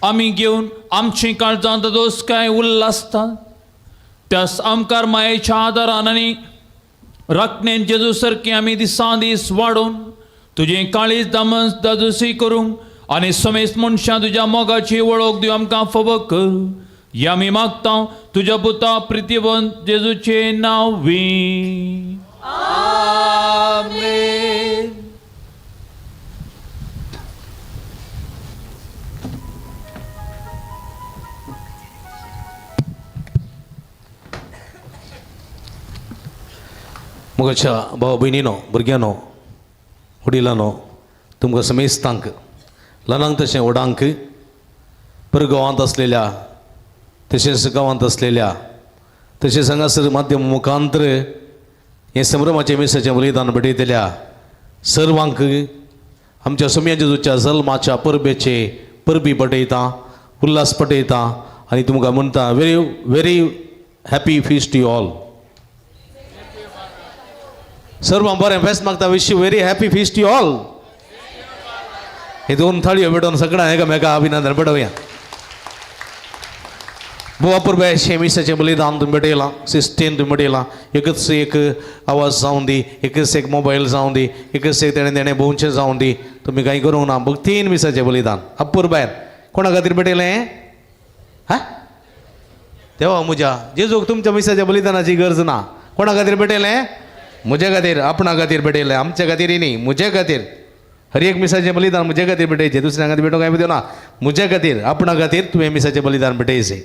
आमी घेवन आमचीं काळजां दोस काय उल्लासतात. त्याच आमकार मायेच्या आदारान आनी राखणेन जेजू सारकें आमी दिसान दीस वाडोवन तुजें काळीज दामस दादोसी करूंक आनी समेस्त मनशां तुज्या मोगाची वळख दिवं आमकां फावो कर. ह्या आमी मागता तुज्या पुता प्रितीवंत जेजूचें नांव वी. आमेन. मोगाच्या भाव भयणीनो भुरग्यांनो वडिलांनो तुमकां समेस्तांक ल्हानांक तशें व्हडांक परगांवांत आसलेल्या तशेंच गांवांत आसलेल्या तशेंच हांगासर माध्यम मुखांतर हें संभ्रमाचें मिसाचें बलिदान भेटयतल्या सर्वांक आमच्या सोम्या जेजूच्या जल्माच्या परबेचे परबी पटयता उल्हास पटयता आनी तुमकां म्हणटा very very happy feast you all. सर्वांक बरें फेस्त मागता wish you very happy feast you all. हे दोन थाळयो भेटोवन सगळ्यांक एकामेका अभिनंदन पडोवया. भोव अपुरबायेचें मिसाचें बलिदान तुमी भेटयलां सिस्टीन तुमी भेटयलां. एकच एक आवाज जावं दी एकच एक मोबायल जावं दी एकच एक तेणें तेणें भोंवचें जावं दी तुमी कांय करूंक ना. भक्तीन मिसाचें बलिदान अपुरबायेन कोणा खातीर भेटयलें हा देवा म्हज्या जेजूक तुमच्या मिसाच्या बलिदानाची गरज ना. कोणा खातीर भेटयलें? म्हज्या खातीर आपणा खातीर भेटयलें आमच्या खातीर न्ही म्हज्या खातीर. हर एक मिसाचें बलिदान म्हज्या खातीर भेटयचें दुसऱ्या खातीर भेटोवंक कांय दिवना. म्हज्या खातीर आपणा खातीर तुवें मिसाचें बलिदान भेटयचें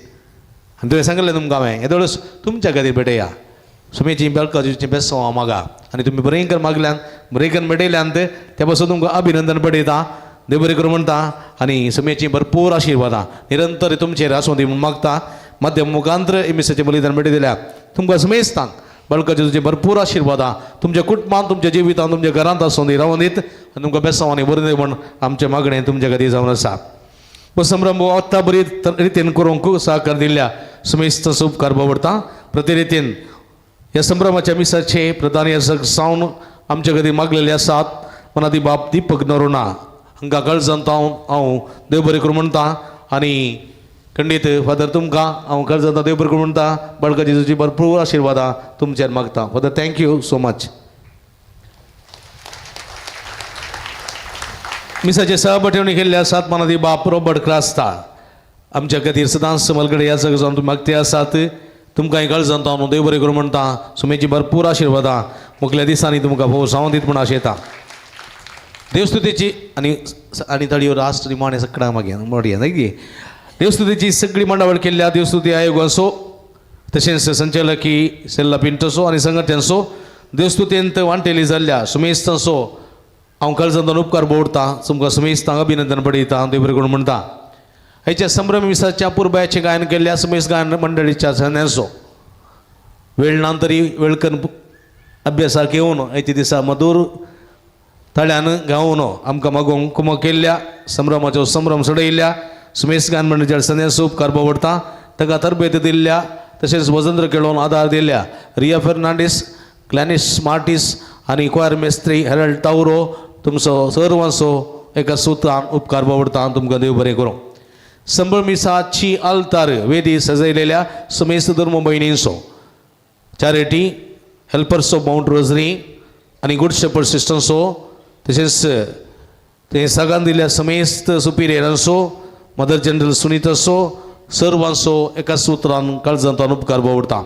आनी तुवें सांगलें तुमकां हांवें येदोळच तुमच्या खातीर भेटया सुमेची बेळकाची बेसो मागा आनी तुमी बरें कर मागल्यान बरें करून भेटयल्यान त्या पासून तुमकां अभिनंदन पडयता देव बरें करूं म्हणटा आनी सुमेची भरपूर आशिर्वादां निरंतर तुमचेर आसूं दी म्हूण मागता. माध्यम मुखांतर मिसाचें बलिदान भेटयतल्या तुमकां समेस्तांक बळकाचे तुजे भरपूर आशिर्वादां तुमच्या कुटुंबांत तुमच्या जिवितांत तुमच्या घरांत आसूं दी रावून दीत आनी तुमकां बेसांव आनी बरें म्हूण आमचें मागणें तुमच्या खातीर जावन आसा. संभ्रम आत्तां बरी रितीन करूंक सहकार दिल्ल्या समेस्त उपकार बावडटा. प्रति रितीन ह्या संभ्रमाच्या मिसाचे प्रधान याजक जावन आमच्या खातीर मागलेले आसात मनादी बाप दीपक नरोना हांकां कळजंत हांव हांव देव बरें करूं म्हणटा आनी खंडीत फादर तुमकां हांव गरज देव बरें म्हणटा बाळका जेजूची भरपूर आशिर्वादां तुमचेर मागता. Father thank you so much. मिसाचे सहबठेवणी केल्ल्या सात मानादी बाप रॉबर्ट क्रास्ता आमच्या खातीर सदांच मलगडे ह्या सगळं जावन तुमी मागते आसात. तुमकां गरज हांव देव बरें करूं म्हणटा. सुमेची भरपूर आशिर्वादां मुखल्या दिसांनी तुमकां भोव जावन दीत म्हूण आशेता. देवस्तुतीची आनी आनी तळयो राष्ट्र निमाणे सगळ्या मागीर मोडया न्ही. देवस्तुतीची सगळी मांडावळ केल्ल्या देवस्तुती आयोगाचो तशेंच संचालकी सेल्ला पिंटसो आनी संघटनांचो देवस्तुतेंत वांटेली जाल्ल्या सुमेस्तांचो हांव काळजांतल्यान उपकार बोवडता. तुमकां सुमेस्तांक अभिनंदन पडयता. देव बरें करूं म्हणटा. हाच्या संभ्रम मिसाच्या पुरबायाचें गायन केल्ल्या सुमेस गायन मंडळीच्या सन्यांचो वेळ ना तरी वेळ करून अभ्यासाक येवन आयच्या दिसा मधूर तळ्यान गावन आमकां मागोवंक कुमक केल्ल्या संभ्रमाचो संभ्रम सडयल्ल्या सुमेस गायन मंडळीच्या सन्यासो उपकार बोवडता. ताका तरबेत दिल्ल्या तशेंच वजंद्र केळोवन आदार दिल्ल्या रिया फेर्नांडीस, क्लॅनिस मार्टीस आनी क्वायर मेस्त्री हेरल्ड तावरो तुमचो सर्वांचो एका सुत्रान उपकार बोवडता. तुमकां देव बरें करूं. संबळ मिसाची आल्तार वेदी सजयलेल्या सुमेस्त धर्म भयणींचो charity helpers of Mount Rosary आनी गुड शेपर्ड सिस्टर्सो तशेंच ते सागान दिल्ल्या समेस्त सुपिरियरांचो मदर जनरल सुनीताचो सर्वांचो एका सुत्रान काळजांतल्यान उपकार बोवडता.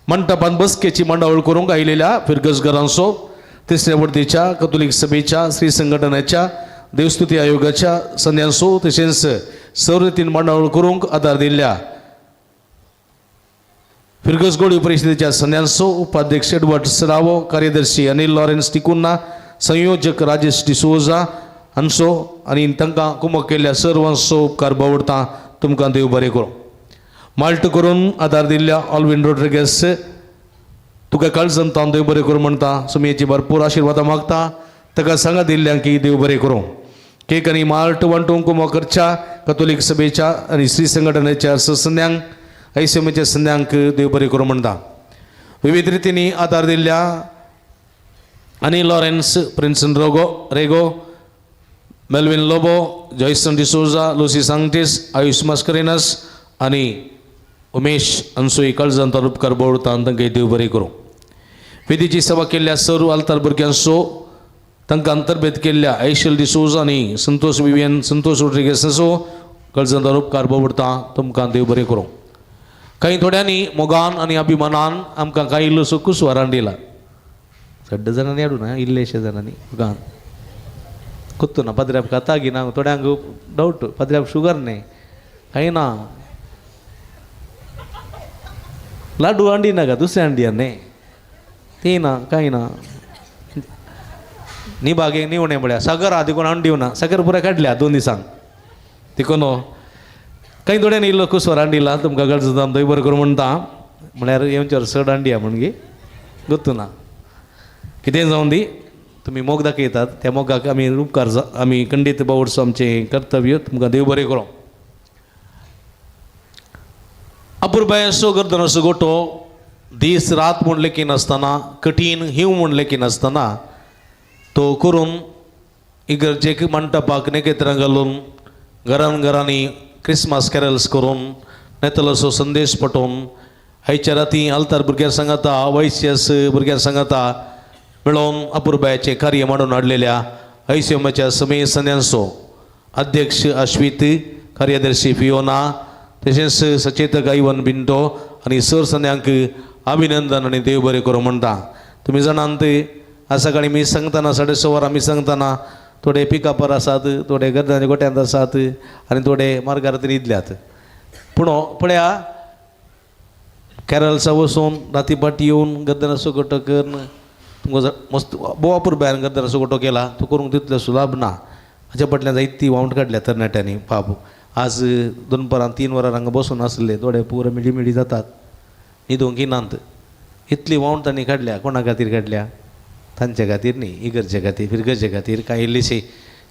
मंटपान बसकेची मांडावळ करूंक आयिल्ल्या फिरगजगरांचो तिसऱ्या वर्तीच्या कथोलीक सभेच्या स्त्री संघटनेच्या देवस्तुती आयोगाच्या संद्यांचो तशेंच सवलतीन मांडावळ करूंक आदार दिल्ल्या फिरगजगोडी परिषदेच्या संद्यांचो उपाध्यक्ष एडवर्ड सरावो, कार्यदर्शी अनिल लॉरेन्स टिकुन्ना, संयोजक राजेश डिसोजा हांचो आनी तांकां कुमक केल्ल्या सर्वांचो उपकार बोवडता. तुमकां देव बरें करूं. माल्ट करून आदार दिल्ल्या ऑलविन रोड्रिगेस तुका काळजांतल्यान देव बरें करूं म्हणटा. सुमयेची भरपूर आशिर्वादां मागता. ताका सांगा दिल्ल्या की देव बरें करूं. केक आनी माल्ट वांटूंक कुमक करच्या कथोलीक सभेच्या आनी स्त्री संघटनेच्या संद्यांक ऐसमेच्या संद्यांक देव बरें करूं म्हणटा. विविध रितींनी आदार दिल्ल्या आनी लॉरेन्स, प्रिन्सन रोगो रेगो, मेल्विन लोबो, जॉयसन डिसोजा, लुसी सांगटीस, आयुष मस्करेनस आनी उमेश अंसुई काळजांतल्यान उपकार बोवडता. तांकां देव बरें करूं. वेदीची सेवा केल्ल्या सर्व आल्तार भुरग्यांचो तांकां अंतर्भेद केल्ल्या ऐशल डिसोजा आनी संतोष विवियन, संतोष रोड्रिगेसाचो काळजांतल्यान उपकार बोवडता. तुमकां देव बरें करूं. कांय थोड्यांनी मोगान आनी अभिमानान आमकां कांय इल्लोसो कुसवारान दिला. सड्ड जाणांनी हाडूं ना, इल्लेशे जाणांनी मोगान कोत्तू ना पदऱ्याप खाता की ना. थोड्यांक डावट पदऱ्याप शुगर न्ही कांय ना. लाडू हांडी नाका दुसऱ्या हांडी न्ही ती ना कांय ना. नी बागेक निवणे म्हळ्यार सागर आहा देखून हाडून दिवना. सागर पुराय काडल्या 2 दिसांक देखून कांय थोड्यांनी इल्लो कुसवार हांडिला. तुमकां गरज देव बरें करूं म्हणटा. म्हळ्यार येवच्यार चड हांडिया म्हणगी गोत्तू ना. कितें जावन दी तुमी मोग दाखयतात त्या मोगाक आमी उपकार आमी खंडीत बावडचो आमचें कर्तव्य. तुमकां देव बरें करूं. अपुरबायेचो गर्दनाचो गोटो दीस रात म्हूण लेखिनासतना कठीण हीव म्हूण लेखिनासतना तो करून इगर्जेक मंटपाक नेकेत्रां घालून घरान घरांनी क्रिसमस कॅरल्स करून नेतलोसो संदेश पटोवन आयच्या राती आल्तार भुरग्यां सांगाता वैश्यस भुरग्यां सांगाता मेळोवन अपुरबायेचें कार्य मांडून हाडलेल्या ऐश्यमाच्या समेय संद्यांचो अध्यक्ष अश्वीत, कार्यदर्शी फियोना, तशेंच सचेतक आयवन बिंटो आनी सर संद्यांक अभिनंदन आनी देव बरें करूं म्हणटा. तुमी जाणांत आज सकाळी मी सांगतना 6:30 वरां मी सांगतना थोडे पिकअपार आसात, थोडे गर्दांच्या गोट्यांत आसात आनी थोडे मार्गार न्हिदल्यात. पूण पळया कॅरल्सा वचून राती फाटी येवन गर्दनाचो गोटो करून तुमकां मस्त भोव अपुरबायेन गर्दनाचो गोटो केला तो करूंक तितलो सुलाभ ना. हाच्या फाटल्यान जायती वावंट काडल्या तरणाट्यांनी. बाब आज दनपारां 3 वरां हांगा बसून आसले थोडे पुरो मिडी मिडी जातात न्हिदूंक येनात. इतली वावंट तांणी काडल्या. कोणा खातीर काडल्या? तांच्या खातीर न्ही, इगर्जे खातीर, फिरगर्जे खातीर. कांय इल्लीशी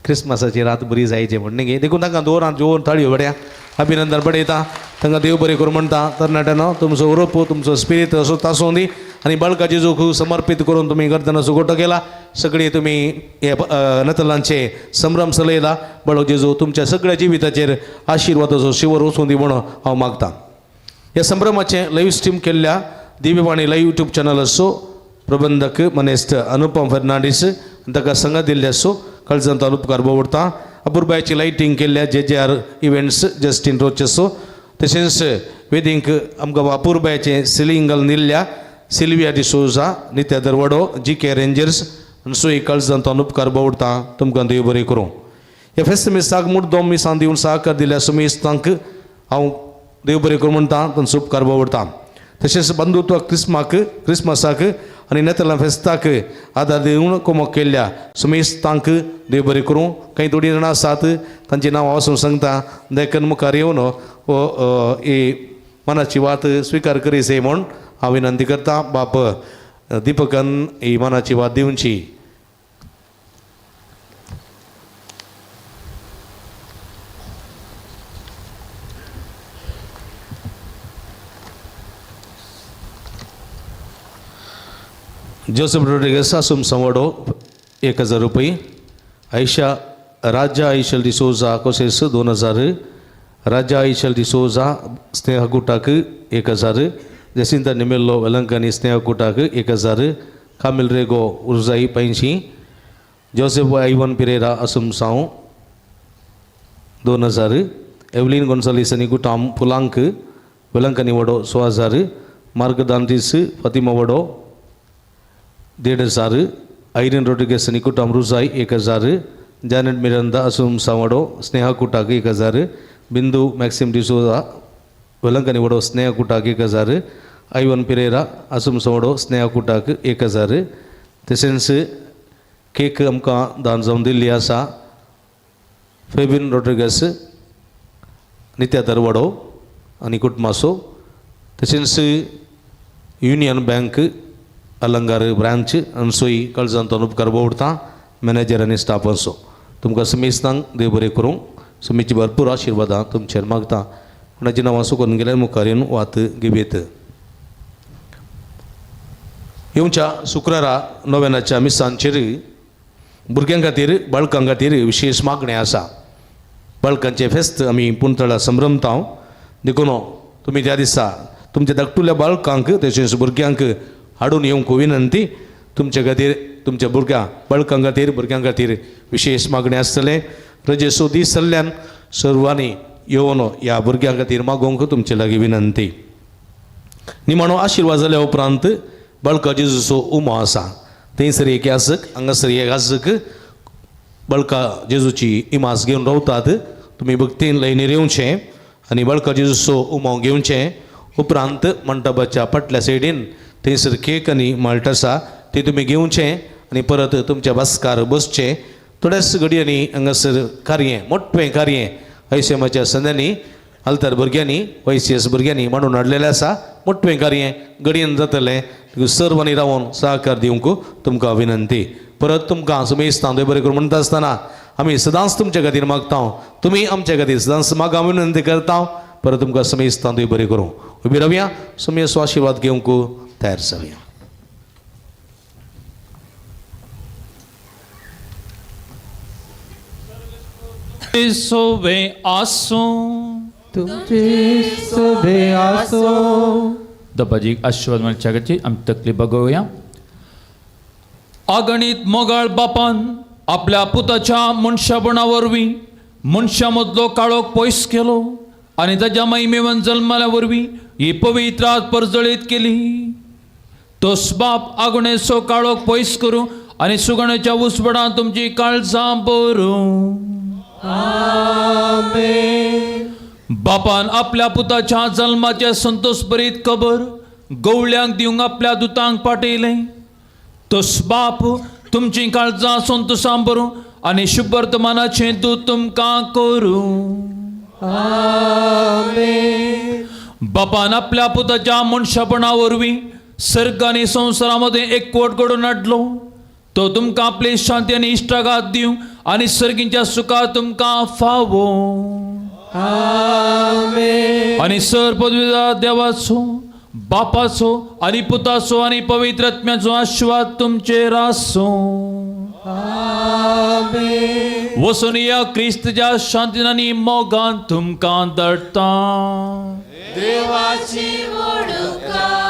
क्रिसमसाची रात बरी जायची म्हण न्ही. देखून तांकां दोरान जेवन ताळयो बड्या अभिनंदन बडयता. तांकां देव बरें करूं म्हणटा. तरणाट्यांनो तुमचो उरोप तुमचो स्पिरीत असो तासूं दी आनी बाळका जेजूक समर्पीत करून तुमी गर्दनाचो गोटो केला. सगळी तुमी हे नतलांचे संभ्रम चलयला. बळो जेजू तुमच्या सगळ्या जिविताचेर आशिर्वादाचो शिवर वचूं दी म्हणून हांव मागतां. ह्या संभ्रमाचें लायव्ह स्ट्रीम केल्ल्या दिव्यवाणी लायव्ह युट्यूब चॅनलाचो प्रबंधक मनेस्त अनुपम फर्नांडीस ताका संगत दिल्ले आसो कळजन तालुपकार बोवडता. अपुरबायची लायटींग केल्ल्या J J R events Justin रोचेसो तशेंच वेदींक आमकां अपुरबायचें सिलींग घालून दिल्ल्या Sylvia D'Souza Nitya Darwado G K Rangers आनी सोय कळजन तालुपकार बोवडता. तुमकां देव बरें करूं. ह्या फेस्त मिसाक मुद्दम मिसान दिवन सहकार दिल्ल्या सुमेस्तांक हांव देव बरें करूं म्हणटा, तांचो उपकार बोवडता. तशेंच बंधुत्व क्रिस्माक क्रिसमसाक आनी नेतला फेस्ताक आदार दिवन कोमक केल्ल्या सुमेस्तांक देव बरें करूं. कांय थोडीं जाणां आसात तांचीं नांवां वचून सांगता देखून मुखार येवन हो ही मनाची वात स्विकार करीसे म्हूण हांव विनंती करता. बाप दिपकान ही मनाची वात दिवची. जोसेफ रोड्रिगस आसूम संवडो 1000 रुपये, आयशा राजा आयशल डिसोजा कोसेस 2000, राजा आयशल डिसोजा स्नेहा गुटाक 1000, जसिंता निमेल्लो वेलंकनी स्नेहा गुटाक 1000, कामिल रेगो उर्जाई 85, जोसेफ आयवन पिरेरा आसूम साव 2000, एवलीन गोन्सालिस आनी गुटाम फुलांक वेलंकनी वडो 6000, मार्ग दांतीस फातिमा वडो 1500, आयरिन रोड्रिगस निकुटाम रुजाई 1000, जॅनेट मिरंदा असुम सावडो स्नेहा कुटाक 1000, बिंदू मॅक्सिम डिसोजा वेलंकनी वडो स्नेहा कुटाक 1000, आयवन पिरेरा असुम सावडो स्नेहा कुटाक 1000. तशेंच केक आमकां दान जावन दिल्ली आसा फेबिन रोड्रिगस नित्या दरवडो आनी कुटमासो. तशेंच युनियन बँक अलंगार ब्रांच अनसोई कळजांत उपकार बोवडता मॅनेजर आनी स्टाफ आसो. तुमकां समेस्तांक देव बरें करूं. सुमीची भरपूर आशिर्वादां तुमचेर मागता. कोणाची नांवां सुकून गेल्यार मुखार येवन वात घेवयेत. येवच्या शुक्रारा नोव्यानाच्या मिसांचेर भुरग्यां खातीर बाळकां खातीर विशेश मागणें आसा. बाळकांचें फेस्त आमी पुंतळा संभ्रमता देखून तुमी त्या दिसा तुमच्या धाकटुल्या बाळकांक तशेंच भुरग्यांक हाडून येवंक विनंती. तुमचे खातीर तुमच्या भुरग्यां बाळकां खातीर भुरग्यां खातीर विशेश मागणें आसतलें. रजेचो दीस जाल्ल्यान सर्वांनी येवन ह्या भुरग्यां खातीर मागोवंक तुमचे लागीं विनंती. निमाणो आशिर्वाद जाल्या उपरांत बाळका जेजूचो उमो आसा थंयसर एक याजक हांगासर एक याजक बाळका जेजूची इमाज घेवन रावतात. तुमी भक्तीन लायनीर येवचें आनी बाळका जेजूचो उमो घेवचें. उपरांत मंटपाच्या फाटल्या सायडीन थंयसर केक आनी माल्ट आसा ती तुमी घेवचें आनी परत तुमच्या बसकार बसचें. थोड्याच घडयांनी हांगासर कार्य मोठें कार्य ऐशेमाच्या संद्यांनी आल्तार भुरग्यांनी वैसीएस भुरग्यांनी मांडून हाडलेलें आसा. मोठें कार्य घडयेन जातलें. सर्वांनी रावन सहकार दिवंक तुमकां विनंती. परत तुमकां सुमेस्तां देव बरें करूं म्हणटा आसतना आमी सदांच तुमच्या खातीर मागता, तुमी आमच्या खातीर सदांच मागा विनंती करता. परत तुमकां समेस्तां देव बरें करूं. उबी रावया, समेस्त आशिर्वाद घेवंक तयार जावया. सोवे आसूं तुमचे सोवे आसूं. दबाजीक आशिर्वाद मेळच्या खातीर आमी तकली बगोवया. अगणीत मोगाळ बापान आपल्या पुताच्या मनशापणा वरवीं मनशा मदलो काळोख पयस केलो आनी ताच्या महिमेवन जल्माल्या वरवीं ही पवित्र रात परजळीत केली. तोच बाप आगणेचो काळोख पयस करूं आनी सुगण्याच्या उजवाडान तुमची काळजां भरूं. आमेन. बापान आपल्या पुताच्या जल्माचे संतोष भरीत खबर गवळ्यांक दिवंक आपल्या दुतांक पाठयलें. तोच बाप तुमची काळजां संतोशां भरूं आनी शुभवर्तमानाचें दूत तुमकां करूं. आमेन. बापान आपल्या पुताच्या मनशापणा वरवीं सर्ग आनी संवसारा मदें एकवट घडोवन हाडलो. तो तुमकां आपली शांती आनी इश्टागात दिवं आनी सर्गींच्या सुखार तुमकां फावो. आमेन. आनी सर पदवीदार देवाचो बापाचो आनी पुताचो आनी पवित्र आत्म्याचो आशिर्वाद तुमचेर आसूं. वचून या क्रिस्तच्या शांतीन आनी मोगान तुमकां धाडटा. देवाची वडूकाय.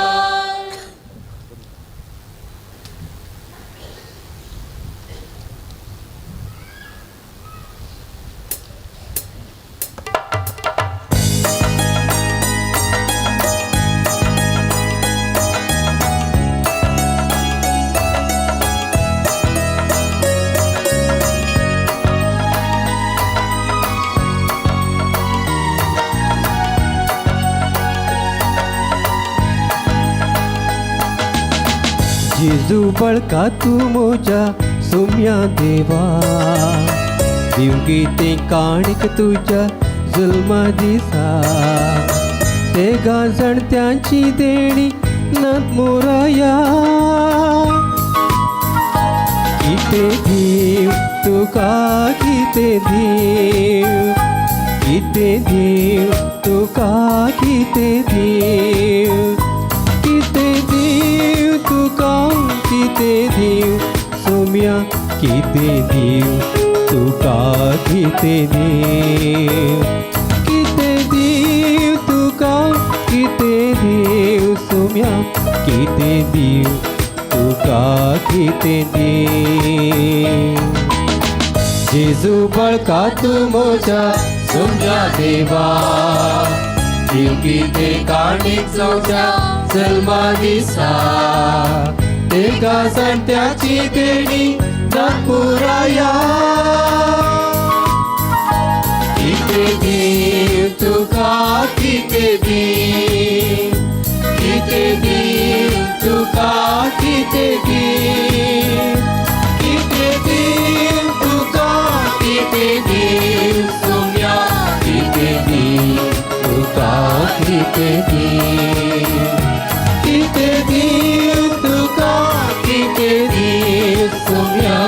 जेजू बळका तूं म्हज्या सोम्या देवा, दिवगी तें काणीक तुज्या जुल्मा दिसा, ते गाजणत्यांची देणी नात मोराया. कितें दीव तुका, कितें दीव, कितें दीव तुका, कितें दीव, कितें दीव तुका, कितें दीव सोम्या, कितें दीव तुका, कितें दीव, कितें दीव तुका, कितें दीव सोम्या, कितें दीव तुका, कितें दीव. जेजू बळका तूं म्हज्या सोम्या देवा, दीव कितें काणीक चवच्या जल्मा दिसा, ते गाजणत्याची देणी नागपुराया. कितें दीव तुका, कितें दीव, कितें दीव तुका, कितें दीव, कितें दीव तुका, कितें दीव सोम्या, कितें दीव तुका, कितें दीव, कितें दीव तुका, कितें दीव सोम्या,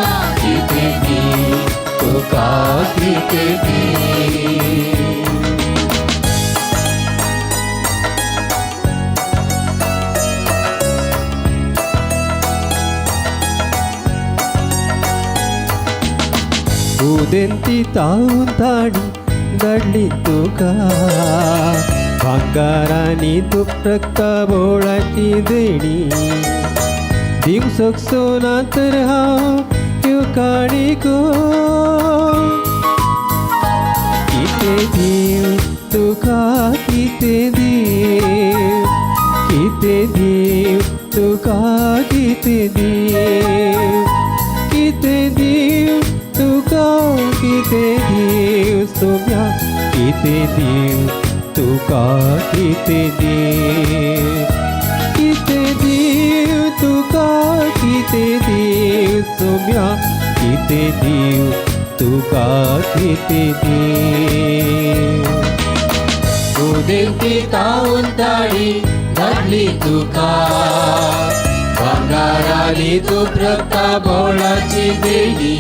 कितें दीव तुका, कितें दीव. उदेंती तावून ताणी धाडली तुका, भांगारांनी तुप रक्ता बोळाची देणी, दिवंक शकचो ना तर हांव ह्यो काणिको. कितें दीव तुका, कितें दीव, कितें दीव तुका, कितें दीव, कितें दीव तुका, कितें दीव सोम्या, कितें दीव तुका, कितें दीव, कितें दीव तुका, कितें दीव सोम्या, कितें दीव तुका, कितें दीव. उदेंती तावून ताणी धाडली तुका, भांगाराली तूप रक्ता बोळाची देणी,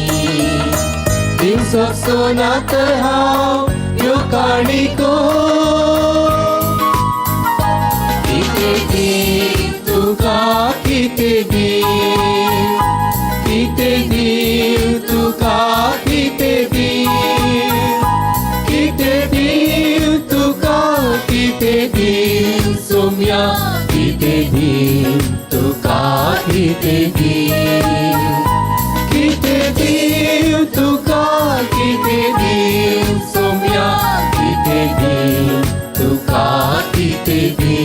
दिवंक शकचो ना तर हांव ह्यो काणिको. कितें दीव तुका, कितें दीव, कितें दीव तुका, कितें दीव, कितें दीव तुका, कितें दीव सोम्या, कितें दीव तुका, कितें दीव, कितें दीव तुका, कितें दीव सोम्या, कितें दीव तुका, कितें दीव.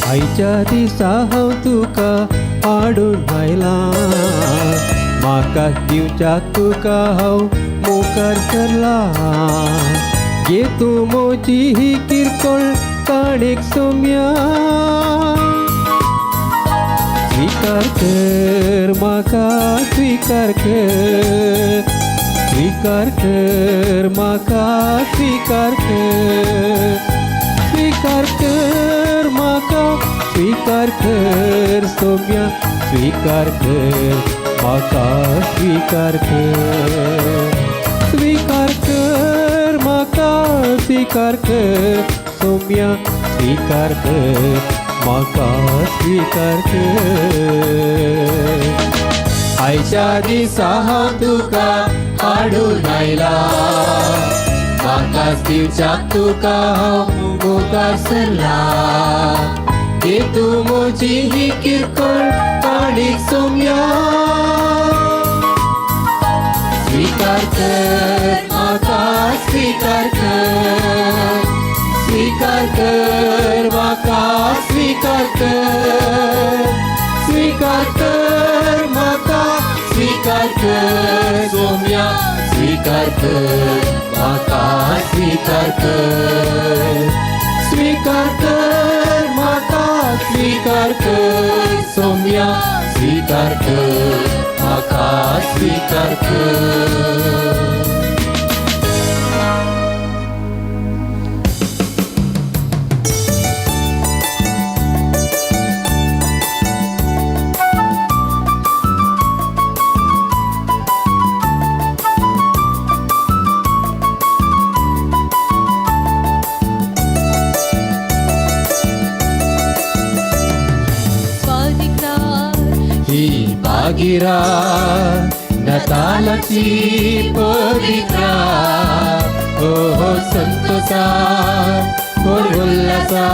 आयच्या दिसा हांव तुका हाडून आयलां, म्हाका दिवच्या तुका हांव मुखार सरलां, घे तूं म्हजी ही किरकोळ काणीक सोम्या, स्विकार कर म्हाका, स्विकार कर, स्विकार कर म्हाका, स्विकार कर, स्विकार कर म्हाका, स्विकार कर सोम्या, स्विकार कर म्हाका, स्विकार कर, स्विकार कर म्हाका, स्वीकार कर सोम्या स्वीकार कर म्हाका स्वीकार कर आयच्या दिसा हांव तुका हाडून आयला म्हाकाच दिवच्याक तुका हांव मुखार सरला घे तूं म्हजी ही किरकोळ काणीक सोम्या स्वीकार कर म्हाका स्वीकार कर स्वीकार कर म्हाका स्वीकार कर स्वीकार कर म्हाका स्वीकार कर सोम्या स्वीकार कर म्हाका स्वीकार कर स्वीकार कर म्हाका स्वीकार कर सोम्या स्वीकार कर म्हाका स्वीकार कर. ही बागिरा नतालाची पवित्रा हो हो संतोषा होर उल्हासा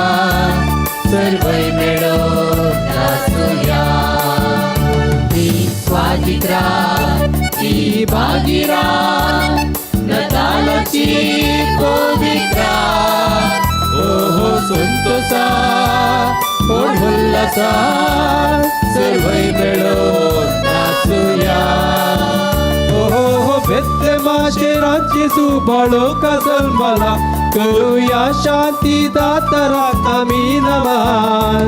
सर्वय मेळोन नाचुया. ही स्वादित्रा ही बागिरा नतालाची पवित्रा हो हो संतोषा होर उल्हासा सर्वय मेळोन नाचुया. हो हो बेत्लेमाशेराचे सुबाळोका जल्मला करूया शांती दातरा आमी नमान.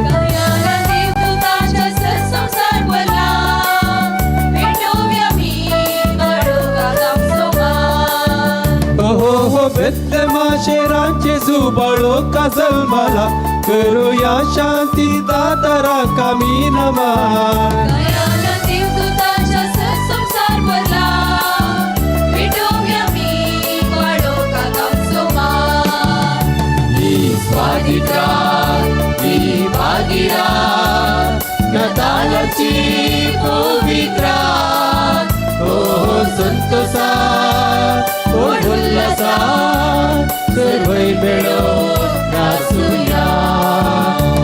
हो हो बेत्लेमाशेराचे सुबाळोका जल्मला करूया शांती दातरा आमी नमान. स्वादित्रा ही भागिरा नतालाची पवित्रा हो हो संतोषा हो उल्हासा सर्वय मेळोन नाचुया.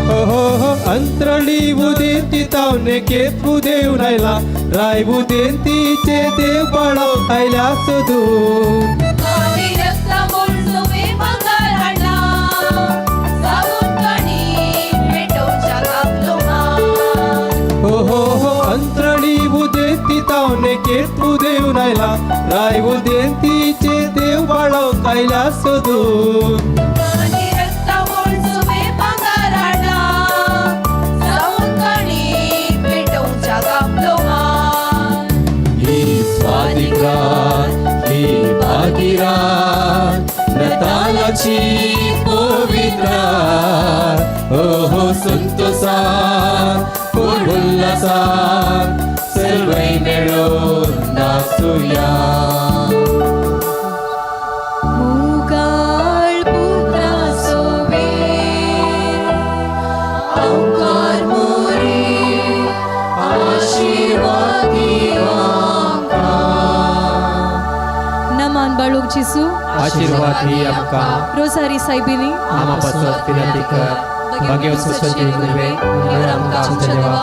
हो हो अंतरळी उदेंती तावने केतू देव आयला राय उदेंतीचे देव बाळो आयल्या सदू. अंतरळी उदेंती तावने केतू देव आयला राय उदेंतीचे देव बाळो आयल्या सदू. ही स्वादित्रा ही भागिरा नतालाची पवित्रा हो हो संतोषा होर उल्हासा सर्वय मेळोन नाचुया. मुगाळ पुत्रा सोवे अंकार मोरे आशीर्वाद नमान बाळूक जेसू आशीर्वाद दी आमकां रोजारी सायबिनी आमा पासत फिर्यादी कर भाग्यवत सुसज्ज गुरुवे आमकां आमच्या देवा.